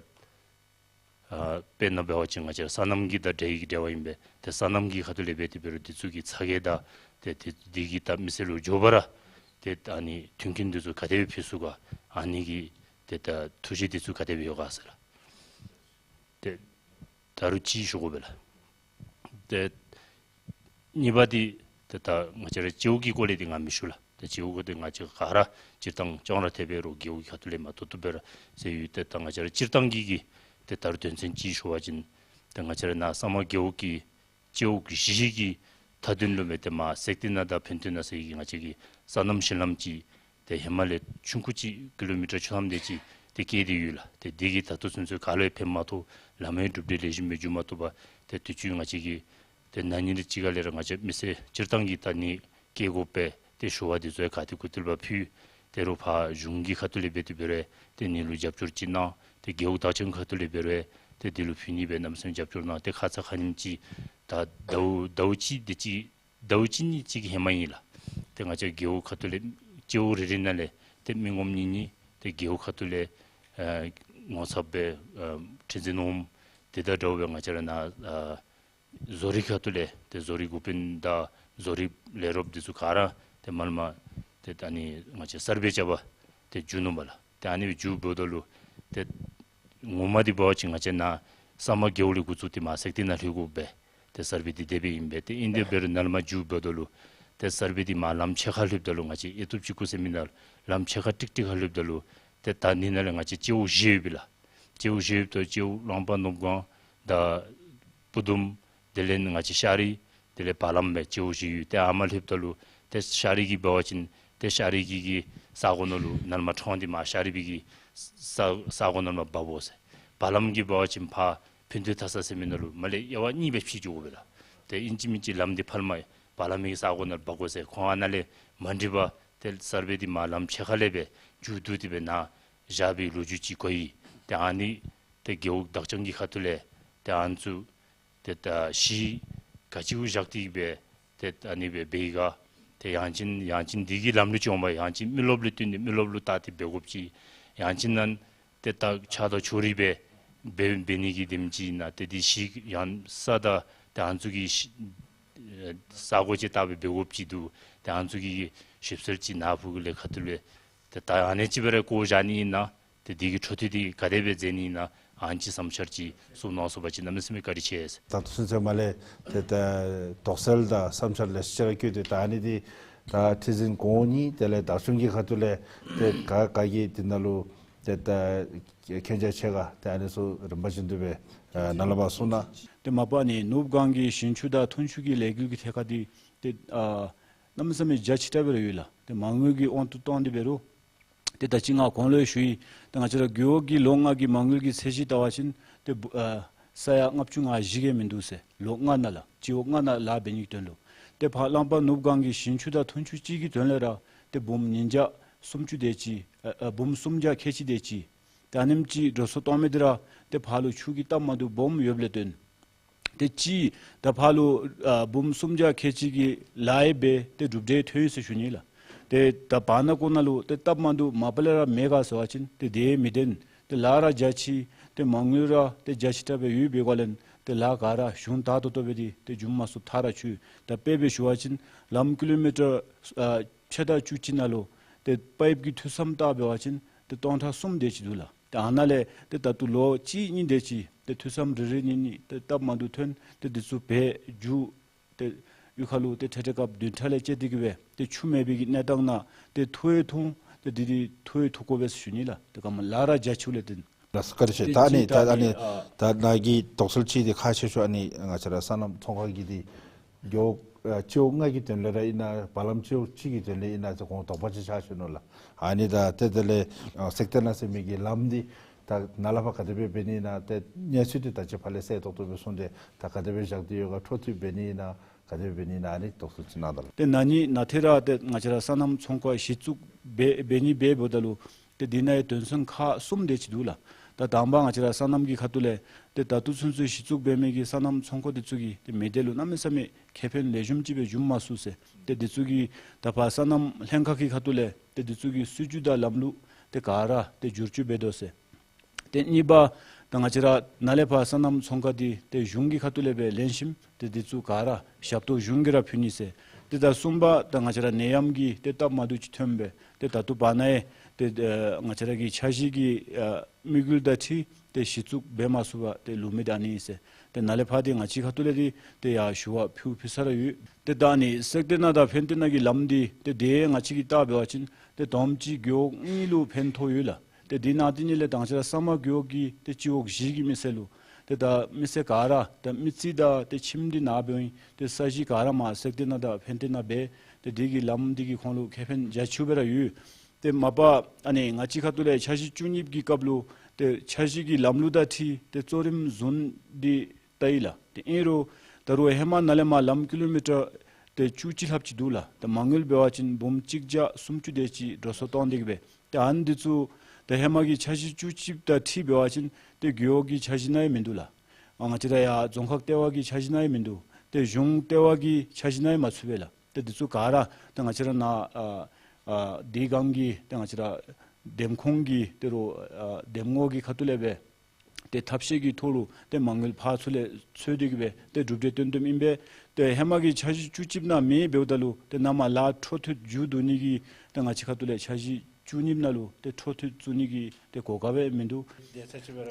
ཨ་དཔེར་ན་འབད་བ་ཅིན་ང་བཅས་ར་སོ་ནམ་གྱི་དང་འབྲེལ་གྱི་འབྲེལ་བ་ཨིན་པས། ཏེ་སོ་ནམ་གྱི་ཁ་ཐུག་ལས་འབད་དེ་འབད་རུང་འདི་ཚུ་གི་ཚ་གྱང་དང་ཏེ་ཏེ་འདི་གིས་ད་མི་སེར་ལུ་མགྱོགས་པ་ར་ཏེ་ཨ་ནི་མཐུན་རྐྱེན་འདི་ཚུ་ག་དེ་སྦེ་ཕུལ་ཚུགས་ག། ཨ་ནི་གི་ཏེ་ད་ཐུགས་བཞེད་འདི་ཚུ་ག་དེ་སྦེ་ཡོད་ག་ཟེར་ལགས། ཏེ་ད་རུང་ཅིག་ཞུ་དགོ་པས་ལགས། ཏེ་གཉིས་པ་འདི་ཏེ་ད་ང་བཅས་ར་སྤྱི་འོག་གི་སྐོར་ལས་འདི་ང་མི་ཞུ་ལགས། ཏེ་སྤྱི་འོག་འདི་ང་བཅས་ག་ར་སྤྱིར་བཏང་ཅོང་ར་འཐད་འབད་རུང་རྒེད་འོག་གི་ཁ་ཐུག་ལས་མ་ཐོབ་ཐོབ་སྦེ་ར་ཟེར་ཡོད། ཏེ་ད་ང་བཅས་ར་སྤྱིར་བཏང་གི་གི་ཏེ་ད་རུང་དོན་ཚན་ཅིག་ཞུ་བ་ཅིན་ཏེ་ང་བཅས་ར་ནཱ་སོ་ནམ་རྒེད་འོག་གི་སྤྱི་འོག་བཞི་གི་མཐའ་དོན་ལུ་སྦེ་ཏེ་མར་སེག་ཏི་ན་དང་ཕན་ཏི་ན་ཟེར་གྱི་ང་བཅས་ཀྱི་སོ་ནམ་གཞི་ལམ་ཅིག་ཏེ་ཧེ་མ་ལས་ཆུང་ཀུ་ཅིག་ཀི་ལོ་མི་ཊར་བཅུ་ཐམ་དེ་ཅིག་ཏེ་བཀལ་ཏེ་ཡོད་ལགས། ཏེ་འདི་གིས་ད་ལྟོ་ཚུན་ཚོད་ག་ལུ་ཡང་ཕན་མ་ཐོགས། ལམ་ཡང་གྲུབ་འབྲས་ལེགས་ཤོམ་སྦེ་འགྱོ་མ་བཏུབ་པར་ཏེ་དུས་ཅི་ང་བཅས་ཀྱི་ཏེ་ན་ནིང་དང་གཅིག་ཁར་ལས་ར་ང་བཅས་མི་སེར་སྤྱིར་བཏང་གིས་ད་ནི་བཀལ་དགོ་པས་ཏེ་ཞུ་བ་འདི་ཚུ་ཡང་ག་ཏེ་གུ་ཏེ་ལུ་ཕར་ཕུལ། ཏེ་རོགས་ཕར་གཞུང་གི་ཁ་ཐུག་ལས་འབད་དེ་འབད་རུང་ཏེ་ནི་ལུ་རྒྱབ་སྐྱོར་ཅིག་གནང་། ཏེ་རྒེད་འོག་བདག་སྐྱོང་ཁ་ཐུག་ལས་འབད་རུང་ཏེ་འདི་ལུ་ཕུལ་ནི་སྦེ་གནམ་མེད་ས་མེད་རྒྱབ་སྐྱོར་གནང་། ཏེ་ཁ་ཙ་ཁ་ཉིནམ་ཅིག་ད་ཟླཝ་ཟླཝ་གཅིག་དེ་ཅིག་ཟླཝ་གཅིག་གཉིས་ཅིག་ཧེ་མ་ཨིན་ལགས། ཏེ་ང་བཅས་རྒེད་འོག་ཁ་ཐུག་ལས་སྤྱི་འོག་རེ་རེ་ནང་ལས་ཏེ་མི་ངོམ་གཉིས་གཉིས་ཏེ་རྒེད་འོག་ཁ་ཐུག་ལས་ཨ་ངོ་ཚབ་སྦེ་ཨ་ཁྲི་འཛིན་འོགམ་དེ་དང་འདྲཝ་སྦེ་ང་བཅས་ར་ནཱ་ཨ་བཟོ་རིག་ཁ་ཐུག་ལས་ཏེ་བཟོ་རིག་འགོ་དཔོན་དང་བཟོ་རིག་ལས་རོགསཔ་འདི་ཚུ་ག་ར་ཏེ་མ་ལས་མར་ཏེ་ད་ནི་ང་བཅས་གསར་སྦས་རྐྱབ་པར་ཏེ་འགྱོ་ནུག་པ་ལགས། ཏེ་ཨ་ནི་སྦེ་འགྱོཝ་ད་ལུ་ཏེ་ངོ་མ་འདི་འབད་བ་ཅིན་ང་བཅས་ནཱ་སོ་ནམ་རྒེད་འོག་ལས་འགོ་བཙུགས་ཏེ་མར་སེག་ཏི་ན་ལྷོད་དགོ་པས། ཏེ་གསར་སྦས་འདི་དེ་སྦེ་ཨིན་པས། ཏེ་ཨིན་དེ་འབད་རུང་ནཱ་ལས་མར་འགྱོཝ་ད་ལུ་ཏེ་གསར་སྦས་འདི་མར་ལམ་ཕྱེད་ཀ་ལྷོདཔ་ད་ལུ་ང་བཅས་ཨེ་ཏོབ་ཅིག་གུ་ཟེར་མི་ནང་ལམ་ཕྱེད་ཀ་ཀྲིག་ཀྲི་ཁར་ལྷོདཔ་ད་ལུ་ཏེ་ད་ནི་ནཱ་ལས་ང་བཅས་སྤྱི་འོག་བཞི་ཡོད་པས་ལགས། སྤྱི་འོག་བཞི་ཡོདཔ་ད་སྤྱི་འོག་གླང་པ་ནོར་སྒང་དང་སྤུ་དུམ་དེ་ལས་ང་བཅས་ཤ་རི་དེ་ལས་བ་ལམ་སྦེ་སྤྱི་འོག་བཞི་ཡོད། ཏེ་ཨ་མར་ལྷོདཔ་ད་ལུ་ཏེ་ཤ་རི་གི་འབད་བ་ཅིན་ཏེ་ཤ་རི་གི་གི་ས་གོ་ནང་ལུ་ནཱ་ལས་མར་ཁྲོང་འདི་མར་ཤ་རི་བི་གི་ས་ས་གོ་ནང་ལས་མར་འབབ་འོང་ཟེར། བ་ལམ་གྱི་འབད་བ་ཅིན་ཕར་ ཕན་ཐོགས་མཐའ་ས་ཟེར་མི་ནང་ལུ་མར་ལས་དབྱེ་བ་གཉིས་སྦེ་ཕྱེ་འགྱོ་དགོ་པས་ལགས། ཏེ་ཨིན་ཅི་མིན་ཅི་ལམ་འདི་ཕར་ལས་མར་བར་ལམ་གྱི་ས་གོ་ནང་ལུ་འབག་དགོ་ཟེར། ཁོང་ཨ་ནཱ་ལས་མ་འགྲིག་པར་ཏེ་གསར་སྦེ་འདི་མར་ལམ་ཕྱེད་ཀ་ལས་སྦེ་མཇུག་བསྡུ་སྟེ་སྦེ་ནཱ་བཞག་པའི་ལོ་རྒྱུས་ཅིག་གོ་ཡི། ཏེ་ཨ་ནི་ཏེ་རྒེད་འོག་བདག་སྐྱོང་གི་ཁ་ཐུག་ལས་ཏེ་ཨ་ནི་ཚུ་ཏེ་ད་གཞི་ག་ཅི་བཞག་སྟེ་སྦེ་ཏེ་ཨ་ནི་སྦེ་འབད་ཡི་ག། ཏེ་ཡང་ཅིན་ཡང་ཅིན་འདི་གི་ལམ་ལུགས་ཅིག་འོང་པ་ཡང་ཅིན་མི་རློབས་ལུ་བསྟུན་ཏེ་མི་རློབས་ལུ་བལྟ་སྟེ་འབད་དགོཔ་ཅིག། ཡང་ཅིན་ནཱ་ཏེ་ད་ཆ་ད་ཆོ་རིག་སྦེ་འབད་འབད་ནི་གི་དེམ་ཅིག་ཨིན་ན། ཏེ་འདི་གཞི་ཡང་ས་ད་ཏེ་ཨ་ནི་ཚུ་གི་ས་གོ་ཅིག་བལྟ་སྦེ་འབད་དགོཔ་ཅིག་འདུག། ཏེ་ཨ་ནི་ཚུ་གི་ཞིབ་འཚོལ་ཅིག་ནཱ་ཕུག་གི་ལས་ཁ་ཐུག་ལས་ཏེ་ད་ཨ་ནི་ཅིག་སྦེ་ར་བཀོ་བཞག་ནི་ཨིན་ན། ཏེ་འདི་གི་འཕྲོ་མཐུད་འདི་ག་དེ་སྦེ་མཛད་ནི་ཨིན་ན། ཨ་ནི་ཅིག་བསམ་འཆར་ཅིག་གསུང་གནང་ཚུགས་པ་ཅིན་གནམ་མེད་ས་མེད་བཀའ་དྲིན་ཆེ་ཟེར། ད་ལྟོ་ཚུན་ཚོད་མར་ལས་ཏེ་ད་དོགས་སེལ་དང་བསམ་འཆར་ལེ་ཤ་ཅིག་ར་བཀོད་དེ་ད་ཨ་ནི་འདི་ད་ཁྲི་འཛིན་གོང་འོག་གཉིས་དེ་ལས་བདག་སྐྱོང་གི་ཁ་ཐུག་ལས་ཏེ་ག་ག་གིས་འདི་ནང་ལུ་ཏེ་ད་མཁྱེན་རྒྱ་ཆེ་ག་ཏེ་ཨ་ནི་ཚུ་རིམ་པ་བཞིན་དུ་སྦེ་ནཱ་ལས་ཕར་གསུང་གནང་། ཏེ་མ་པ་ནི་ནུབ་སྒང་གི་ཞིང་ཆུ་དང་འཐུང་ཆུ་གི་ལས་འགུལ་གྱི་ཐད་ཁར་འདི་ཏེ་ཨ་གནམ་མེད་ས་མེད་རྒྱ་ཆེ་དྲགས་སྦེ་ར་ཡོད་ལགས། ཏེ་མ་དངུལ་གྱི་དབང་དུ་བཏང་སྟེ་འབད་རུང་ཏེ་ད་ཅི་ང་གོང་ལུ་ཞུ་ཡི། ཏེ་ང་བཅས་ར་རྒེད་འོག་གི་ལོ་ལྔ་གི་མ་དངུལ་གྱི་ཚད་གཞི་བལྟ་བ་ཅིན་ཏེ་བུ་ཨ་ས་ཡ་ལྔ་བཅུ་ང་བཞི་གིས་མིན་འདུག་ཟེར། ལོ་ལྔ་ནང་ལུ་སྤྱི་འོག་ལྔ་ནང་ལཱ་འབད་ནིའི་དོན་ལུ། ཏེ་ཕར་གླང་པ་ནུབ་སྒང་གི་ཞིང་ཆུ་དང་འཐུང་ཆུ་གཅིག་གི་དོན་ལས་ར་ཏེ་འབུམ་ཉིས་བརྒྱ་སུམ་ཅུ་དེ་ཅིག་ཨ་ཨ་འབུམ་སུམ་བརྒྱ་ཁལ་གཅིག་དེ་ཅིག། ཏེ་ཨ་ནེམ་ཅིག་འགྲོ་སོང་གཏང་མི་འདི་ར་ཏེ་ཕར་ལུ་ཆུ་གི་སྟབས་མ་བདེཝ་སྦོམ་ཡོདཔ་ལས་བརྟེན། ཏེ་ཅིག་ད་ཕར་ལུ་ཨ་འབུམ་སུམ་བརྒྱ་ཁལ་གཅིག་གི་ལཱ་ཡང་འབད་དེ་གྲུབ་འབྲས་ཐོན་ཡི་ཟེར་ཞུ་ནི་ལགས། ཏེ་ད་བར་ན་ཀོ་ནང་ལུ་ཏེ་སྟབས་མ་བདེཝ་མ་པ་ལས་ར་མེད་ག་ཟེར་བ་ཅིན་ཏེ་དེ་མི་བདེན། ཏེ་ལཱ་ར་རྒྱ་ཆེ་ཏེ་མ་དངུལ་ར་ཏེ་རྒྱ་ཆེ་དྲགས་སྦེ་ཡོདཔ་འབད་བ་ལས་ཏེ་ལཱ་ག་ར་གཞུང་ད་ཏོག་ཏོ་སྦེ་འདི་ཏེ་འབྱུང་མ་ཚུགསཔ་ཐག་ར་ཆོད། ད་དཔེ་སྦེ་ཞུ་བ་ཅིན་ལམ་ཀི་ལོ་མི་ཊར་ཨ་ཕྱེད་དང་བཅུ་གཅིག་ནང་ལུ་ཏེ་པའིཔ་གི་ཐུགས་སམ་བལྟ་འབད་བ་ཅིན་ཏེ་སྟོང་ཕྲག་གསུམ་དེ་ཅིག་འདུག་ལགས། ཏེ་ཨ་ནཱ་ལས་ཏེ་ད་ལྟོ་ལོ་གཅིག་གཉིས་དེ་ཅིག་ཏེ་ཐུགས་སམ་རེ་རེ་གཉིས་གཉིས་ཏེ་སྟབས་མ་བདེཝ་ཐོན། ཏེ་འདི་ཚུ་འབད་འགྱོ། ཏེ་གཡུས་ཁ་ལུ་ཏེ་ཁྲལ་ཁྲལ་སྐབས་བདུན་ཕྲག་ལས་བཅད་དེ་གི་སྦེ་ཏེ་ཆུ་མེད་པའི་གི་གནས་སྟངས་ནང་ཏེ་འཐུ་ཡང་འཐུ་འོང་། ཏེ་འདི་འདི་འཐུ་ཡང་འཐུ་དགོ་པས་ཟེར་ཞུ་ནི་ལགས། ཏེ་ག་མ་ལཱ་ར་རྒྱ་ཆེཝ་ལས་བརྟེན། ལགས་སོ་བཀའ་དྲིན་ཆེ། ཏེ་ད་ཨ་ནི་ཅིག་ད་ད་ཨ་ནི་ཨ་ད་ནཱ་གི་དོགས་སེལ་ཅིག་འདི་ཁག་ཆེ་ཤོས་ཨ་ནི་ང་བཅས་ར་སོ་ནམ་ཚོང་ཁང་གི་འདི་རྒེད་འོག་ཨ་སྤྱི་འོག་ལྔ་གི་དོན་ལས་ར་ཨིན་ན་བར་ལམ་སྤྱི་འོག་གཅིག་གི་དོན་ལས་ཨིན་ན་ཟེར་ཁོང་དོགས་པ་ཅིག་ཆགས་བཞིན་ནུག་ལགས། ཨ་ནི་ད་ཏེ་དེ་ལས་ཨ་སེག་ཏེ་ན་ཟེར་མི་གི་ལམ་འདི་ད་ནཱ་ལས་ཕར་ག་དེ་སྦེ་འབད་ནི་ཨིན་ན་ཏེ་གནས་ཚུལ་འདི་ད་ཅི་ཕར་ལས་གསལ་ཏོག་ཏོ་སྦེ་གསུངས་ཏེ་ད་ག་དེ་སྦེ་བཞག་སྟེ་ཡོད་ག། འཕྲོ་མཐུད་འབད་ནི་ཨིན་ན་ག་དེ་སྦེ་འབད་ནི་ཨིན་ན་ཨ་ནི་དོགས་སེལ་ཅིག་གནང་དང་ལགས། ཏེ་ན་ནི་ནཱ་ཏེ་ར་ཏེ་ང་བཅས་ར་སོ་ནམ་ཚོང་ཁང་གཞི་བཙུགས་འབད་འབད་ནི་འབད་འབདཝ་ད་ལུ་ཏེ་འདི་ནང་ཡང་དོན་ཚན་ཁག་གསུམ་དེ་ཅིག་འདུག་ལགས། ད་དང་པ་ང་བཅས་ར་སོ་ནམ་གྱི་ཁ་ཐུག་ལས་ཏེ་ད་ལྟོ་ཚུན་ཚོད་གཞི་བཙུགས་འབད་མི་གི་སོ་ནམ་ཚོང་ཁང་འདི་ཚུ་གིས་ཏེ་མི་སྡེ་ལུ་གནམ་མེད་ས་མེད་ཁེ་ཕན་ལེགས་ཤོམ་ཅིག་སྦེ་འབྱུང་མ་ཚུགས་ཟེར། ཏེ་འདི་ཚུ་གི་ད་ཕར་སོ་ནམ་ལྷན་ཁག་གི་ཁ་ཐུག་ལས་ཏེ་འདི་ཚུ་གི་སྲིད་བྱུས་དང་ལམ་ལུགས་ཏེ་ག་ར་ཏེ་བསྒྱུར་བཅོས་འབད་དོ་ཟེར། ཏེ་གཉིས་པ་ད་ང་བཅས་ར་ནཱ་ལས་ཕར་སོ་ནམ་ཚོང་ཁང་འདི་ཏེ་གཞུང་གི་ཁ་ཐུག་ལས་སྦེ་ལེན་ཞིནམ་ཏེ་འདི་ཚུ་ག་ར་ཞབས་ཏོག་གཞུང་གིས་ར་ཕུལ་ནི་ཟེར། ཏེ་ད་གསུམ་པ་ད་ང་བཅས་ར་ནད་ཡམས་ཀྱི་ཏེ་སྟབས་མ་བདེཝ་ཅིག་ཐོན་སྦེ་ཏེ་ད་ལྟོ་བར་ན་ཡང་ཏེ་ཨ་ང་བཅས་ར་གི་འཆར་གཞི་གི་ཨ་དམིགས་ཡུལ་དང་འཁྲིལ་ཏེ་གཞི་བཙུགས་འབད་མ་ཚུགས་པར་ཏེ་ལུས་མི་ད་ཨ་ནི་ཨིན་ཟེར། ཏེ་ནཱ་ལས་ཕར་ཏེ་ང་བཅས་ཁ་ཐུག་ལས་ཏེ་ཏེ་ཡར་ཞུ་བ་ཕུལ་ཕུལ་ས་ར་ཡོད། ཏེ་ད་ཨ་ནི་སེག་ཏེ་ན་དང་ཕན་ཏེ་ན་གི་ལམ་འདི་ཏེ་དེ་ང་བཅས་ཀྱིས་བལྟ་འབད་བ་ཅིན་ཏེ་དོམ་ཅིག་རྒེད་འོག་གཉིས་ལུ་ཕན་ཐོགས་ཡོད་ལགས། ཏེ་འདི་ནང་དེ་ཉིད་ལས་ད་ང་བཅས་ར་ས་མར་རྒེད་འོག་གི་ཏེ་སྤྱི་འོག་བཞི་གི་མི་སེར་ལུ་ཏེ་ད་མི་སེར་ག་ར་ད་མི་རྩིས་དང་ཏེ་ཁྱིམ་འདི་ནཱ་འབད་ཨིན། ཏེ་ས་གཞི་ག་ར་མར་སེག་ཏེ་ན་དང་ཕན་ཏེ་ན་འབད། ཏེ་འདི་གི་ལམ་འདི་གིས་ཁོང་ལུ་ཁེ་ཕན་རྒྱ་ཆེཝ་སྦེ་ར་ཡོད། ཏེ་མ་པ་ཨ་ནི་ང་བཅས་ཁ་ཐུག་ལས་འཆར་གཞི་བཅུ་གཉིས་ཀྱི་སྐབས་ལུ་ཏེ་འཆར་གཞི་གི་ལམ་ལུགས་དང་འཁྲིལ་ཏེ་གཙོ་རིམ་བཟུང་སྟེ་བལྟ་ཡི་ལགས། ཏེ་ཨིན་རུང་ད་རུང་ཧེ་མ་ནཱ་ལས་མར་ལམ་ཀི་ལོ་མི་ཊར་ཏེ་བཅུ་གཅིག་ལྷགཔ་ཅིག་འདུག་ལགས། ཏེ་མ་དངུལ་འབད་བ་ཅིན་འབུམ་གཅིག་བརྒྱ་སུམ་ཅུ་དེ་ཅིག་འགྲོ་སོང་གཏང་སྟེ་གི་སྦེ། ཏེ་ཨ་ནི་འདི་ཚུ་ཏེ་ཧེ་མ་གི་འཆར་གཞི་བཅུ་གཅིག་དང་འཁྲིལ་འབད་བ་ཅིན་ཏེ་རྒེད་འོག་གི་འཆར་གཞི་ནང་ཡང་མིན་འདུག་ལགས། ཨ་ང་བཅས་ར་ཡར་རྫོང་ཁག་ལྟེ་བ་གི་འཆར་གཞི་ནང་ཡང་མིན་འདུག། ཏེ་གཞུང་ལྟེ་བ་གི་འཆར་གཞི་ནང་ཡང་མ་ཚུད་པས་ལགས། ཏེ་འདི་ཚུ་ག་ར་ཏེ་ང་བཅས་ར་ནཱ་ཨ་ཨ་དེ་སྒང་གི་ཏེ་ང་བཅས་ར་འདེམས་ཁོངས་ཀྱི་ཏེ་རུང་ཨ་འདེམས་ངོ་གི་ཁ་ཐུག་ལས་སྦེ་ཏེ་ཐབས་ཤེས་ཀྱི་ཐོག་ལུ་ཏེ་མ་དངུལ་ཕར་ཚུར་ལས་འཚོལ་ཏེ་གི་སྦེ་ཏེ་གྲུབ་འབྲས་སྟོན་སྟོནམ་ཨིན་པས། ཏེ་ཧེ་མ་གི་འཆར་གཞི་བཅུ་གཅིག་ནང་མེད་འབདཝ་ད་ལུ་ཏེ་ནཱ་མར་ལཱ་འཕྲོ་མཐུད་མཇུག་བསྡུ་ནི་གི་ཏེ་ང་བཅས་ཁ་ཐུག་ལས་འཆར་གཞི་བཅུ་གཉིས་ནང་ལུ་ཏེ་འཕྲོ་མཐུད་བཙུགས་ནི་གི་ཏེ་གོ་སྐབས་སྦེ་མིན་འདུག།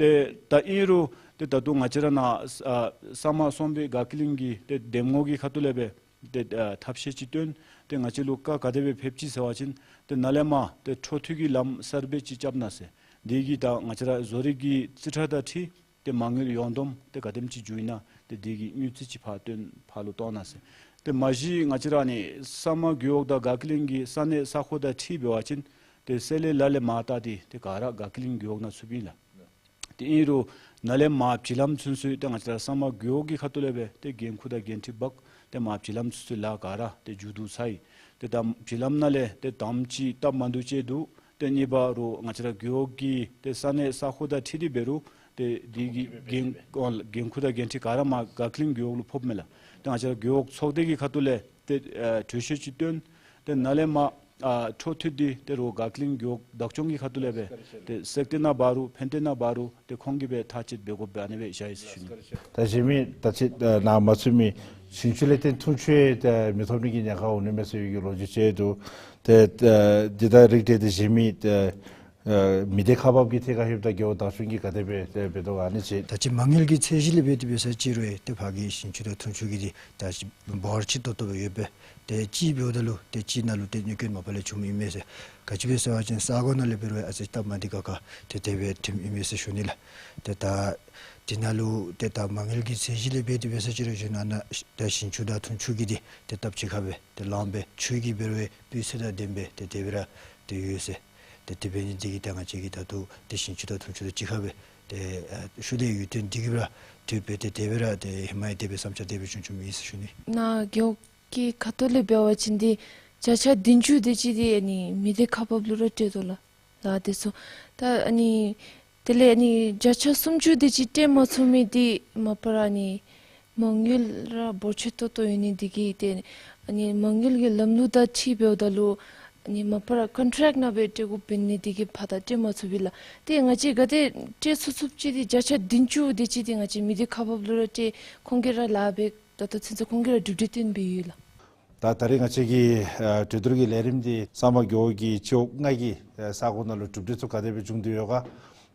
ཏེ་ད་ཨིན་རུང་ཏེ་ད་ལྟོ་ང་བཅས་ར་ནཱ་ཨ་ས་མར་སོང་སྦེ་དགའ་སྐྱིད་གླིང་གི་ཏེ་འདེམས་ངོ་གི་ཁ་ཐུག་ལས་སྦེ་ཏེ་ཨ་ཐབས་ཤེས་ཅིག་བཏོན། ཏེ་ང་བཅས་ལུ་བཀའ་ག་དེ་སྦེ་ཕེབས་ཅི་ཟེར་བ་ཅིན་ཏེ་ནཱ་ལས་མར་ཏེ་འཕྲོ་མཐུད་ཀྱི་ལམ་གསར་སྦེ་ཅིག་རྐྱབ་གནང་ཟེར། དེ་གིས་ད་ང་བཅས་ར་བཟོ་རིག་གི་རྩིས་ཁྲ་དང་འཁྲིལ་ཏེ་མ་དངུལ་ཡོངས་བསྡོམས་ཏེ་ག་དེམ་ཅིག་འགྱོཝ་ཨིན་ན་ཏེ་དེ་གི་དངུལ་རྩིས་ཅིག་ཕར་བཏོན་ཕར་ལུ་གཏང་གནང་ཟེར། ཏེ་མ་གཞི་ང་བཅས་ར་ཨ་ནི་ས་མར་རྒེད་འོག་དང་དགའ་སྐྱིད་གླིང་གི་ས་གནས་ས་ཁོངས་དང་འཁྲིལ་འབད་བ་ཅིན་ཏེ་གསལ་ལེ་ལ་ལས་མར་བལྟ་སྟེ་ཏེ་ག་ར་དགའ་སྐྱིད་གླིང་རྒེད་འོག་ནང་ཚུདཔ་ཨིན་ལགས། ཏེ་ཨིན་རུང་ ནཱ་ལས་མར་བྱི་ལམ་ཚུན་ཚོད་ཏེ་ང་བཅས་ར་ས་མར་རྒེད་འོག་གི་ཁ་ཐུག་ལས་སྦེ་ཏེ་འགན་ཁུར་དང་འགན་འཁྲི་འབག། ཏེ་མར་བྱི་ལམ་ཚུན་ཚོད་ལཱ་ག་ར་ཏེ་མཇུག་བསྡུ་ཚར་ཡི། ཏེ་ད་བྱི་ལམ་ནང་ལས་ཏེ་དམ་ཅིག་སྟབས་མ་བདེཝ་ཅིག་འདུག། ཏེ་གཉིས་པ་རུ་ང་བཅས་ར་རྒེད་འོག་གི་ཏེ་ས་གནས་ས་ཁོངས་དང་འཁྲིལ་ཏེ་འབད་རུང་ཏེ་འདི་གི་འགན་འགན་ཁུར་དང་འགན་འཁྲི་ག་ར་མར་དགའ་ཁླིང་རྒེད་འོག་ལུ་ཕོགཔ་མས་ལགས། ཏེ་ང་བཅས་ར་རྒེད་འོག་ཚོགས་སྡེ་གི་ཁ་ཐུག་ལས་ཏེ་ཨ་གྲོས་ཆོད་ཅིག་བཏོན། ཏེ་ནཱ་ལས་མར་ཨ་འཕྲོ་མཐུད་དེ་ཏེ་རུ་དགའ་ཁླིང་རྒེད་འོག་བདག་སྐྱོང་གི་ཁ་ཐུག་ལས་སྦེ་ཏེ་སེག་སྟེང་ནང་འབད་རུང་ཕན་སྟེང་ནང་འབད་རུང་ཏེ་ཁོང་གིས་སྦེ་ཐག་བཅད་འབད་དགོཔ་སྦེ་ཨ་ནི་སྦེ་བཞག་ཡི་ཟེར་ཞུ་ནི། ད་གཞན་མི་ད་ཅི་ནཱ་མ་ཚུད་མི་ཞིང་ཆུ་ལས་བརྟེན་འཐུང་ཆུ་ཡང་ཏེ་མི་ཐོབ་ནི་གི་ཉེན་ཁ་འོང་ནི་མས་ཟེར་བའི་གི་ལོ་རྒྱུས་ཅིག་འདུག། ཏེ་ཏེ་འདི་དང་རིགས་བསྒྲེས་ཏེ་གཞན་མི་ཏེ་ཨ་མི་སྡེ་ཁག་འབག་གི་ཐད་ཁར་ལྷོདཔ་ད་རྒེད་འོག་བདག་སྐྱོང་གིས་ག་དེ་སྦེ་ཏེ་འབད་དོ་ག་ཨ་ནི་ཅིག། ད་ཅི་མ་དངུལ་གྱི་ཚད་གཞི་ལས་འབད་དེ་འབད་ས་ཅིག་རུང་ཡང་ཏེ་ཕར་གྱི་ཞིང་ཆུ་དང་འཐུང་ཆུ་གི་འདི་ད་ཅི་འབོར་ཆེ་ཏོག་ཏོ་སྦེ་ཡོདཔ་སྦེ་ཏེ་ཅིག་འབདཝ་ད་ལུ་ཏེ་ཅིག་ནང་ལུ་ཏེ་གནོད་སྐྱོན་མ་པ་ལས་བྱུངམ་ཨིན་མས་ཟེར། ག་ཅི་སྦེ་ཟེར་བ་ཅིན་ས་གོ་ནང་ལས་འབད་རུང་ཡང་ཨ་ཙི་སྟབས་མ་བདེ་ཁག་ཁ་ཏེ་དེ་སྦེ་ཐོནམ་ཨིན་མས་ཟེར་ཞུ་ནི་ལགས། ཏེ་ད་འདི་ནང་ལུ་ཏེ་ད་མ་དངུལ་གྱི་ཚད་གཞི་ལས་འབད་དེ་འབད་ས་ཅིག་རུང་ཞུ་ན་ནཱ་ད་ཞིང་ཆུ་དང་འཐུང་ཆུ་གི་འདི་ཏེ་སྟབས་གཅིག་ཁར་སྦེ་ཏེ་ལངམ་སྦེ་ཆུ་གི་འབད་རུང་ཡང་སྤུས་ཚད་དང་ལྡནམ་སྦེ་ཏེ་དེ་སྦེ་ར་ཏེ་ཡོད་ཟེར། ཏེ་དེ་འབད་ནི་འདི་གིས་ད་ང་བཅས་ཀྱིས་ད་ལྟོ་ཏེ་ཞིང་ཆུ་དང་འཐུང་ཆུ་དང་གཅིག་ཁར་སྦེ་ཏེ་ཨ་ཤུལ་ལས་ཡུན་བརྟན་འདི་གིས་ར་ཏེ་འབད་དེ་དེ་སྦེ་ར་ཏེ་ཧེ་མ་ཡང་དེ་སྦེ་བསམ་འཆར་དེ་སྦེ་བྱུང་བྱུངམ་ཨིན་ཟེར་ཞུ་ནི། ནཱ་རྒེད་འོག་གི་ཁ་ཐུག་ལས་འབད་བ་ཅིན་འདི་བརྒྱ་ཆ་བདུན་ཅུ་དེ་ཅིག་འདི་ཨ་ནི་མི་སྡེ་ཁག་འབགཔ་ལུ་ར་སྤྲོད་དོ་ལགས། ལགས་དེ་ཚུ་ད་ཨ་ནི་དེ་ལས་ཨ་ནི་བརྒྱ་ཆ་སུམ་ཅུ་དེ་ཅིག་སྤྲོད་མ་ཚུགས་མི་འདི་མ་པ་ར་ཨ་ནི་མ་དངུལ་ར་འབོར་ཆེ་ཏོག་ཏོ་ཡོད་ནི་འདི་གིས་ཏེ་ཨ་ནི་མ་དངུལ་གྱི་ལམ་ལུགས་དང་འཁྲིལ་འབདཝ་ད་ལུ་ཨ་ནི་མ་པ་ར་ཀོན་ཊེཀཊ་ནང་སྦེ་སྤྲོད་དགོཔ་འབད་ནི་འདི་གིས་ཕར་ད་སྤྲོད་མ་ཚུགས་པས་ལགས། ཏེ་ང་བཅས་ག་དེ་སྤྲོད་ཚུགས་ཚུགསཔ་ཅིག་འདི་བརྒྱ་ཆ་བདུན་ཅུ་དེ་ཅིག་འདི་ང་བཅས་མི་སྡེ་ཁག་འབགཔ་ལུ་ར་སྤྲོད་ཁོང་གིས་ར་ལཱ་འབད་ད་ལྟོ་ཚུན་ཚོད་ཁོང་གིས་ར་གྲུབ་འབྲས་སྟོན་སྦེ་ཡོད་ལགས། ད་ད་རེས་ང་བཅས་ཀྱི་ཨ་གྲོས་བསྡུར་གྱི་ལས་རིམ་འདི་ས་མར་རྒེད་འོག་གི་སྤྱི་འོག་ལྔ་གི་ཨ་ས་གོ་ནང་ལུ་གྲུབ་འབྲས་ཚུ་ག་དེ་སྦེ་བྱུང་སྟེ་ཡོད་ག།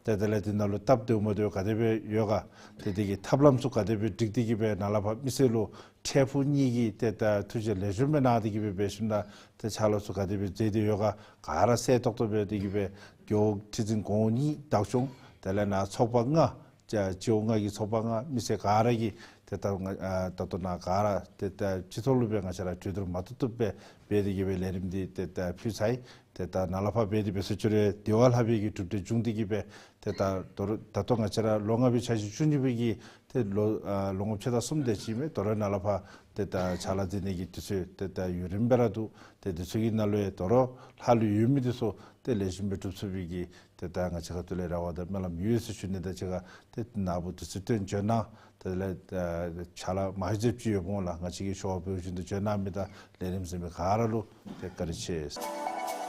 ཏེ་དེ་ལས་འདི་ནང་ལུ་སྟབས་བདེཝ་མ་བདེཝ་ག་དེ་སྦེ་ཡོད་ག། ཏེ་དེ་གི་ཐབས་ལམ་ཚུ་ག་དེ་སྦེ་སྒྲིག་སྟེ་གི་སྦེ་ནཱ་ལས་ཕར་མི་སེར་ལུ་འཕྲལ་ཕུགས་གཉིས་ཀྱི་ཏེ་ད་ཐུགས་རྗེ་ལེགས་ཤོམ་སྦེ་གནང་སྟེ་གི་སྦེ་འབད་ཞིནམ་ད་ཏེ་ཕྱག་ལཱ་ཚུ་ག་དེ་སྦེ་མཛད་དེ་ཡོད་ག། ག་ར་གསལ་ཏོག་ཏོ་སྦེ་དེ་གི་སྦེ་རྒེད་འོག་ཁྲི་འཛིན་གོང་འོག་གཉིས་བདག་སྐྱོང་དེ་ལས་ནཱ་ཚོགས་པ་ལྔ་ཅ་སྤྱི་འོག་ལྔ་གི་ཚོགས་པ་ལྔ་མི་སེར་ག་ར་གིས་ཏེ་ད་ང་ཨ་ད་ལྟོ་ནཱ་ག་ར་ཏེ་ད་སྤྱི་ཚོགས་ལུ་སྦེ་ང་བཅས་ར་གྲོས་བསྡུར་མ་ཐུབ་ཐུབ་སྦེ་འབད་དེ་གི་སྦེ་ལས་རིམ་འདི་ཏེ་ད་ཕུལ་ཚར་ཡི། ཏེ་ད་ནཱ་ལས་ཕར་འབད་དེ་འབད་ས་ཅིག་རུང་དེ་བ་ལྷག་པའི་གི་གྲུབ་འབྲས་བྱུང་སྟེ་གི་སྦེ་ཏེ་ད་དོ་རུང་ད་ལྟོ་ང་བཅས་ར་ལོ་ལྔ་པའི་འཆར་གཞི་བཅུ་གཉིས་པའི་གི་ཏེ་ལོ་ཨ་ལོ་ངོ་ཕྱེད་དང་གསུམ་དེ་ཅིག་མས། དོ་རུང་ནཱ་ལས་ཕར་ཏེ་ད་ཕྱག་ལཱ་མཛད་ནི་གི་དུས་ཚོད་ཏེ་ད་ཡུན་རིངམོ་སྦེ་ར་འདུག། ཏེ་དུས་ཚོད་ཀྱི་ནང་ལུ་ཡང་དོ་རུང་ལྷག་ལུས་ཡོད་མི་དེ་ཚུ་ཏེ་ལེགས་ཤོམ་སྦེ་འགྲུབ་ཚུགས་པའི་གི་ཏེ་ད་ང་བཅས་ཁ་ཐུག་ལས་རེ་བ་དང་སྨོན་ལམ་ཡོད་ཟེར་ཞུ་ནི། ད་ཅི་ག་ཏེ་ནཱ་བུ་དུས་ཚོད་བཏོན་བྱོན་གནང་། དེ་ལས་ཨ་ཕྱག་ལཱ་མང་རབས་ཅིག་ཡོདཔ་འོང་ལགས། ང་བཅས་ཀྱི་ཤོག་སྦེ་བཞིན་དུ་བྱོན་གནང་མི་དང་ལས་རིམ་གཟིགས་མི་ག་ར་ལུ་ཏེ་བཀའ་དྲིན་ཆེ།